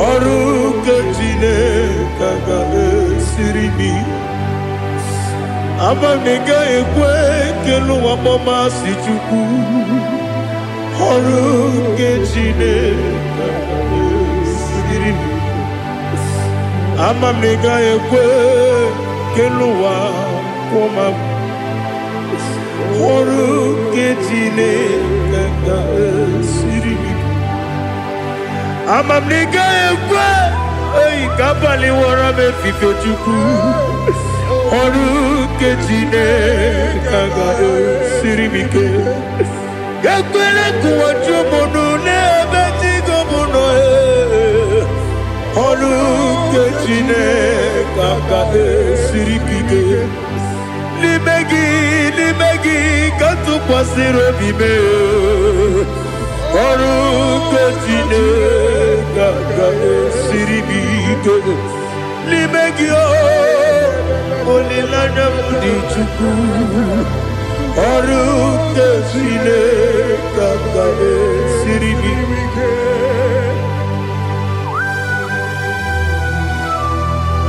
Ọrụ nke Chineke ga-esiri m ike. Ama m na ị gaghị ekwe ka elu ụwa kpọmasị Chukwu. Ọrụ nke Chineke ga-esiri m ike. Ama m na ị gaghị ekwe ka elu ụwa kwụọ m. Ọrụ nke Chineke ga-esiri m ike. Ama m na ị gaghị ekwe. Ei, ka abalị wọrọ m efife, Chukwu. Ọrụ nke Chineke agaghị m ike. Ekwele kụwa chụmụnụ n'ebe chigo m nọ ee. Ọrụ nke Chineke agaghị esiri m ike. N'ime gị, n'ime gị ka m tụkwasịrị obi m ee. Ọrụ nke Chineke agaghị esiri m ike. N'ime gị o, olileanya m dị, Chukwu. Ọrụ nke Chineke agaghị esiri m ike.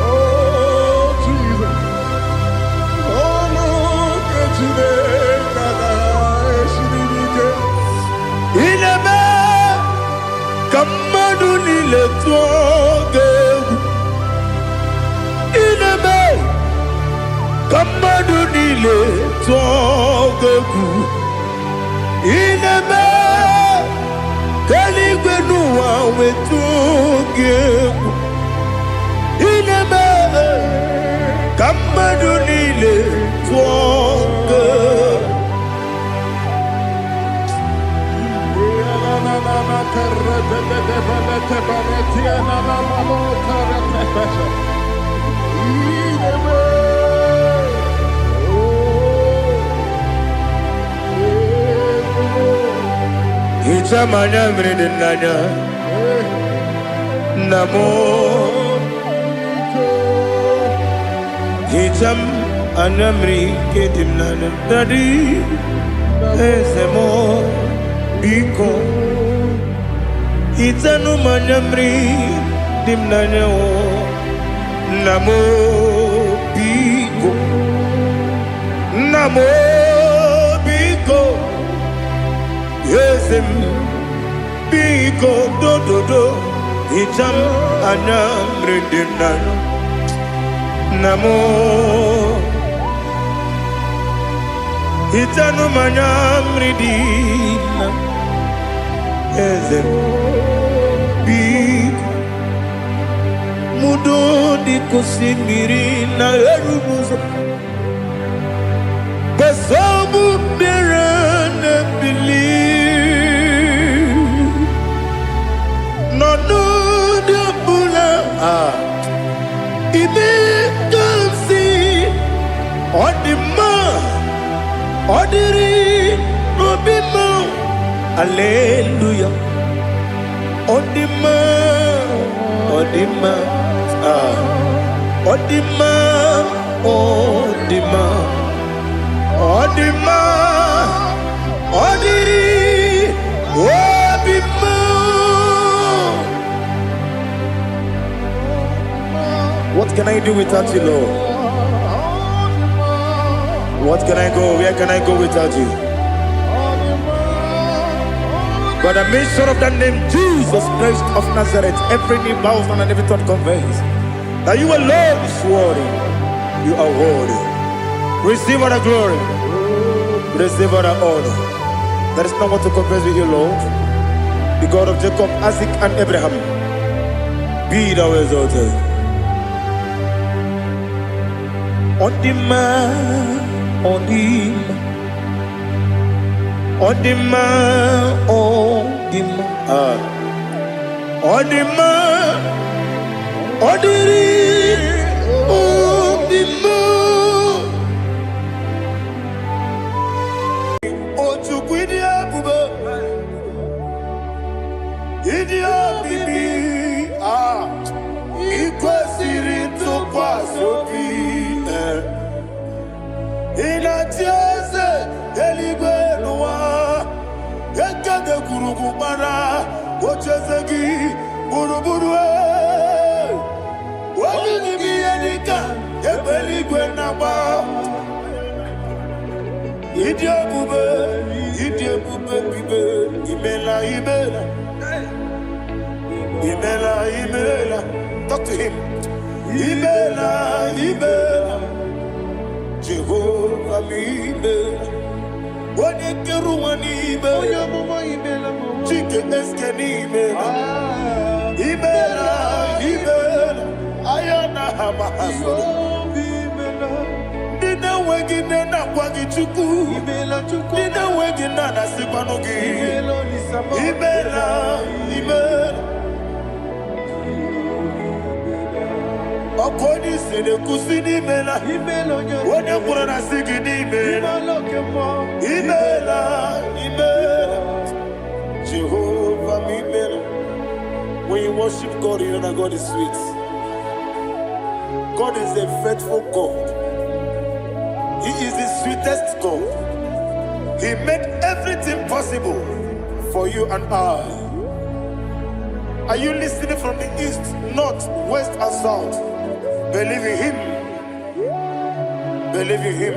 Oh, Jesus. Ọlụ nke Chineke agaghị esiri m ike. Ị na-eme ka mmadụ niile tụọ gị egwu. Ị na-eme ka mmadụ niile tụọ gị egwu. Ị na-eme ka eluigwe n'ụwa wetụọ gị egwu. Ị na-eme ka mmadụ niile tụọ gị egwu. Hichaa m anya mmiri dị n'anya, nna m. Hichaa m anya mmiri nke dị m n'anya, Daddy, eze m, biko hichanụ m anya mmiri dị m n'anya o. Nna m, biko. Nna m, biko. Eze m, biko, dododo, hichaa m anya mmiri dị m n'anya. Nna m, hichanụ m anya mmiri dị na eze m, biko. Mudo dị ka osimiri na-eru n'ụzọ gbasọbụ mmiri na-ebili n'ọnọdụ ọbụla a ime ka m si ọ dị mma, ọ dịrị n'obi m. Aleluya, ọ dị mma, ọ dị mma. Ah, ọ dị mma, ọ dị mma, ọ dị mma, ọ dịrị obi m. What can I do without you, Lord? What can I go? Where can I go without you? By the mention of that name, Jesus Christ of Nazareth, every knee bows down and every tongue confess that you alone is worthy. You are worthy. Receive all the glory. Receive all the honor. There is no one to compare with you, Lord. The God of Jacob, Isaac, and Abraham. Be thou exalted. Ọ dị mma, ọ dị mma, ọ dị mma, ọ dị mma. Ah. Ọ dị mma, ọ dịrị obi m. O Chukwu, ịdị ebube, ịdị omimi, ah, ị kwesịrị ntụkwasị obi. Eh. Ị na-achị eze eluigwe n'ụwa, ekede gwurugwu gbara ocheeze gị gburugburu. Eh. Olu gị bụ ihe dịka egbe eluigwe na-agba. Ịdị ebube, ịdị ebube bibe, imela, imela, imela, imela. Talk to him. Imela, imela, Jehova m, imela. Onye kere ụwa n'ime, Onye amụma, imela m. Chike eske n'imela, imela, imela. na ha ma ha soro. Jehova imela. Ndị na-enweghị nne na-akwa gị Chukwu. Imela Chukwu. Ndị na-enweghị nna na-asịkwanụ gị. Imela Olisa m. Imela, imela. Ọkụ onye isi na-ekwusi n'imela. Imela onye Onye kwuru na sị gị n'imela. Imela oke mmụọ. Imela, imela. Jehovah m imela. When you worship God, you know that God is sweet. God is a faithful God. He is the sweetest God. He made everything possible for you and I. Are you listening from the east, north, west, and south? Believe in Him. Believe in Him.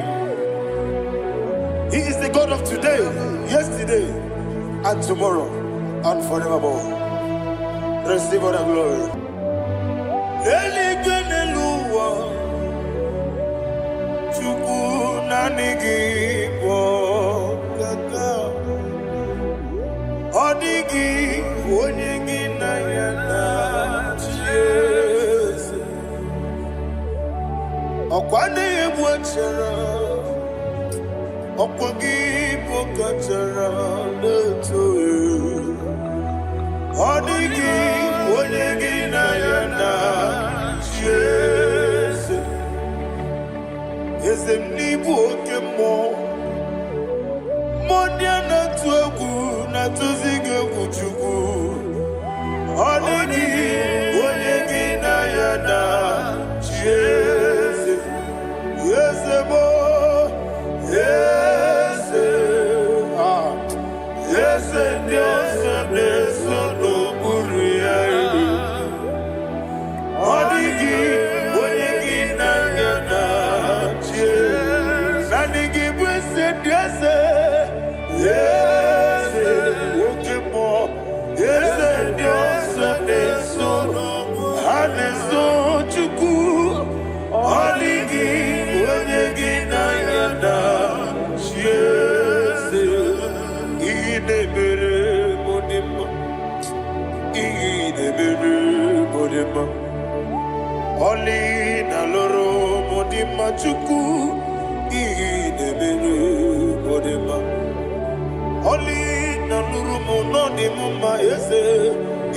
He is the God of today, yesterday, and tomorrow, and forevermore. Receive all the glory. Eluigwe n'elu ụwa, Chukwu naanị gị bụ ọkaka. Ọ dịghị onye gị na ya na-achị eze. Ọkwa na-egbu achara, ọkwa gị bụ kachara na-eto. Ọ dịghị onye gị na ya na-achị eze. Eze m n'ịbụ oke mmụọ. Mmụọ ndị a na-atụ egwu na-atụzi gị egwu Chukwu. Ọ dịghị onye gị na ya na-achị eze. Eze m o, eze, ah, eze ndị ọzọ na-eso n'okpuru ya. Ọ dịghị onye gị na ya na-achị eze. Naanị gị bụ eze ndị eze, eze oke mmụọ, eze ndị ọzọ na-eso, ha na-eso Chukwu. Ọ dịghị onye gị na ya na-achị eze. Ihe na-emere m dị mma, ihe na-emere m dị mma. Ọlị na lụrụ m dị mma Chukwu, ihe na-emere m dị mma. Ọlị na lụrụ m nọ dị m mma eze,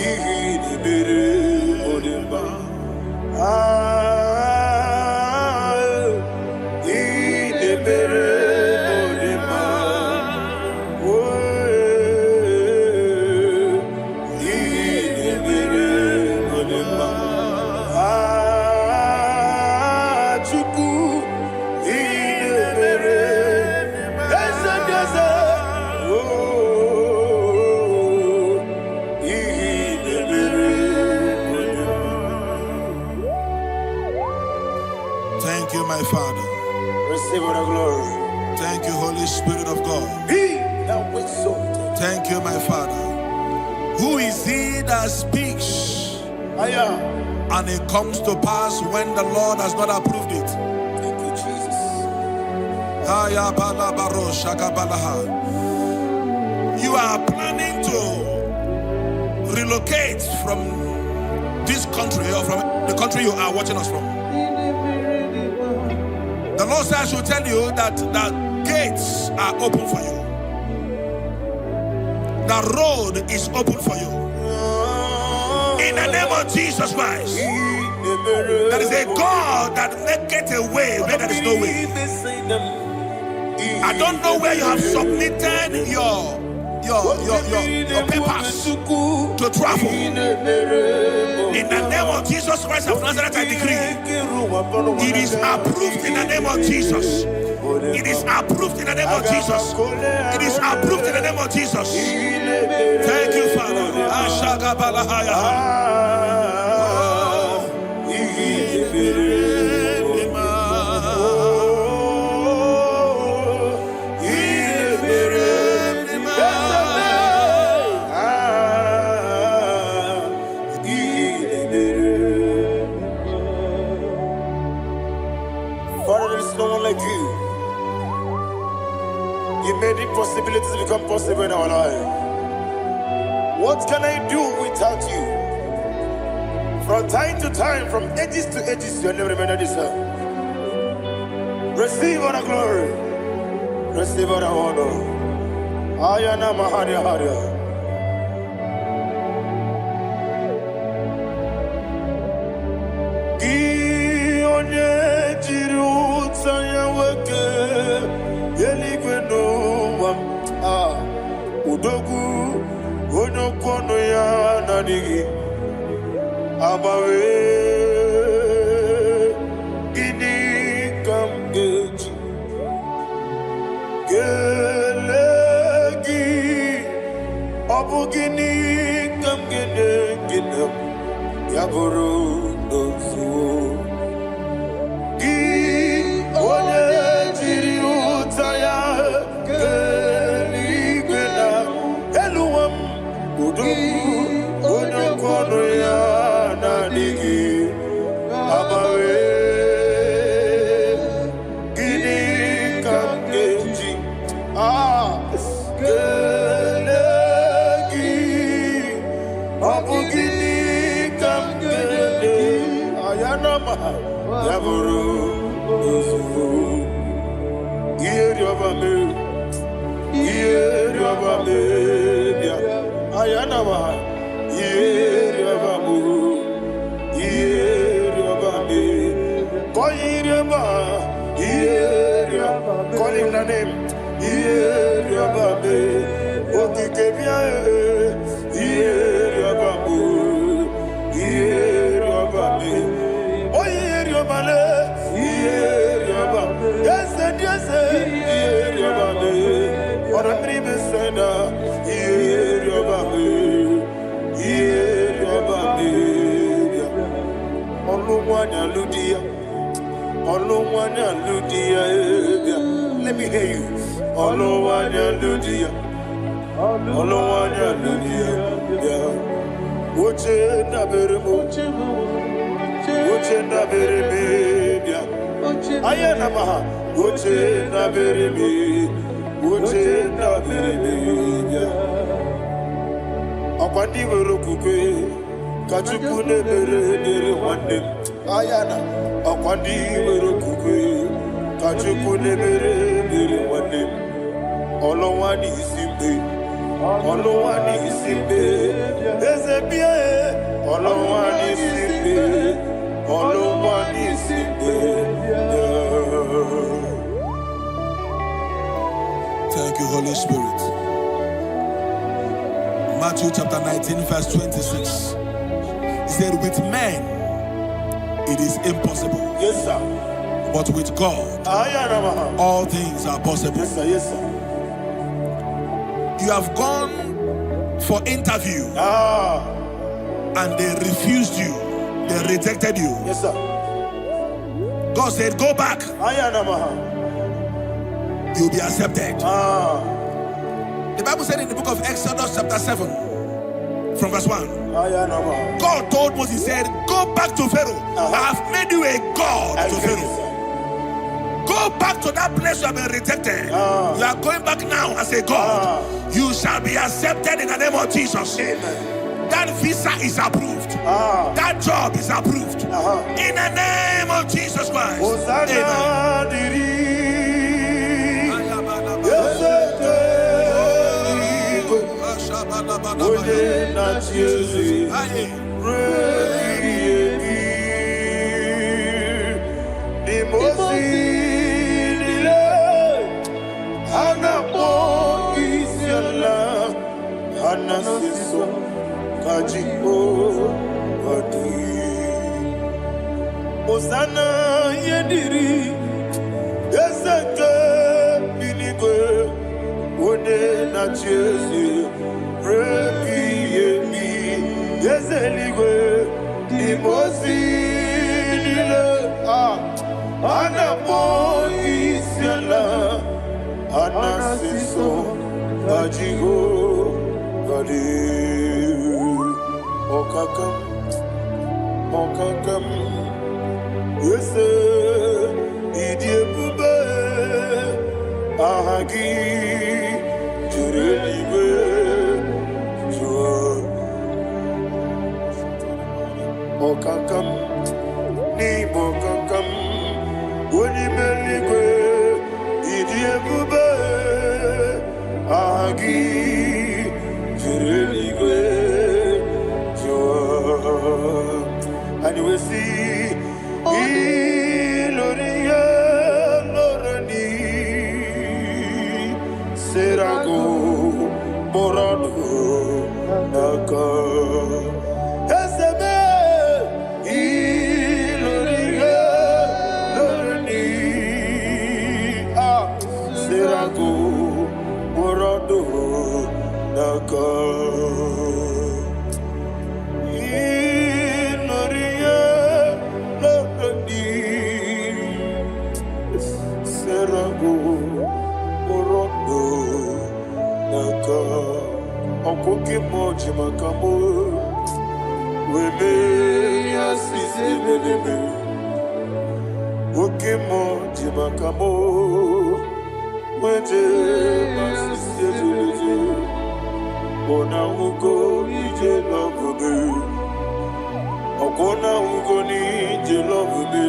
ihe na-emere m dị mma. Ah, ihe na-emere m dị mma. Oh, ihe na-emere m dị mma. Ah, Chukwu, ihe na-emere eze ndị eze. Oh, ihe na-emere m dị mma. Thank you, my Father. Receive all the glory. Thank you, Holy Spirit of God. Be thou exalted. Thank you, my Father. Who is he that speaks Aya. and it comes to pass when the Lord has not approved it? Thank you, Jesus. Aya bala baro shaka balaha. You are planning to relocate from this country or from the country you are watching us from. The Lord says I should tell you that the gates are open for you. The road is open for you. In the name of Jesus Christ, there is a God that maketh a way where there is no way. I don't know where you have submitted your papers to travel. In the name of Jesus Christ of Nazareth, I decree it is approved in the name of Jesus. It is approved in the name of Jesus. It is approved in the name of Jesus. Thank you, Father. Ashagabalahaya. Oh. Father, there is no one like you. You made impossibilities become possible in our life. What can I do without you? From time to time, from ages to ages, your name remains the same. Receive all the glory. Receive all the honor. Ayana Maharia Haria. Gị onye jiri ụta ya nwoke eluigwe n'ụwa m, ah, odogwu onye okwu ọnụ ya na-adịghị agbanwe. Gịnị ka m ga-eji kelee gị? Ọ bụ gịnị ka m ga-enye gị na ya bụrụ n'ozuo? Gị onye jiri ụta ya kee eluigwe na elu ụwa m, odogwu onye okwu ọnụ ya na-adịghị agbanwe. Gịnị ka m ga-eji kelee gị? Ọ bụ gịnị ka m ga-enye ayanama ya bụrụ n'ozugbo? Ihe rịọba mee, ihe rịọba mee bịa ayanama, ihe rịọba mụ, ihe rịọba mee, kọ ihe rịọba, ihe rịọba, call him the name, ihe rịọba mee, okike bịa, ihe rịọba mụ, ihe rịọba mee, onye rịọba le, ihe rịọba, eze dị eze, ihe rịọba mee, ọ̀rọ̀ mmiri mesena, ihe rịọba mee, ihe rịọba mee, ọlụ nwanyị alụ di ya, ọlụ nwanyị alụ di ya, bịa. Let me hear you. Ọlụ nwanyị alụ di ya, ọlụ nwanyị alụ di ya, bịa. Oche ndabere m, oche ndabere m, bịa. Aya na maha, oche ndabere m, oche ndabere m, bịa. Ọkwa ndị nwere okwukwe ka Chukwu na-emere ebere nwanne m. Aya na ọkwa ndị nwere okwukwe ka Chukwu na-emere ebere nwanne m. Ọlụnwa n'isi mgbe, ọlụnwa n'isi mgbe, eze bịa, ọlụnwa n'isi mgbe, ọlụnwa n'isi mgbe. Thank you, Holy Spirit. Matthew chapter 19, verse 26. He said, with men it is impossible, Yes, sir. but with God Aya na maha. all things are possible. Yes, sir. Yes, sir. You have gone for interview and they refused you, they rejected you. Yes, sir. God said, go back, Aya na maha. you'll be accepted. The Bible said in the book of Exodus chapter 7, from verse 1, Aya na maha. God told Moses, he said, go back to Pharaoh. I have made you a God I to get Pharaoh. it, sir. Go back to that place you have been rejected. You are going back now as a God. You shall be accepted in the name of Jesus. Amen. That visa is approved. That job is approved. In the name of Jesus Christ. Hosanna Amen. dịrị eze eluigwe, onye na-achị eze ruo ebighị ebi. N'ime ozi niile ha na-akpọ isi ala, ha na-asị nsọ ka Jehova dị. Hosanna ihe dịrị eze nke eluigwe, onye na-achị eze ruo ebighị ebi. Eze eluigwe, n'ime ozi niile a na-akpọ isi ala, a na-asị nsọ ka Jehova dị. Ọkaka m, ọkaka m, eze ịdị ebube, aha gị juru eluigwe jụọ. Wee sị ilori ihe lọrọ ni serago mụrụ ọnụ n'aka eze mee ilori ihe lọrọ ni ah serago mụrụ ọnụ n'aka ilori ihe lọrọ ni serago mụrụ ọnụ n'aka ọkwụ gị mmụọ ji maka mụ wee mee ya sisi ebelebe oke mmụọ ji maka mụ wee jee ma sisi ebelebe ọna nwugo ije lọbụbe ọkwụ na nwugo n'ije lọbụbe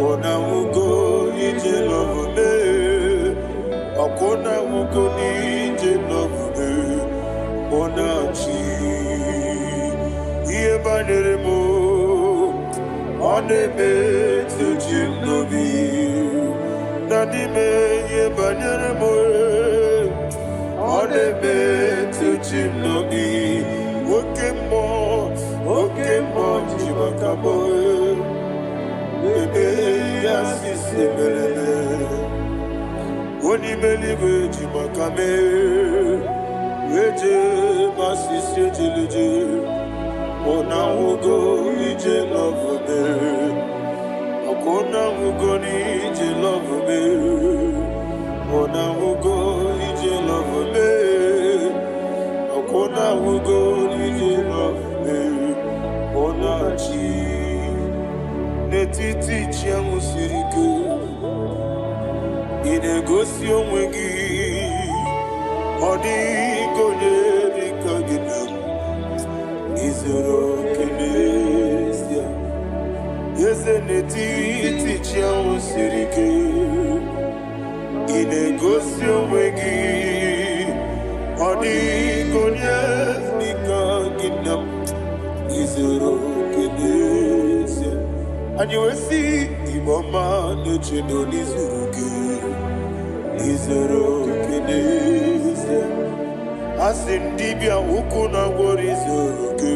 ọna nwugo ije lọbụbe ọkwụ na nwugo n'ije lọbụbe ọna chi ihe banyere m ọ na-emetụ chi m n'obi na n'ime ihe banyere m ọ na-emetụ chi m n'obi oke mmụọ oke mmụọ ji maka m ebe ya sisi mereme onye ime eluigwe ji maka mee eje ma sisi ejeleje ọna nwugo ije lọvụbe ọkwa nwugo n'ije lọvụbe ọna nwugo ije lọvụbe ọkwa nwugo n'ije lọvụbe ọna chi n'etiti chi ahụ siri ike ị na-egosi onwe gị ọ dịghị onye dị ka gị na izuru oke n'ezie eze n'etiti chi ahụ siri ike ị na-egosi onwe gị ọ dịghị onye dị ka gị na izuru oke n'ezie anyị wee sị igbo ọma na-echedo n'izuru gị izuru oke n'ezie a sị m dibịa ukwu na gwọrọ izuru gị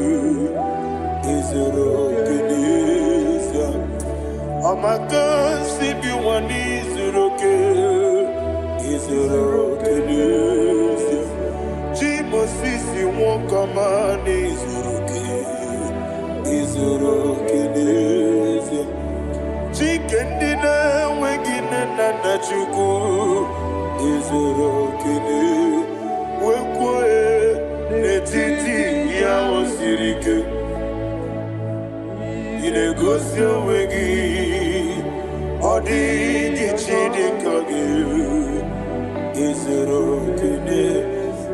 izuru oke n'ezie ọmaka si bi nwa n'izuru oke izuru oke n'ezie chi mosisi nwoke ọma n'izuru oke izuru oke n'ezie chike ndị na-enweghị nne na nna chukwu izuru oke wee kwuo n'etiti ihe ahụ siri ike ị na-egosi onwe gị ọ dịghị chi dị ka gị izuru oke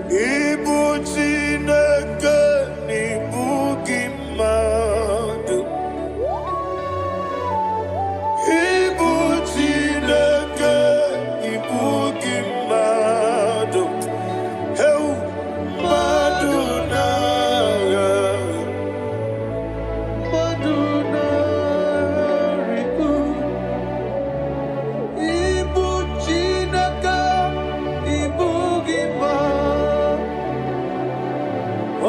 ịbụ Chineke na ịbụ gị mmadụ ịbụ Chineke ịbụ gị mmadụ heu mmadụ na-agha Mmadụ na-arịgo ịbụ Chineke ịbụ gị ma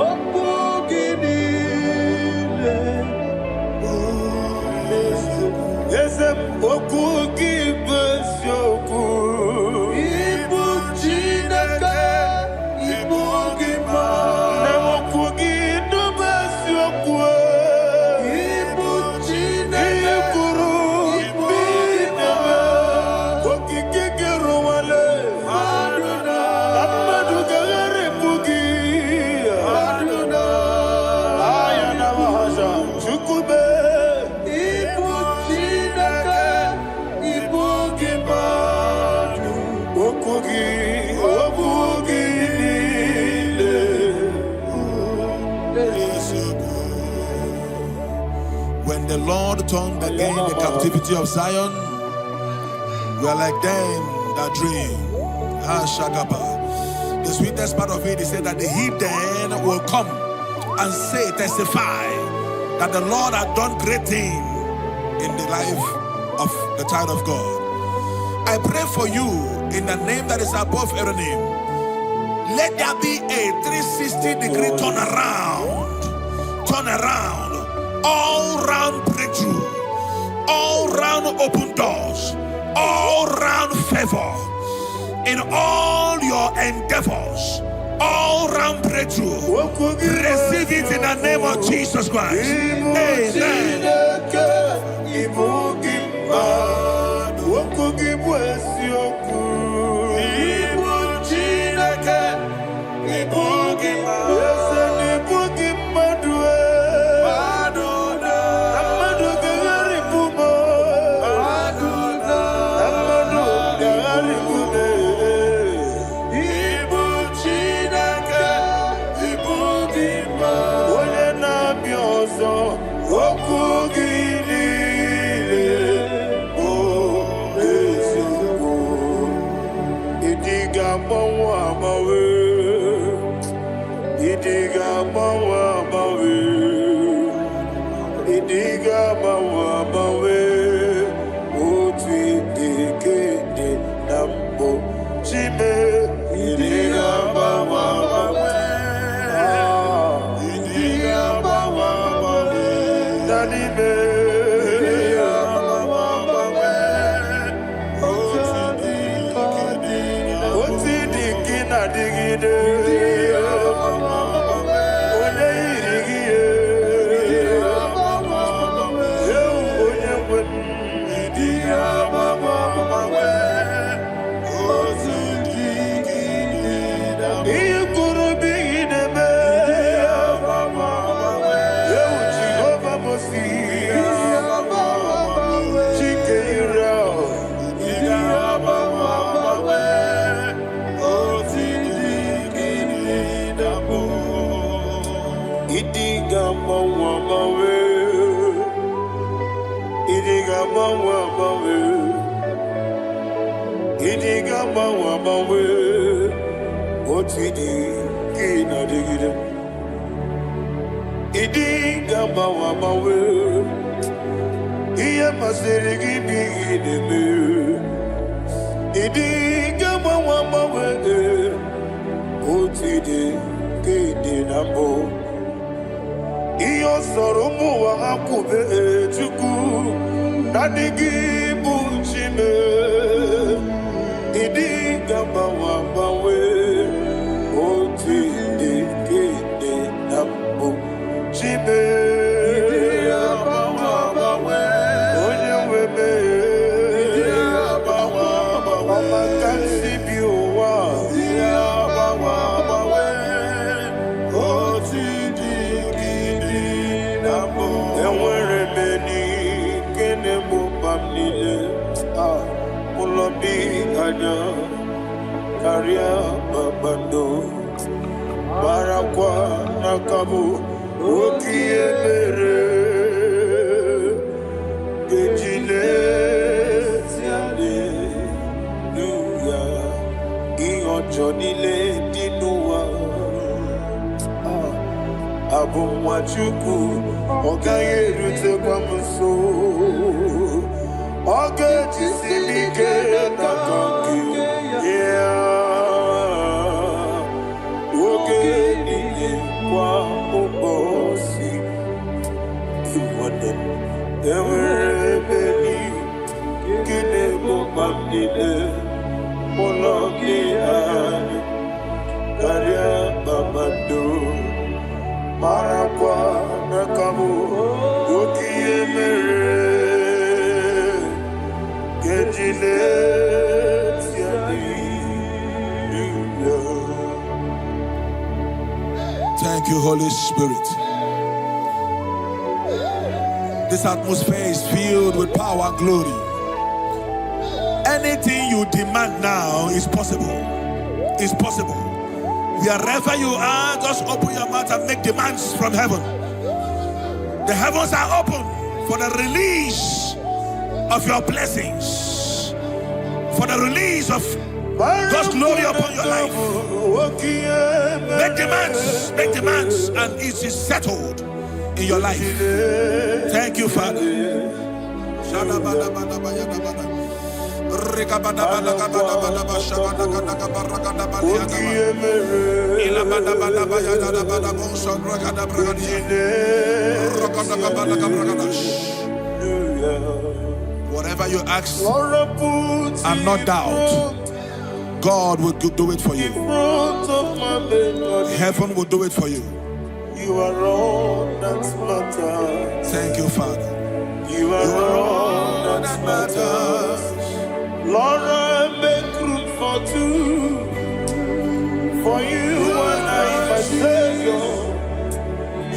okwu gị niile eze m okwu gị bụ eziokwu ịbụ Chineke ịbụ gị ma na okwu gị bụ eziokwu ịbụ ihe Chineke kwuru ịbụ gị ma okike gị rụwale mmadụ na na mmadụ ga-agharịpụ gị mmadụ na aya na mahaja chukwube ịbụ Chineke ịbụ gị mmadụ okwu gị okwu gị niile When the Lord turned again the captivity of Zion, we are like them that dream. Ah, Shagaba. The sweetest part of it is said that the heathen will come and say, testify That the Lord had done great thing in the life of the child of God. I pray for you in the name that is above every name. Let there be a 360-degree turnaround. Turn around. All round breakthrough. All round open doors. All round favor. In all your endeavors. All round breakthrough. Okwu gị bụ Receive it in the name of eziokwu. Jesus Christ. Ịbụ Amen. Chineke, ịbụ gị mmadụ. Okwu gị bụ eziokwu. Ịbụ Chineke, ịbụ gị mmadụ. Eze na ịbụ gị mmadụ e. Na mmadụ ga-agharịpụ m. Na mmadụ ga-agharịpụ m. Ịbụ Chineke, ịbụ gị mmadụ. Onye na-abịa ọzọ, okwu gị niile bụ eziokwu. Ịdị ga-agbanwe agbanwe. Ịdị ga-agbanwe agbanwe. Ịdị ga-agbanwe agbanwe. Otu ịdị ka ịdị na mbụ. Chime, ịdị ga-agbanwe agbanwe. Ah, ịdị ga-agbanwe agbanwe. Na n'ime. Ịdị ga-agbanwe agbanwe. Otu ịdị ka ịdị na mbụ. Otu ịdị ka ị na-adịgide. Onye yiri gị ye. Ewu onye nwe m. Ịdị ga-agbanwe agbanwe. Otu ịdị ka ịdị na mbụ. Ihe kwuru bụ ihe na-eme. Ewu Jehova Mosi. Chike Israel. Ịdị ga-agbanwe agbanwe. Otu ịdị ka ịdị na mbụ. Ịdị ga-agbanwe agbanwe. Ịdị ga-agbanwe agbanwe. Ịdị ga-agbanwe agbanwe. Otu ịdị ka ị na-adịgide. Ịdị ga-agbanwe agbanwe. Ihe masịrị gị bụ ihe ị na-eme. Ịdị ga-agbanwe agbanwe. Otu ịdị ka ịdị na mbụ. Ihe ọ sọrọ ụmụ ụwa ha kwube, Chukwu, naanị gị bụ Chime. Ịdị ga-agbanwe agbanwe. Otu ịdị ka ịdị na mbụ. Chime. Onye nwe m. Ọma ka m si bi ụwa. Otu ịdị ka ịdị na mbụ. Enwere m enyi nke na-egbo mkpa m niile. Ah, ụlọ bi anya karịa kpakpando. Marakwa n'aka bụ oke ihe mere ga-eji lesi aleluya ihe ọjọọ niile dị n'ụwa. Ah, abụ nwa Chukwu, ọ gaghị erutekwa m nso. Ọ ga-ejisi m ike n'aka nke ya oge niile kwa ụbọchị. Nwanne m, enwere ebe nke na-egbo mkpa m niile. Ụlọ gị anya karịa kpakpando. Marakwa n'aka bụ oke ihe mere ga-eji leti aleluya. Thank you, Holy Spirit. This atmosphere is filled with power and glory. Anything you demand now is possible. Is possible. Wherever you are, just open your mouth and make demands from heaven. The heavens are open for the release of your blessings, for the release of God's glory upon your life. Make demands, and it is settled. in your life. Thank you, Father. Whatever you ask and not doubt, God will do it for you. Heaven will do it for you. You are all that matters. Thank you, Father. You are all that matters. Lord, I make room for two. For you and I, my Savior.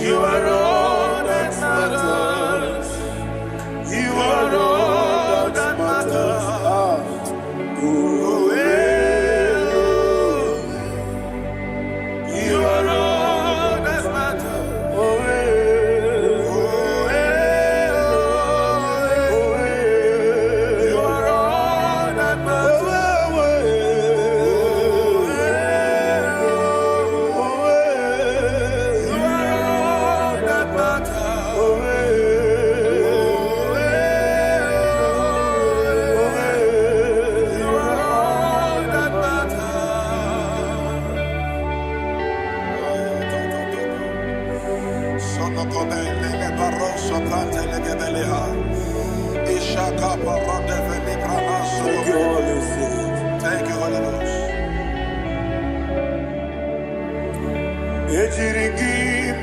You are all that matters. You are all that matters. Ah. Oh, eh, oh. You are all that matters. Oh, eh, oh, eh, oh, eh. You are all that matters. Oh, eh, oh, eh. You are all that matters. Oh, eh, oh, eh, oh, eh. You are all that matters. Thank you, Holy Spirit. Thank you, Holy Ghost. Ejiri gị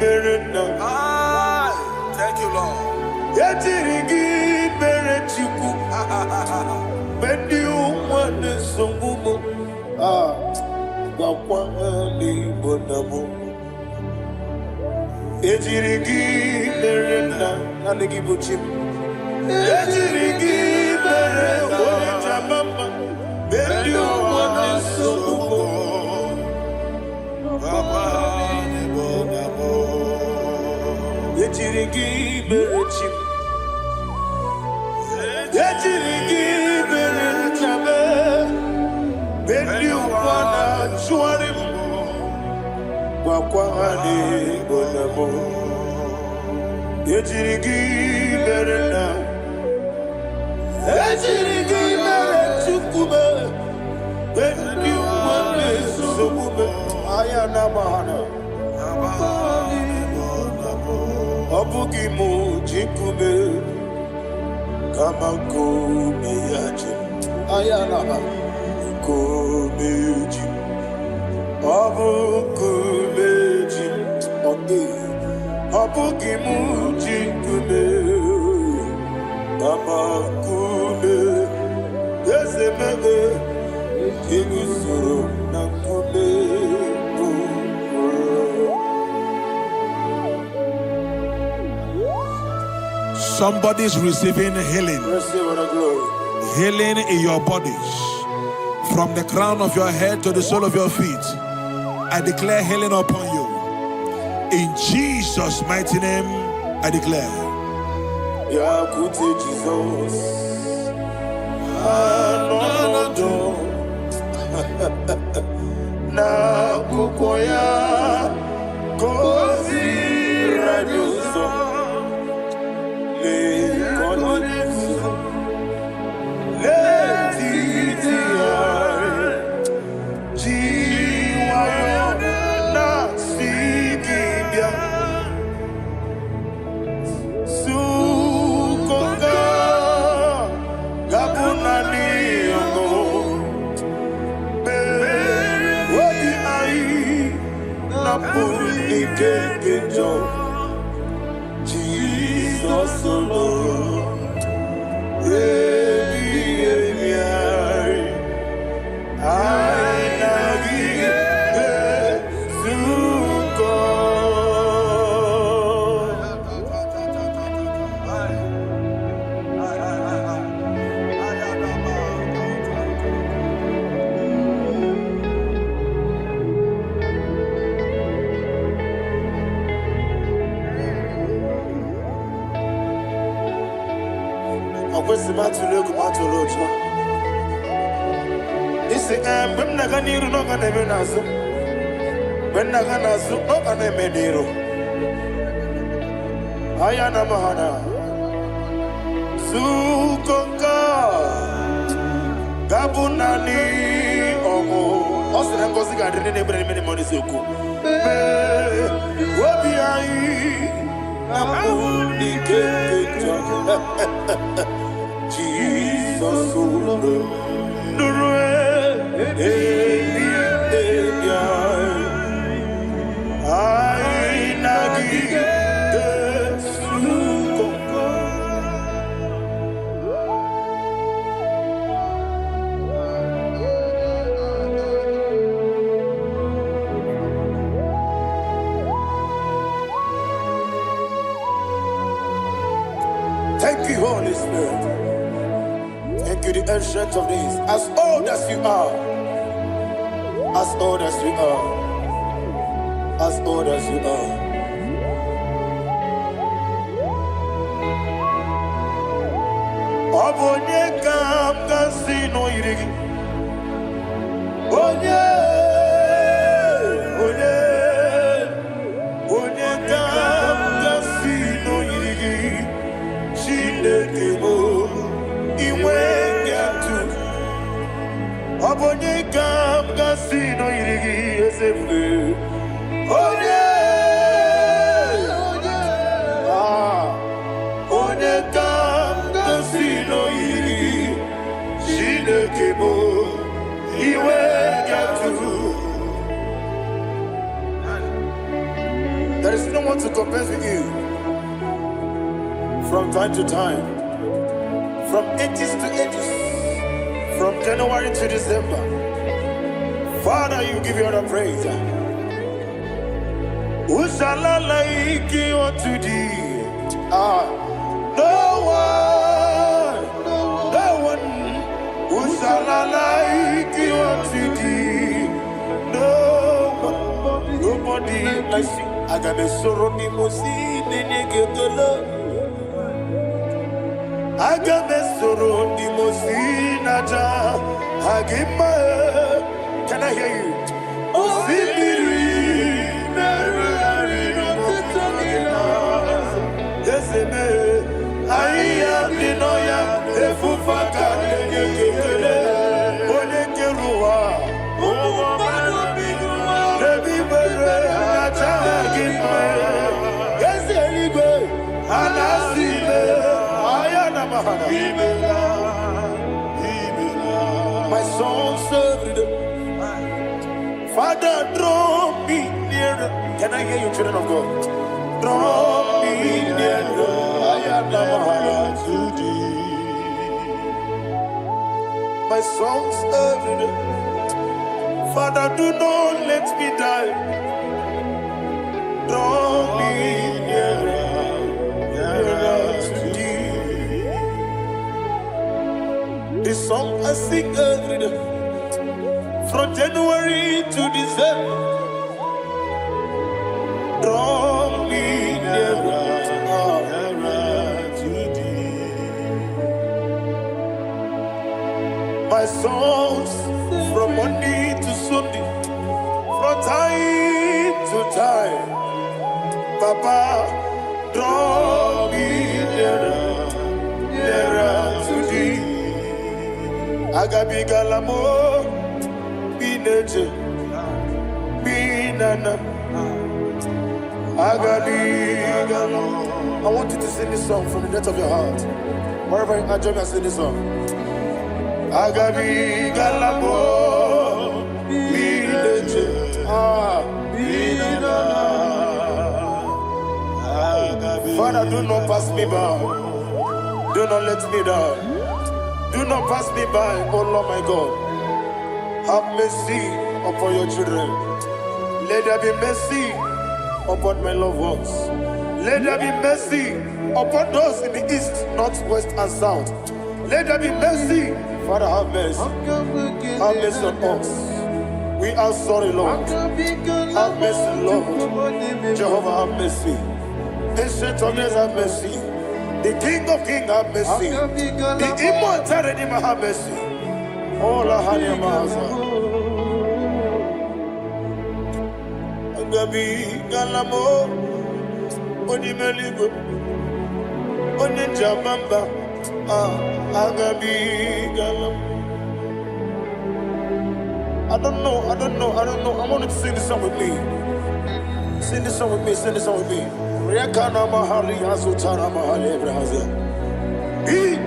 mere nna. Aye. Thank you, Lord. Ejiri gị mere Chukwu. Mgbe ndị ụwa na-esogbu m, ah, gwakwa ha n'Igbo na mụ. Ejiri gị mere nna, naanị gị bụ chi m. Ejiri gị mere onye jama mma. Mgbe ndị ụwa na-esogbu m, ejiri gị mere chi m. Ejiri gị mere nna m. Mgbe ndị ụwa na-achụgharị m, gwakwa ha n'Igbo na mụ. Ejiri gị mere nna. Ejiri gị mere Chukwu m. Mgbe ndị ụwa na-esogbu m, anya na-ama ha. Ọ bụghị m ji nkume, kama nkume ya ji m. Anya na-ama nkume ji m. Ọ bụ nkume ji m. Ọ dịghị. Ọ bụghị m ji nkume, kama nkume eze mebe eguzoro na nkume bụ. Somebody's receiving healing. Receive the glory. Healing in your bodies. From the crown of your head to the sole of your feet. I declare healing upon you. In Jesus' mighty name, I declare. Bịakwute Jizọs anọnọdụ n'akwụkwọ ya ka o ziri anyị ụzọ. Lee ka ọ na-eguzo n'etiti anyị, ji nwayọọ na-asị gị bịa Sukoka ga-abụ naanị ọṅụ obi anyị napụrụ ike nke njọ. Jizọs lụrụ ebighị ebi anyị, anyị na gị ezukọ. Ọ kwesịrị m atụrụ egwu m atụrụ ụjọ. Isi ee, mgbe m na-aga n'iru na ọ ga na-eme n'azụ, mgbe m na-aga n'azụ ọ ga na-eme n'iru. Ayana mahana. Nzukọ nke a ga-abụ naanị ọṅụ. Ọ sị na ngọzi ga-adịrị ndị na-ebere n'ime n'ime n'eziokwu. Mee obi anyị na mpụ n'ike nke njọ. Jizọs ụlọ nụrụ ebi ebi anyị. Anyị na gị ga-ezukọ. Thank you, Holy Spirit. Thank you, the Ancient of Days. As old as you are, as old as you are, as old as you are. Ọ bụ onye ka m ga-asị na o yiri gị? Onye, onye, onye ka m ga-asị na o yiri gị? Chineke bụ inwe atụ. Ọ bụ onye ka m ga-asị na o yiri gị, eze ebube? Onye, ah, onye ka m ga-asị na o yiri gị? Chineke bụ iwe atụ. There is no one to compare with you from time to time, from ages to ages, from January to December. Father, you give you all the praise. Who shall I like unto thee? Ah, no one, no one. Who shall I like unto thee? No one, nobody like you. Aga m esoro ndị mmụọ ozi na-enye gị ekele. Aga m esoro ndị mmụọ ozi na-aja gị mma. Can I hear you? Osimiri na-erugharị n'ọtụtụ gị na eze mee ahịhịa dị n'ọhịa efufe aka na-enye gị ekele. Onye kere ụwa n'ebe ikpere na-aja gị mma. Eze eluigwe a na-asị ime ahịa na mahana. My songs every day. Father, draw me nearer. Can I hear you, children of God? Draw me nearer. Ayana mahana. To thee. My songs every day. Father, do not let me die. Draw me nearer, nearer to thee. The song I sing every day, from January to December. Draw me nearer, Nearer to thee. My songs from Monday to Sunday, from time to time. Papa, draw me nearer, nearer to thee. Agabigala m bineje binana. Agabigala. I want you to sing this song from the depth of your heart. Wherever you are, join me and sing this song. Agabigala m bineje. Ah, Binana. Father, do not pass me by. Do not let me down. Do not pass me by, oh Lord my God. Have mercy upon your children. Let there be mercy upon my loved ones. Let there be mercy upon those in the east, north, west, and south. Let there be mercy. Father, have mercy. Have mercy on us. We are sorry, Lord. Have mercy, Lord. Jehovah, have mercy. Ancient of Days, have mercy. The King of Kings, have mercy. The Immortal Redeemer, have mercy. All our Agabigala m onye eluigwe. Onye njem mba, ah, agabigala m. I don't know, I don't know, I don't know. I want you to sing this song with me. Sing this song with me, sing this song with me. Rekana mahali azutara mahali ebrahazia. I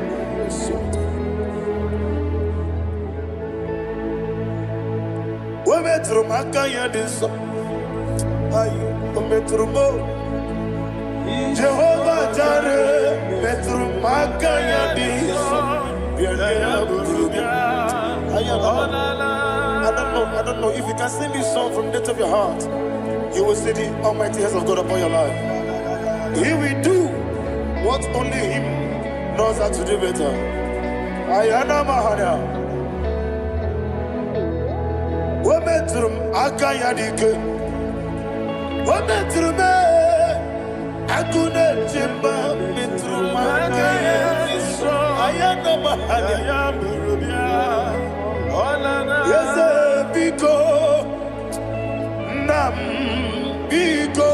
O metụrụ m aka ya dị nsọ. Ayi, o metụrụ m o. Jehova Jare metụrụ m aka ya dị nsọ. Bịa ya bụrụ bịa. Aya, I don't know, I don't know. If you can sing this song from the depth of your heart, you will see the almighty hands of God upon your life. He will do what only Him knows how to do better. Ayana Mahana. O metụrụ m aka ya dị ike. O metụrụ m ee, agụ na-eche mba metụrụ m aka ya dị nsọ. Ayana Mahana. Eze biko, nna m biko,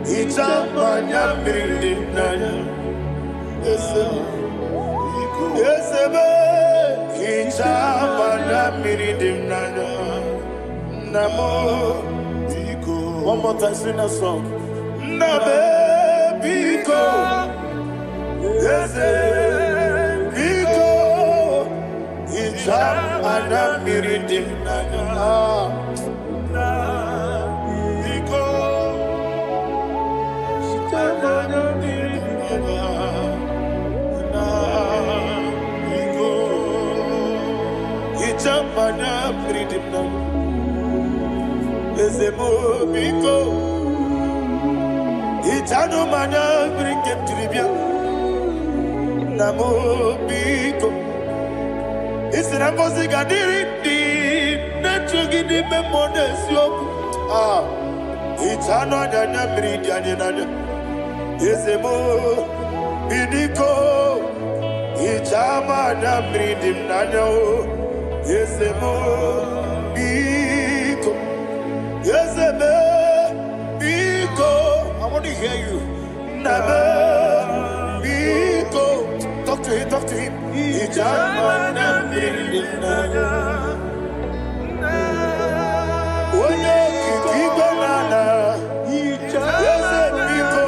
hichaa m anya mmiri dị n'anya. Eze m, eze m, hichaa m anya mmiri dị m n'anya. Nna m, one more time, sing that song. Nna m, biko, eze biko, hichaa m anya mmiri dị m n'anya. Ah. Biko, hichaa m anya mmiri dị m n'anya. Na biko, hichaa m anya mmiri dị m n'anya. Eze m, biko, hichanụ m anya mmiri nke m jiri bịa. Nna m, biko, ị sị na ngọzi ga-adịrị ndị na-echu gị n'ime mmụọ na eziokwu. Ah, hichanụ anya anya mmiri dị anyị n'anya. Eze m, biko, hichaa m anya mmiri dị m n'anya o. Eze m, biko, eze m, biko. I want to hear you. Nna m, biko. Talk to him, talk to him. Hichaa m anya mmiri dị m n'anya. Onye okike igwe na ala. Eze biko,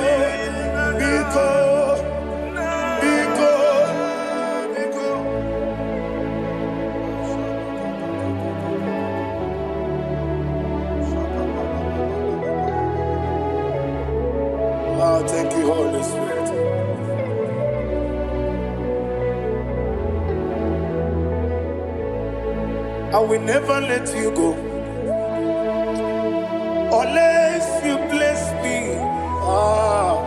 biko, biko, biko. Oh, thank you, Holy Spirit. I will never let you go unless you bless me. Ah,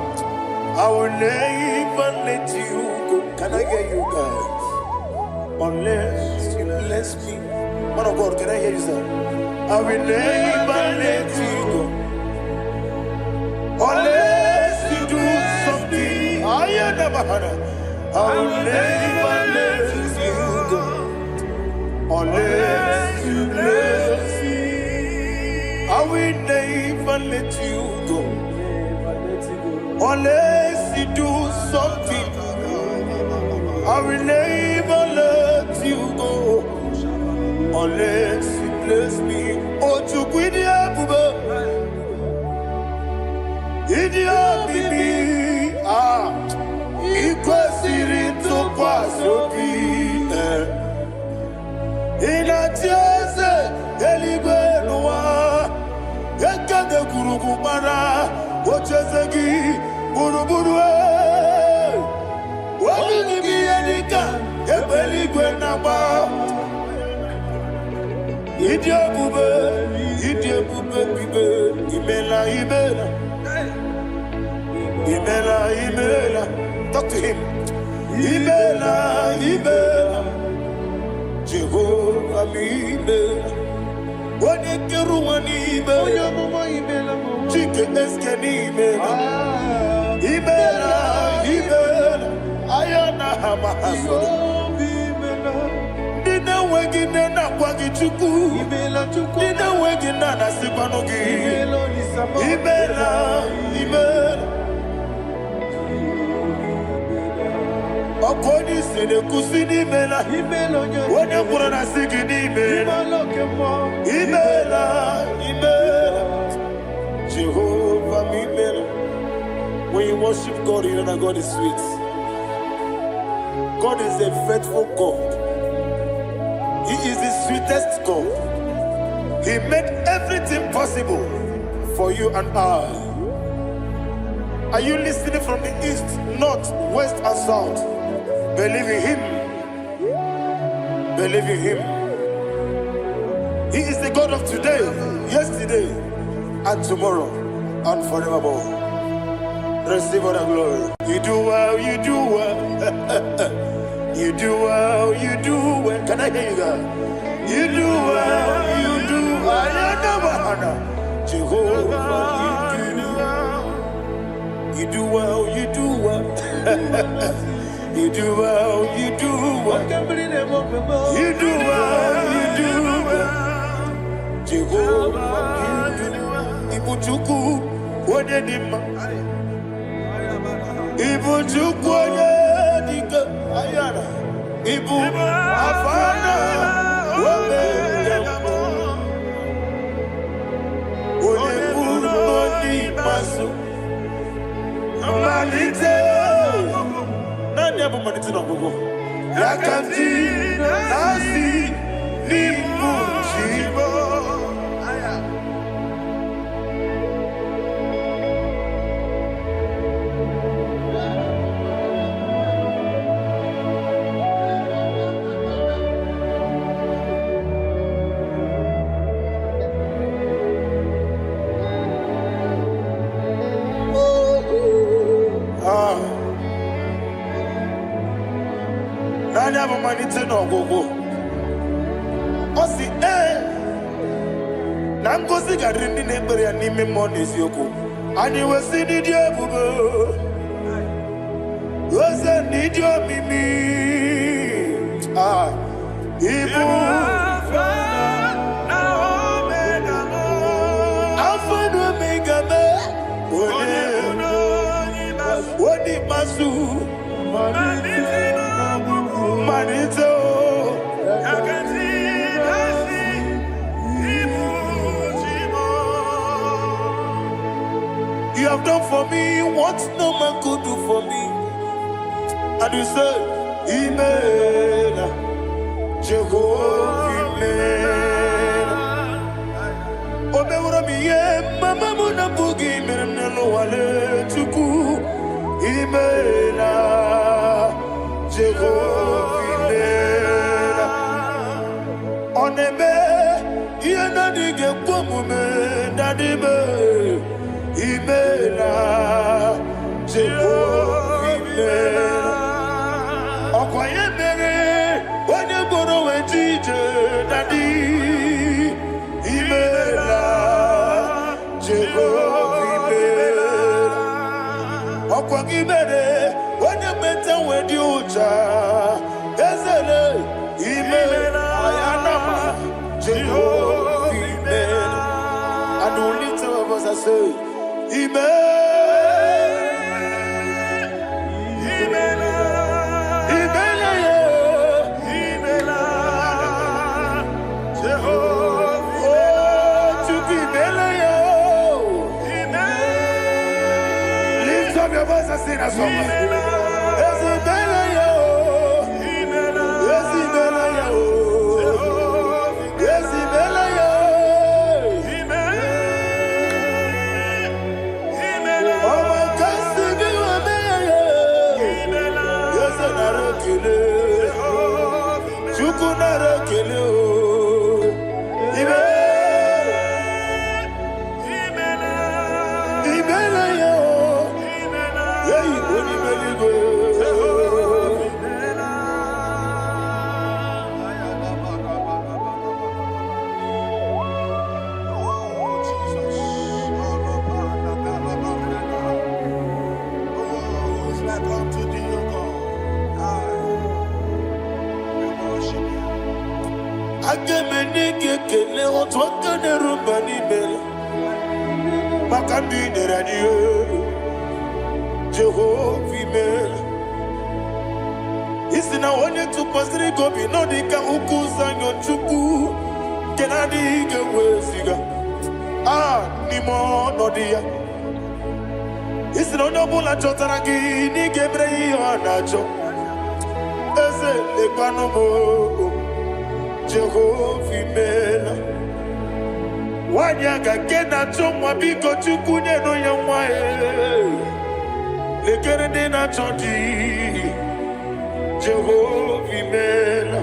I will never let you go. Can I hear you guys? Unless you bless me. Man of God, can I hear you, sir? I will never let you go unless you do something. I never had. I will never let you go unless you bless me. I will never let you go unless you do something. I will never let you go unless you bless me. Oh, Chukwu ịdị ebube, ịdị omimi, ah, ị kwesịrị ntụkwasị obi. Eh. Ị na-achị eze eluigwe n'ụwa, ekede gburugburu gbara ocheeze gị gburugburu. Eh. Obi gị bụ ihe dịka egbe eluigwe na-agba. Ịdị ebube, ịdị ebube bibe, imela, imela, imela, imela. Talk to him. Imela, imela, Jehova m imela. Onye kere ụwa n'ime, Onye amụma imela m. Chike eske n'imela. Imela, imela, aya na ha ma ha soro. Obi imela. Ndị na-enweghị nne na-akwa gị Chukwu. Imela Chukwu. Ndị na-enweghị nna na-asịkwanụ gị. Imela Olisa m. Imela, imela. Ọkụ onye isi na-ekwusi n'imela. Imela onye Onye kwuru na sị gị n'imela. Imela oke mmụọ. Imela, imela. Jehovah m imela. When you worship God, you know that God is sweet. God is a faithful God. He is the sweetest God. He made everything possible for you and I. Are you listening from the east, north, west, and south? Believe in Him. Believe in Him. He is the God of today, yesterday, and tomorrow, and forevermore. Receive all the glory. You do well, you do well. You do well, you do well. Can I hear you guys? You do well, you do well. Jehovah, you do well. You do well, you do well. You do well, you do well. Oke mmiri na-eme ofe m. You do well, you do well. Jehovah, you do well. Ibu Chukwu, onye dị mma. Ibu Chukwu onye dị ike. Ayara. Ibu Alfa na Omega. Onye mbụ na onye ikpeazụ. Mmalite. Naanị ya bụ mmalite na ọgwụgwụ. Ya ka m ji na-asị n'ịbụ chi m. Ah. Naanị ya bụ mmalite na ọgwụgwụ. Ọ sị ee na ngozi ga-adịrị ndị na-ekpere ya n'ime mmụọ na eziokwu. Anyị wesị n'ịdị ebube, oze n'ịdị omimi. Ah, ịbụ Alfa na Omega mee onye onye ikpeazụ, mmalite o. You have done for me what no man could do for me. And you say, Imela, Jehovah Imela. O meworo m ihe mama m na-apụghị mere m n'ụwa Chukwu. Imela, Jehovah Imela. Ọ na-eme ihe na-adịghị ekwe omume dadime. Imela, Jehovah Imela. Ọkwa ya mere onye gboro wee ji ije, daddy. Imela, Jehova imela. Ọkwa gị mere onye meta wee dị ụcha ezele. Imela ayanama, Jehova imela. And we lift our voice and say, Imela, Imela, yeah. Oh, Chukwu imela, yeah. Lift up your voice and sing that song. Eze imela, yeah. Eze imela, yeah. Eze imela, yeah. Ọmọ kasị gị ome, yeah. Eze nara ekele. Chukwu nara ekele o. Imela, imela, yeah. Hey, onye eluigwe. Oh, Jesus. Oh, who is like unto thee, O God? I worship you. Aga m enye gị ekele otu aka na-eru mba n'ime maka ndị i nyere anyị. Jehova imela. Isi na onye tụkwasịrị gị obi nọ dị ka ukwu Zayọn Chukwu nke na-adịghị ike weziga a n'ime ọnọdụ ya. Isi na onye ọbụla chọtara gị na ị ga-emere ya ihe ọ na-achọ. Eze, lekwanụ m o, Jehova, imeela. Nwaanyị aga nke na-achọ nwa, biko Chukwu, nyenụ ya nwa ya. Lekere ndị na-achọ di, Jehova, imeela.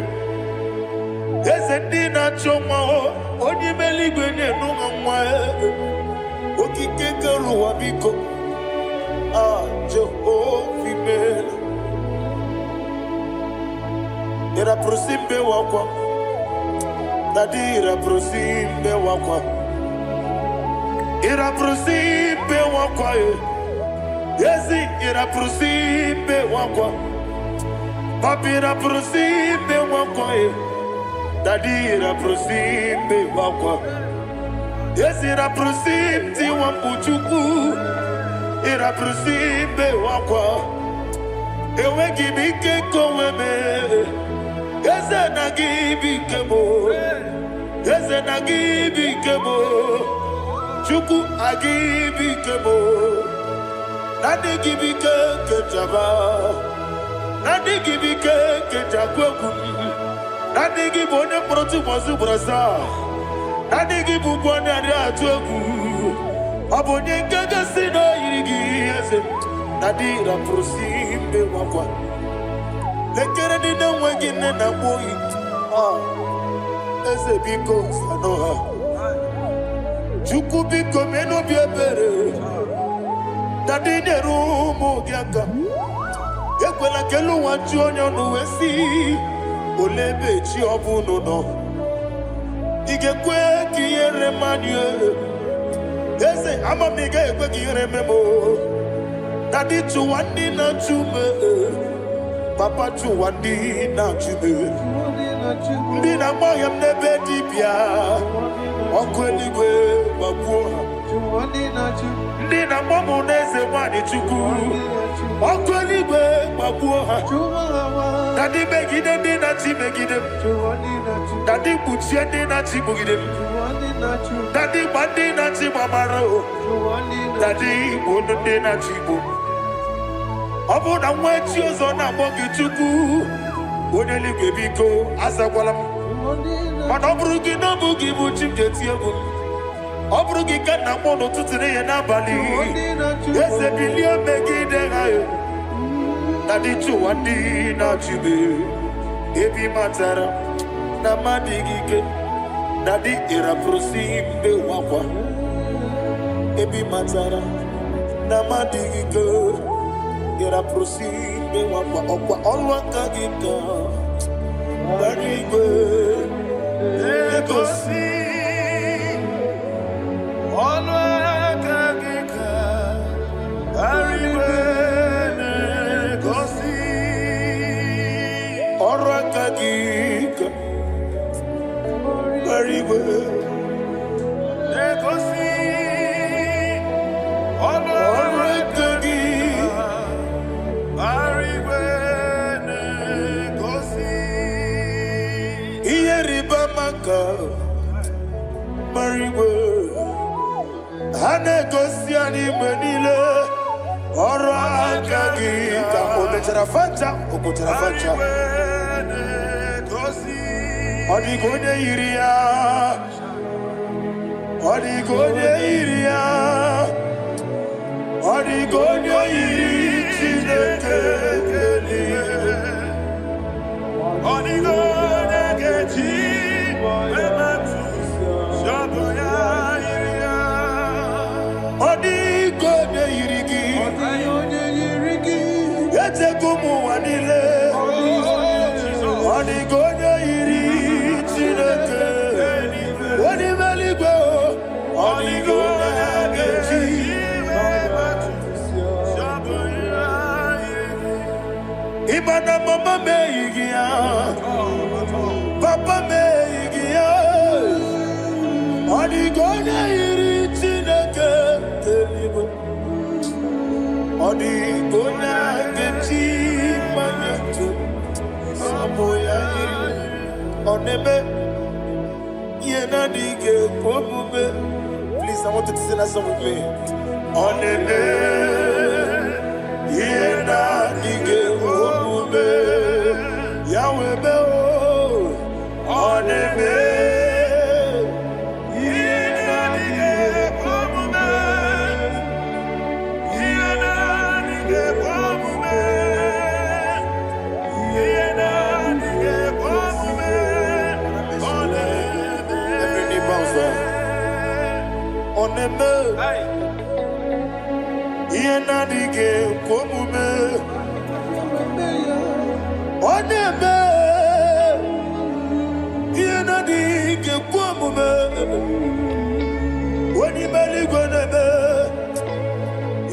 Eze, ndị na-achọ nwa o, onye ime eluigwe, nyenụ ha nwa ya. Okike kere ụwa, biko, ah, Jehova, imeela. Ịrapụrụ mbe wakwa, daddy, ịrapụrụ mbe wakwa, ịrapụrụ mbe wakwa e. Ezi, ịrapụrụ mbe wakwa. Papi, ịrapụrụ mbe wakwa e. Daddy, ịrapụrụ mbe wakwa. Ezi, ịrapụrụ tiwa mkpu. Chukwu, ịrapụrụ mbe wakwa. Enweghị m ike nke onwe m. Eze, na gị bụ ike m. Eze, na gị bụ ike m. Chukwu, agị bụ ike m. Na ndị gị bụ ike nke njaba, na ndị gị bụ ike nke njakwu egwu m. Na ndị gị bụ onye mkpọrọ tụbọzụ ugboro asaa. Na ndị gị bụ ụgwọ onye adịghị atụ egwu. Ọ bụ onye nke gosi na o yiri gị. Eze na dị rapụrụ si mbe nwakwa. Lekere ndị na-enweghị nne na nwa oyi. Ah, eze, biko, sanụ ha. Chukwu, biko, mee n'obi ebere na ndị nyere ụmụ gị aka. Ekwela ka elu ụwa ju onye ọnụ wee sị, "Olee ebe chi ọ bụ unu nọ?" Ị ga-ekwe ka ihere mmadụ? Eze, ama m na ị gaghị ekwe ka ihere mee m o. Na dị chụwa ndị na-achụ m, papa, chụwa ndị na-achụ m, ndị na-agba ọhịa m n'ebe dibịa. Ọkụ eluigwe gbagbuo ha. Ndị na-agba m n'eze nwanyị, Chukwu, ọkụ eluigwe gbagbuo ha. Na ndị megide ndị na-achị megide m, na ndị kpuchie ndị na-achị kpugide m, na ndị gba ndị na-achị gbamara o, na ndị gbuo ndị na-achị igbo. Ọ bụrụ na nwa echi ọzọ na-akpọ gị Chukwu, onye eluigwe, biko, azakwala m. Mana ọ bụrụ gị na ọ bụ gị bụ chi m ga-eti egwu m. Ọ bụrụ gị ka nna akpọ n'ụtụtụ, n'ehihie, n'abalị. Eze, bilie megide ha e. Na dị chụwa ndị na-achụbe ebe ị matara na mmadụ gị ike. Na dị ịrapụrụsi mbe wakwa ebe ị matara na mmadụ gị ike. Ịrapụrụsi mbe wakwa ọkwa ọlụ aka gị ka gbara igwe na-egosi. Ọnụ aka gị ka igwe na-egosi. Ọrụ aka gị ka gbara igwe na-egosi. Ọnụ ọrụ aka gị igwe na-egosi. Ihe rịba ama ka gbara igwe ha na-egosi anyị mgbe niile. Ọrụ aka gị ka o mechara facha, o kpochara facha. Igwe na-egosi. Ọ dịghị onye yiri ya, ọ dịghị onye yiri ya, ọ dịghị onye yiri Chineke eluigwe. Ọ dịghị onye ga-eji emetụ sọbụ ya yiri ya. Ọ dịghị onye yiri gị. Ọ dịghị onye yiri gị. Echego m ụwa niile, ọ dịghị onye yiri Chineke onye ime eluigwe o. Ọ dịghị onye ga-eji Sọbụ ya yiri gị. Ịma na mama m eyighị ya, papa m eyighị ya. Ọ dịghị onye yiri Chineke eluigwe. Ọ dịghị onye ga-eji mmanya tụ. ya yiri. Ọ na-eme ihe na-adịghị ekwe omume. Please, I want you to sing that song with me. Ọ na-eme ihe na-adịghị ekwe omume. Ya wee mee o. Ọ na-eme Ihe na-adịghị ekwe omume. Ihe na-adịghị ekwe omume. Ihe na-adịghị ekwe omume. Ọ na-eme. Every knee bows down. Ọ na-eme ihe na-adịghị ekwe omume. Ọ na-eme ihe na-adịghị ekwe omume. Onye ime eluigwe na-eme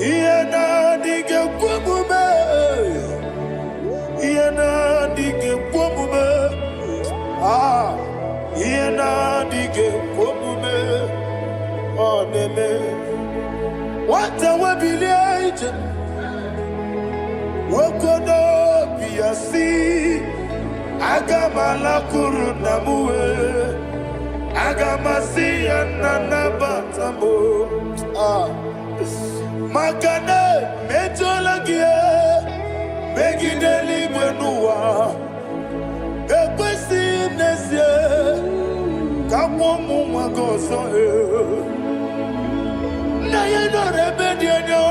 ihe na-adịghị ekwe omume. Ihe na-adịghị ekwe omume. Ah, ihe na-adịghị ekwe omume. Ọ na-eme. Nwata webilie ije, nwoke n'obi ya si, aga m alakwuru nna m wee, aga m asị ya, nna, nabata m o. Ah. Maka na emejọla gị megide eluigwe n'ụwa, ekwesịghị m n'ezie ka nwa ụmụ nwa gị ọzọ. Ee. Nna ya nọrọ ebe dị anya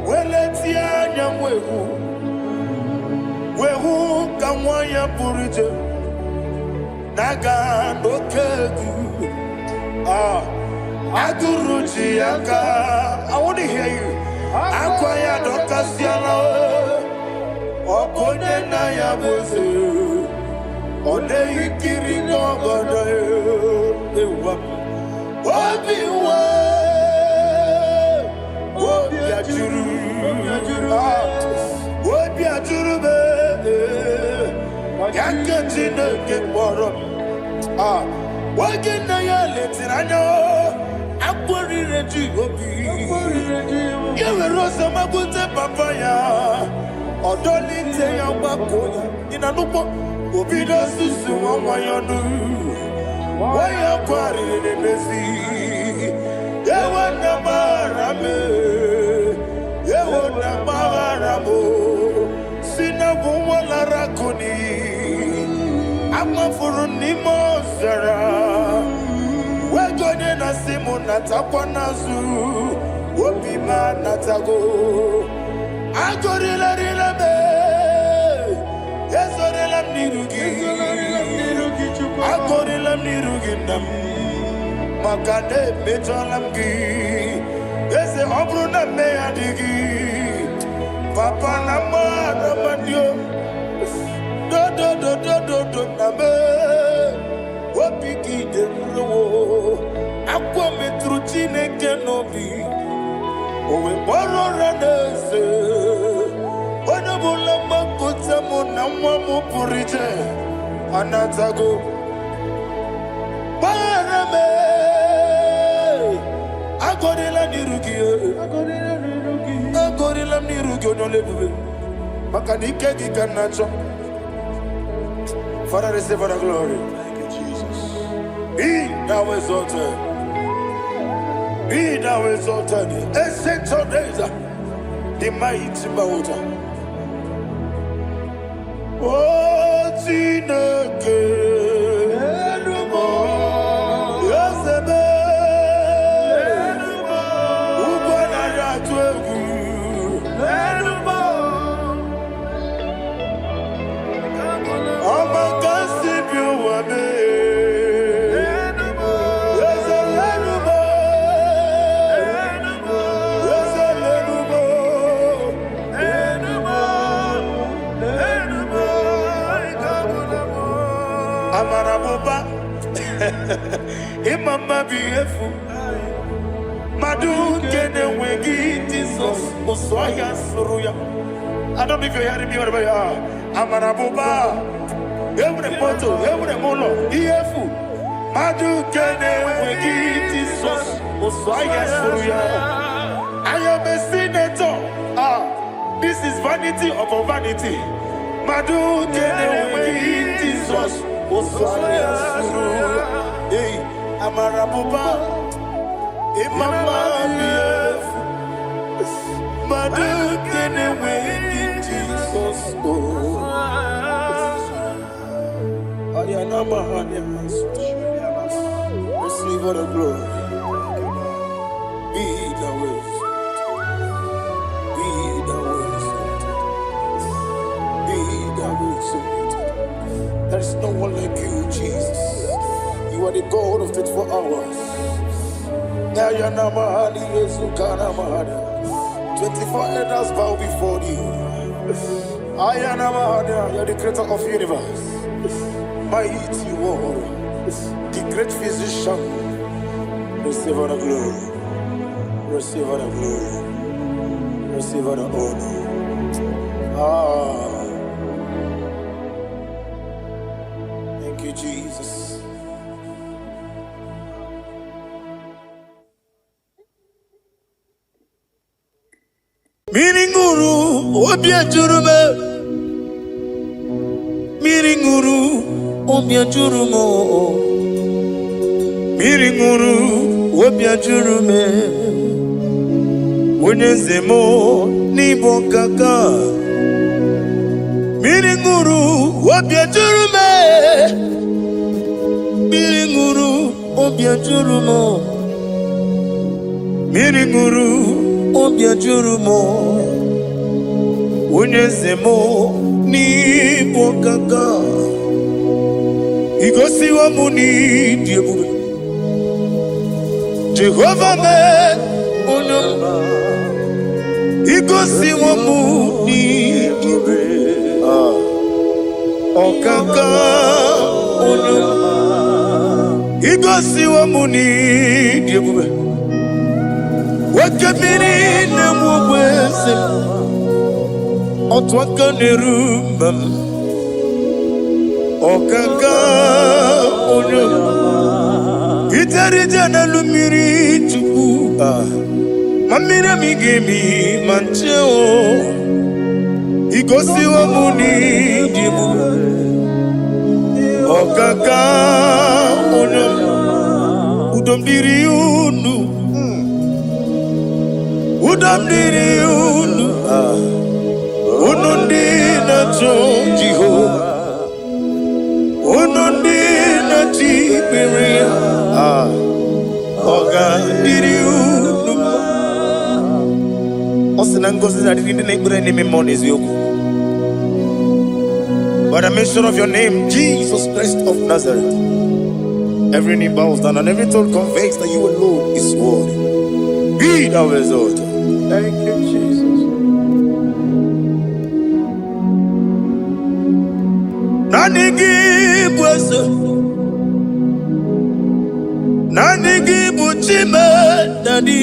weletie anya wee hụ ka nwa ya pụrụ iche na-aga n'oke egwu. Ah, agụrụ ji ya aka. I want to hear you. Akwa ya dọkasịala. Ọ bụ onye nna ya bụ eze, ọ na-eyi nkiri n'ọgọdọ ewa. Obi nwe obi ajụrụ. Ah, obi ajụrụ m ya nke Chineke kpọrọ m. Ah, oge nna ya letiri anya akpọrire ji obi ya, were ọsọ magbute papa ya, ọdọlite ya, gbakọ ya. Ị na-anụkpọ obido susu nwa nwa ya ọnụ, nwa ya kwarịrị n'ezi. Ewo na gbaghara m, ewo na gbaghara m, si na bụ nwa lara akụ n'iyi, amafuru n'ime ọzara, wego onye na-asị m natakwa n'azụ, obi m anatago. Agọrịlarịla m, ezorela m n'iru gị, agọrịla m n'iru gị, nna m, maka na emejọla m gị, eze. Ọ bụrụ na mmehie adịghị, papa, na mmadụ amadị dodododododo na m, obi gị dị nrowo. Akwa metụrụ Chineke n'obi, o wee kpọrọ ụra n'eze. Onye ọbụla mgbakọta mụ na nwa m pụrụ iche anatago. Gbaghara m, agọrịla n'iru gị, agọrịla m n'iru gị, onye ọla ebube, maka na ike gị ka m na-achọ. Father, receive the glory. Thank you, Jesus. Be thou exalted. Be thou exalted. Ancient of days, the mighty water. Oh, Chineke, Eze m, ugwu anaghị atụ egwu. Ọma ka si bi ụwa mee. Eze lenu m, Eze lenu m. Amara m ụba, ịma mma bụ ihe efu. Mmadụ nke na-enweghị Jizọs, ụsụ ọhịa sụrụ ya. I don't know if you're hearing me wherever you are. Amara m ụba, enwere m moto, enwere m ụlọ, ihe efu. Mmadụ nke na-enweghị Jizọs, ụsụ ọhịa sụrụ ya. I am a senator. Ah, this is vanity upon vanity. Mmadụ nke na-enweghị Osaya suru. Hey, amara bụba, ịma mma dị efu. Mmadụ nke na-enweghị Jizọs o. Ayanama hanya. Receive all the glory. Be thou exalted. Be thou exalted. Be thou exalted. There is no one like you, Jesus. You are the God of 24 hours. Ayanama hali Yezukana mahana. 24 elders bow before you. Ayanama hana. You are the creator of universe. Mighty warrior. The great physician. Receive all the glory. Receive all the glory. Receive all the honor. Ah, thank you, Jesus. Mmiri ṅụrụ obi ejuru m, mmiri ṅụrụ obi ejuru m, mmiri ṅụrụ obi ejuru m. Onye eze m n'ịbụ nkaka. Mmiri ṅụrụ obi ejuru m, mmiri ṅụrụ obi ejuru m, mmiri ṅụrụ obi ejuru m. Onye eze m n'ịbụ nkaka. Igosiwo m n'ịdị ebube. Jehova mee onye ọma. Igosiwo m n'ịdị ebube. Ah, ọkaka onye ọma. Igosiwo m n'ịdị ebube. Oke mmiri na-enwe ogbe eze m. Otu aka na-eru mba m. Ọkaka onye ọma. Ijere ije n'elu mmiri Chukwu. Ah, ma mmiri emi ga-emi ma nche o. Igosiwo m n'ịdị ebube. Ọkaka onye ọma. Udo m dịrị unu. Udo m dịrị unu. Ah, unu ndị na-achọ Jehova. Unu ndị na-achọ ikpere ya. Ah, ọ ga-adịrị unu mma. Ọ sị na ngọzi na-adịrị ndị na-ekpere n'ime mmụọ na eziokwu. By the mention of your name, Jesus Christ of Nazareth, every knee bows down and every tongue confesses that you alone is worthy. Be thou exalted. Thank you, Jesus. Naanị gị bụ eze, naanị gị bụ Chime Daddy,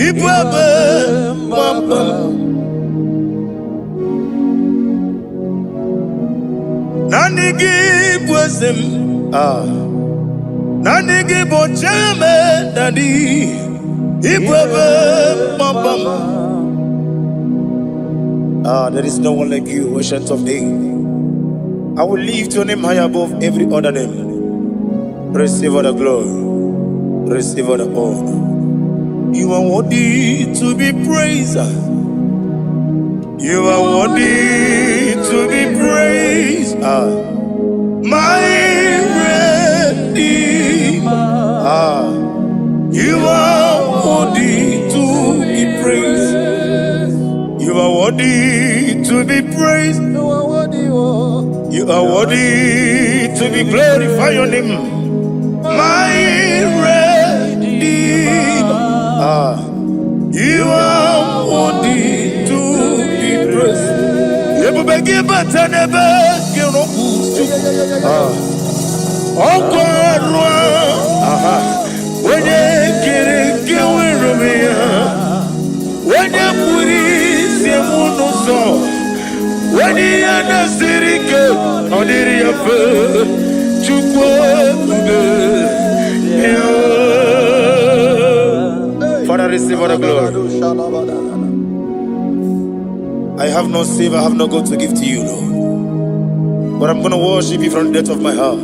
ịbụ ebe mgbaba m. Naanị gị bụ eze m. Ah. Naanị gị bụ Chime Daddy, ịbụ ebe mgbaba m. Ah, there is no one like you, Ancient of Days. I will lift your name high above every other name. Receive all the glory. Receive all the honor. You are worthy to be praised. You are worthy to be praised. Ah, my Redeemer. Ah, you are worthy to be praised. You are worthy to be praised. You are worthy, oh. You are worthy to be glorified. Your name, my Redeemer. Ah, you are worthy to be praised. Ebube gị bata n'ebe gị rọpụ Ah, ọkwa arụ aha onye kere nke nwere onwe ya onye kpụrụ isi m n'ụzọ onye ihe na-esiri ike ọ dịrị ya mfe Chukwu ebube ya. Father, receive all the glory. I have no silver, I have no gold to give to you, Lord. But I'm going to worship you from the depth of my heart.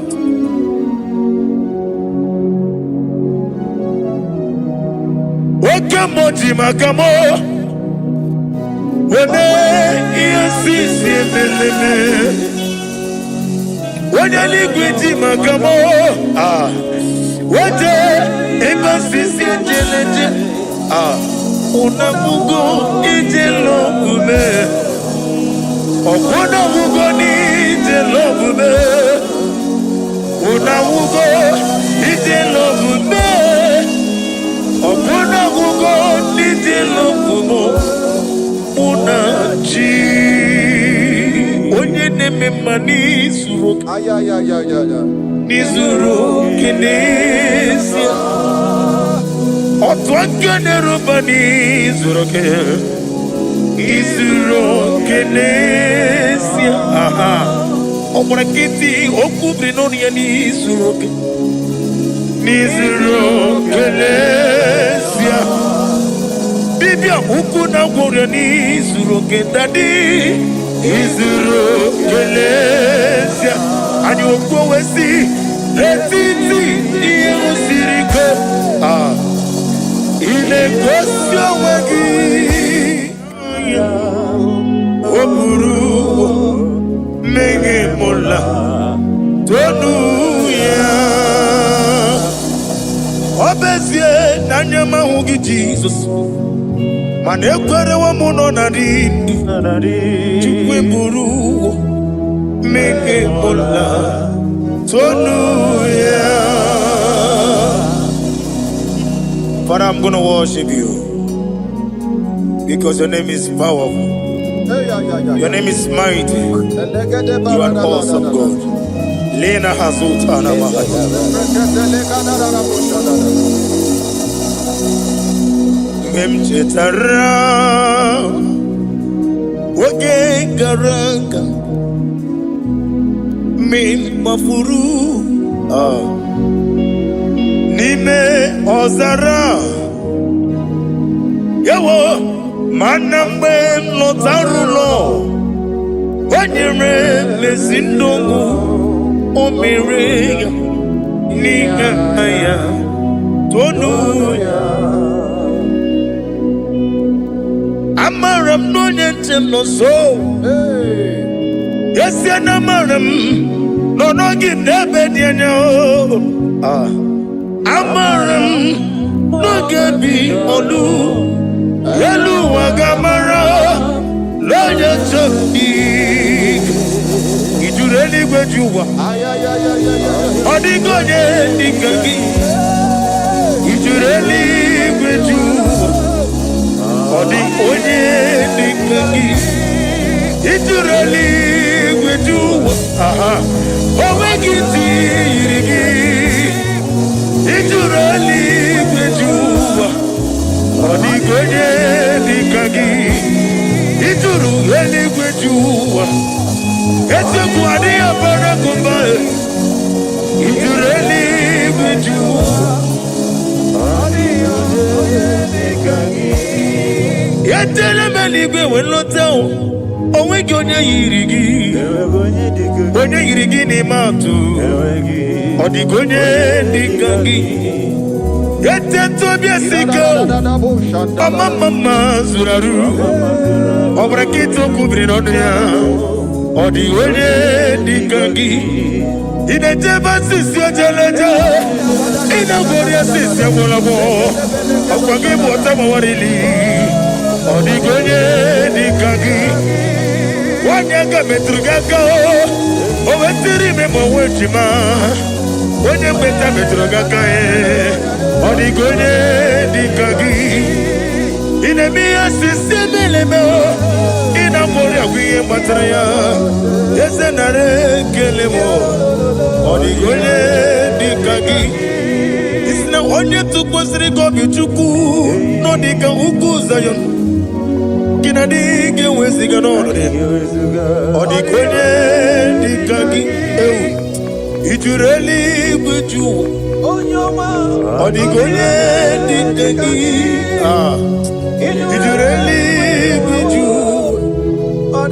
Oke mmụọ ji maka mụ weme ihe sisi emeleme. Onye eluigwe ji maka mụ ah wete ebe sisi ejeleje ah unabugo ije lọgbume ọkwụnabugo n'ije lọgbume unabugo ije lọgbume ọkwụnabugo n'ije lọgbume mụ na chi onye na-eme mma n'izuru oke Ayayayayaya. N'izuru oke n'ezie otu aka na-eruba n'izuru oke izuru oke n'ezie aha ọ gbara nkịtị okwu biri n'ọnụ ya n'izuru oke n'izuru oke n'ezie dibịa ukwu na gwọrọ n'izuru oke daddy izuru oke n'ezie anyị okwu wee si n'etiti ihe siri ike ah ị na-egosi onwe gị o buru mmehie mụla tonu ya ọ bụ ezie na anya m ahụ gị Jizọs mana ekwerewo m nọ na dị ndụ Chukwu eburu mmehie mụla tonu ya. Father, I'm going to worship you because your name is powerful. Your name is mighty. You are an awesome God. Lena Hazutana Mahaya. Mgbe m chetara oge gara aga mgbe m gbafuru n'ime ọzara ewo mana mgbe m lọtara ụlọ o nyere m ezi ndụ o mere ya n'ihe ya tonu ya amara m na onye nche m nọ nso esie na amara m nọ n'oge n'ebe dị anya o. Ah. Amara m n'oge bi olu elu ụwa ga-amara n'onye nche m dị ijuru eluigwe ji ụwa ọ dịghị onye dịka gị ijuru eluigwe ji ụwa ọ dị onye dịka gị ijuru eluigwe ji ụwa aha o nweghị ntị yiri gị ijuru eluigwe ji ụwa ọ dịghị onye dịka gị ijuru eluigwe ji ụwa eziokwu adịghị abara gụmba ijuru eluigwe ji ụwa etela m eluigwe wee lọta o onweghị onye yiri gị onye yiri gị n'ime atụ ọ dịghị onye dịka gị eteta obi esi ike ọma mma mma zuru arụ ọ bụrụ nkịta okwu biri n'ọnụ ya ọ dịghị onye dịka gị ị na-eje ebe asịsị ojeleje ị na-agwọrị asịsị agwọrọgwọ ọkwa gị bụ ọta gbawarili ọ dịghị onye dịka gị nwanyị aka metụrụ gị aka o wetiri ime ma onwe ejima onye mgbeta metụrụ gị aka ọ dịghị onye dịka gị ị na-eme ihe asịsị emeleme ị na-agwọrị agwụ ihe gbatara ya eze nara ekele m ọ dịghị onye dịka gị isi na onye tụkwasịrị gị obi Chukwu nọ dịka ugwu Zayọn gị na dị ga-eweziga n'ọnọdụ ya ọ dịka onye dịka gị ewu ijuru eluigwe ju ụwa ọ dịka onye dịka gị ah ijuru eluigwe ju ụwa.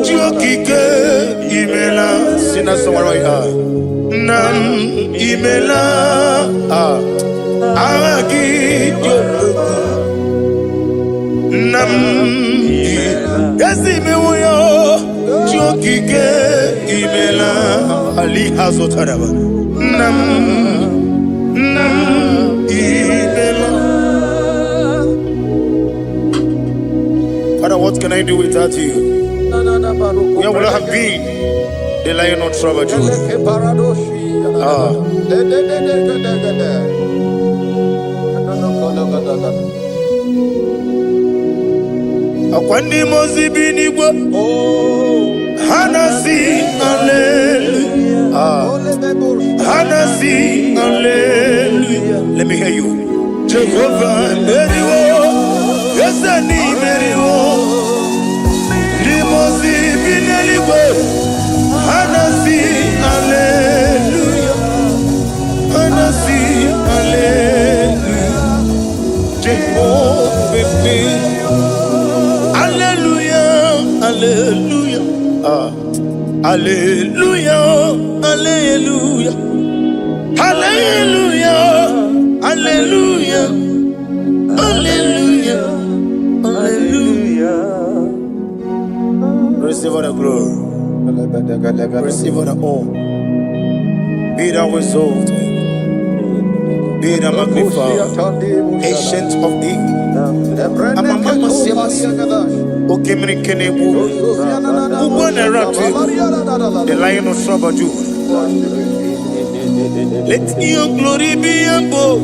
Chi okike, imela. Sing that song right now. Nna m, imela. Ah. Aha gị dị omimi. Nna m, ezi mewo ya. Chi okike, imela. Ali azụtaraba. Nna m, nna m, imela. Father, what can I do without you? Where would I have been? The Lion of tribe of Judah. Ah. Akwa ndị mmụọ ozi bi n'igwe ha na-asị hallelujah. Ah. Ha na-asị hallelujah. Let me hear you. Jehovah meriwo, eze n'imeriwo. Ndị mmụọ ozi bi n'eluigwe ha na-asị hallelujah. Ha na-asị hallelujah. Jehovah meriwo. Hallelujah, hallelujah. Ah. Hallelujah, hallelujah. Hallelujah, hallelujah, hallelujah, hallelujah. Receive all the glory, receive all the honor. Be thou exalted, be thou magnified, Ancient of Days. Okemiri Kenebu, the Lion of tribe of Judah. Let your glory be above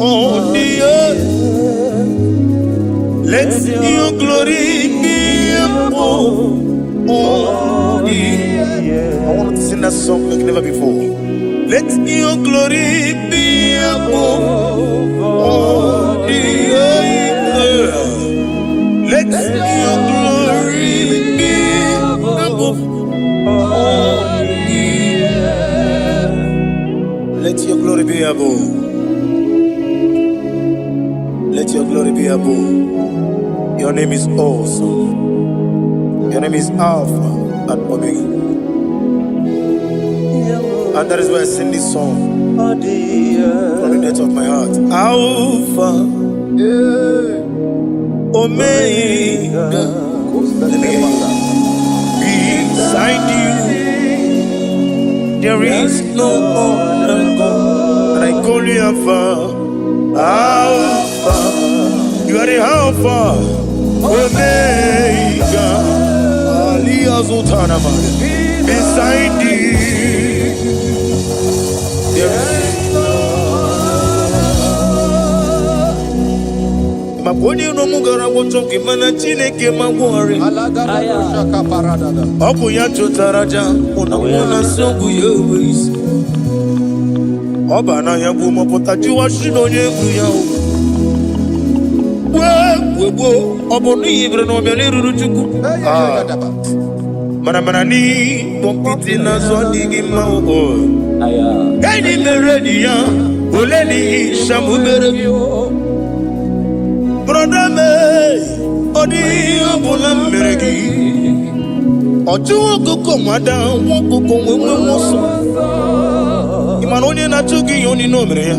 on the earth. Let your glory be above on the earth. I want to sing that song like never before. Let your glory be above on the earth. Let your glory be above on the earth. Let your glory be above. Let your glory be above. Your name is awesome. Your name is Alpha and Omega. And that is why I sing this song from the depth of my heart. Alpha, Omega. Let me hear you. Beside you, there is no other God. And I call you Alpha, Alpha. You are the Alpha, Omega. Ali Azutanama. Beside you, there is. Maka onye iro m gara gwọchọ gị, mana Chineke ma gwọrị. Ọ bụ ya chụtara aja mụ na mụ na nsị ọgwụ ya enwe isi. Ọ ba n'ahịa bụ mọpụta jụwa shi na onye egwu ya o. Wee wee gbuo ọ bụ n'ihi bere na ọbịa n'eruru Chukwu. Ah, mana mana n'ịkpọ nkịtị n'azụ adịghị mma o. Enyi mere enyi ya ole n'ihi shamubere gị. Brother me, ọ dịghị ihe ọbụla m mere gị. Ọ chụwa ọkụkọ nwada nwa ọkụkọ nwee nwe ọsọ. Ị ma na onye na-achụ gị ihe onye o mere ya.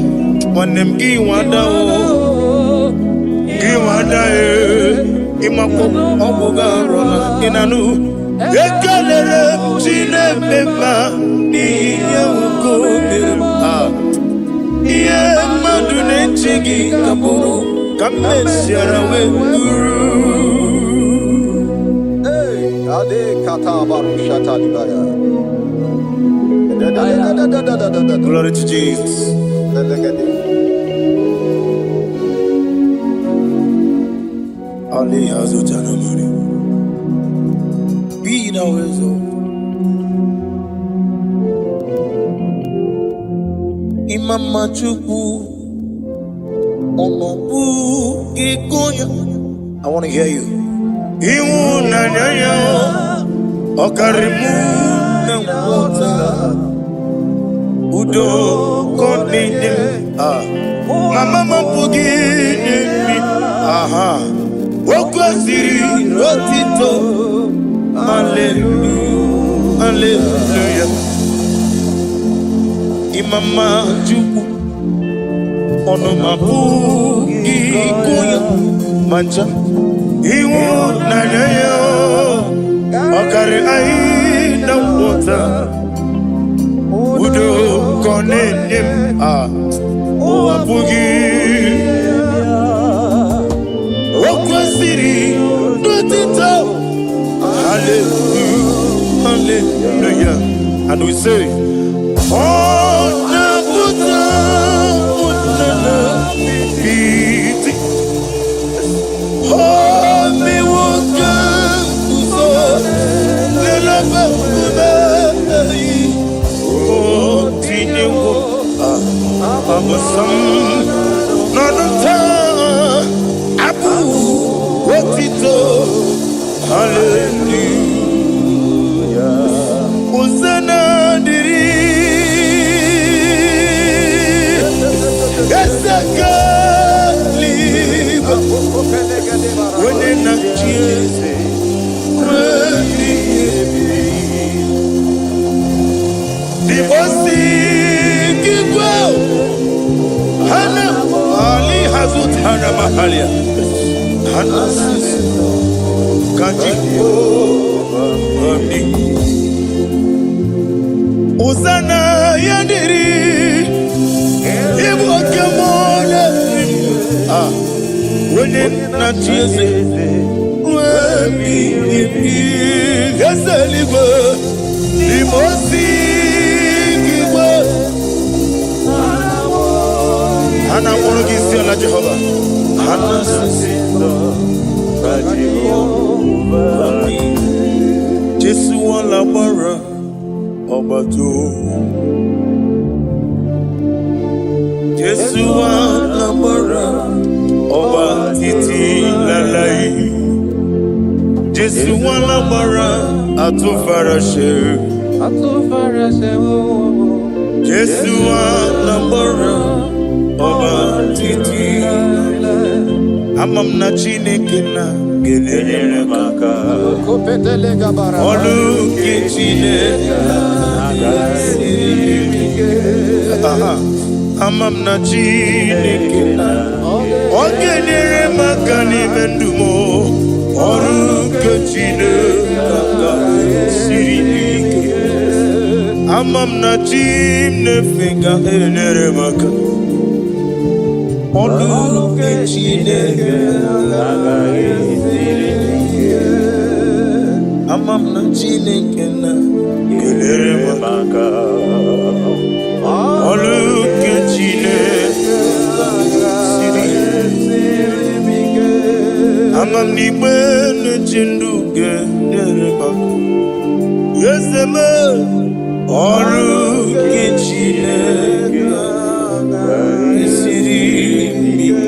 Nwanne m, gị nwada o, gị nwada e, ịmakwa ọgwụ gị arụla ị na-anụ. Ekelere m Chineke mma n'ihi ihe nwoke o mere m. Ah. Ihe mmadụ na-eche gị ka bụrụ ka m mesiara wee bụrụ. Hey, Ade kata barusha talibaya. Da da da da da da da da da. Glory to Jesus. Delegede. Ali Azutanamari. Be thou exalted. Imama Chukwu, ọnọbụ gị gonya. I want to hear you. Ịhụnanya ya ọ karịrị mụ na nghọta. Udo ka ọ na-enye m. Ah. Mama m apụghị inye m. Aha. Okwu Kwesịrị otito. Hallelujah, hallelujah. Ịmama Chukwu, ọnụ m apụghị ịkụ ya ma ncha. Ịhụnanya ya ọ karị anyị na nghọta. Udo ka ọ na-enye m a ụwa apụghị. O kwesịrị n'otito. Hallelujah, hallelujah. And we say, ọ na-apụta na iti o mewo ka nguzo n'ebe nkume o tinyewo abụsam n'ọnụ taa abụ otito. Hallelujah. Hosanna dịrị eze eluigwe, onye na-achị eze ruo ebighị ebi. Dibosi igwe hana ali hazutana mahalia hana sisi kaji ami. Hosanna ya dịrị ịbụ oke mmụọ na-eri onye na-achị eze ruo ebighị ebi. Eze eluigwe, n'ime osi igwe ha na-akpọrọ gị isi ala. Jehova, ha na-asị Jehova dị. Jesu alágbára, ọba tó. Jésù alágbára, ọba títí láláì. Jésù alágbára, àtúnfaraṣe. Jésù alágbára, ọba títí. Ama m na Chineke na ga-enyere m aka. Ọlụ nke Chineke siri ike. Aha. Ama m na Chineke na ọ ga-enyere m aka n'ime ndụ m. Ọrụ nke Chineke siri ike. Ama m na chi m na-efe ga-enyere m aka. Ọrụ nke Chineke siri ike. Ama m na Chineke na ga-enyere m aka. Ọrụ nke Chineke siri ike. Ama m na igbe na-eche ndụ ga-enyere m aka. Eze m, ọrụ nke Chineke siri ike.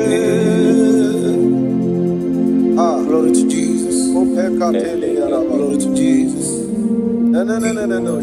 Glory to Jesus. Glory to Jesus. No, no, no, no, no, no.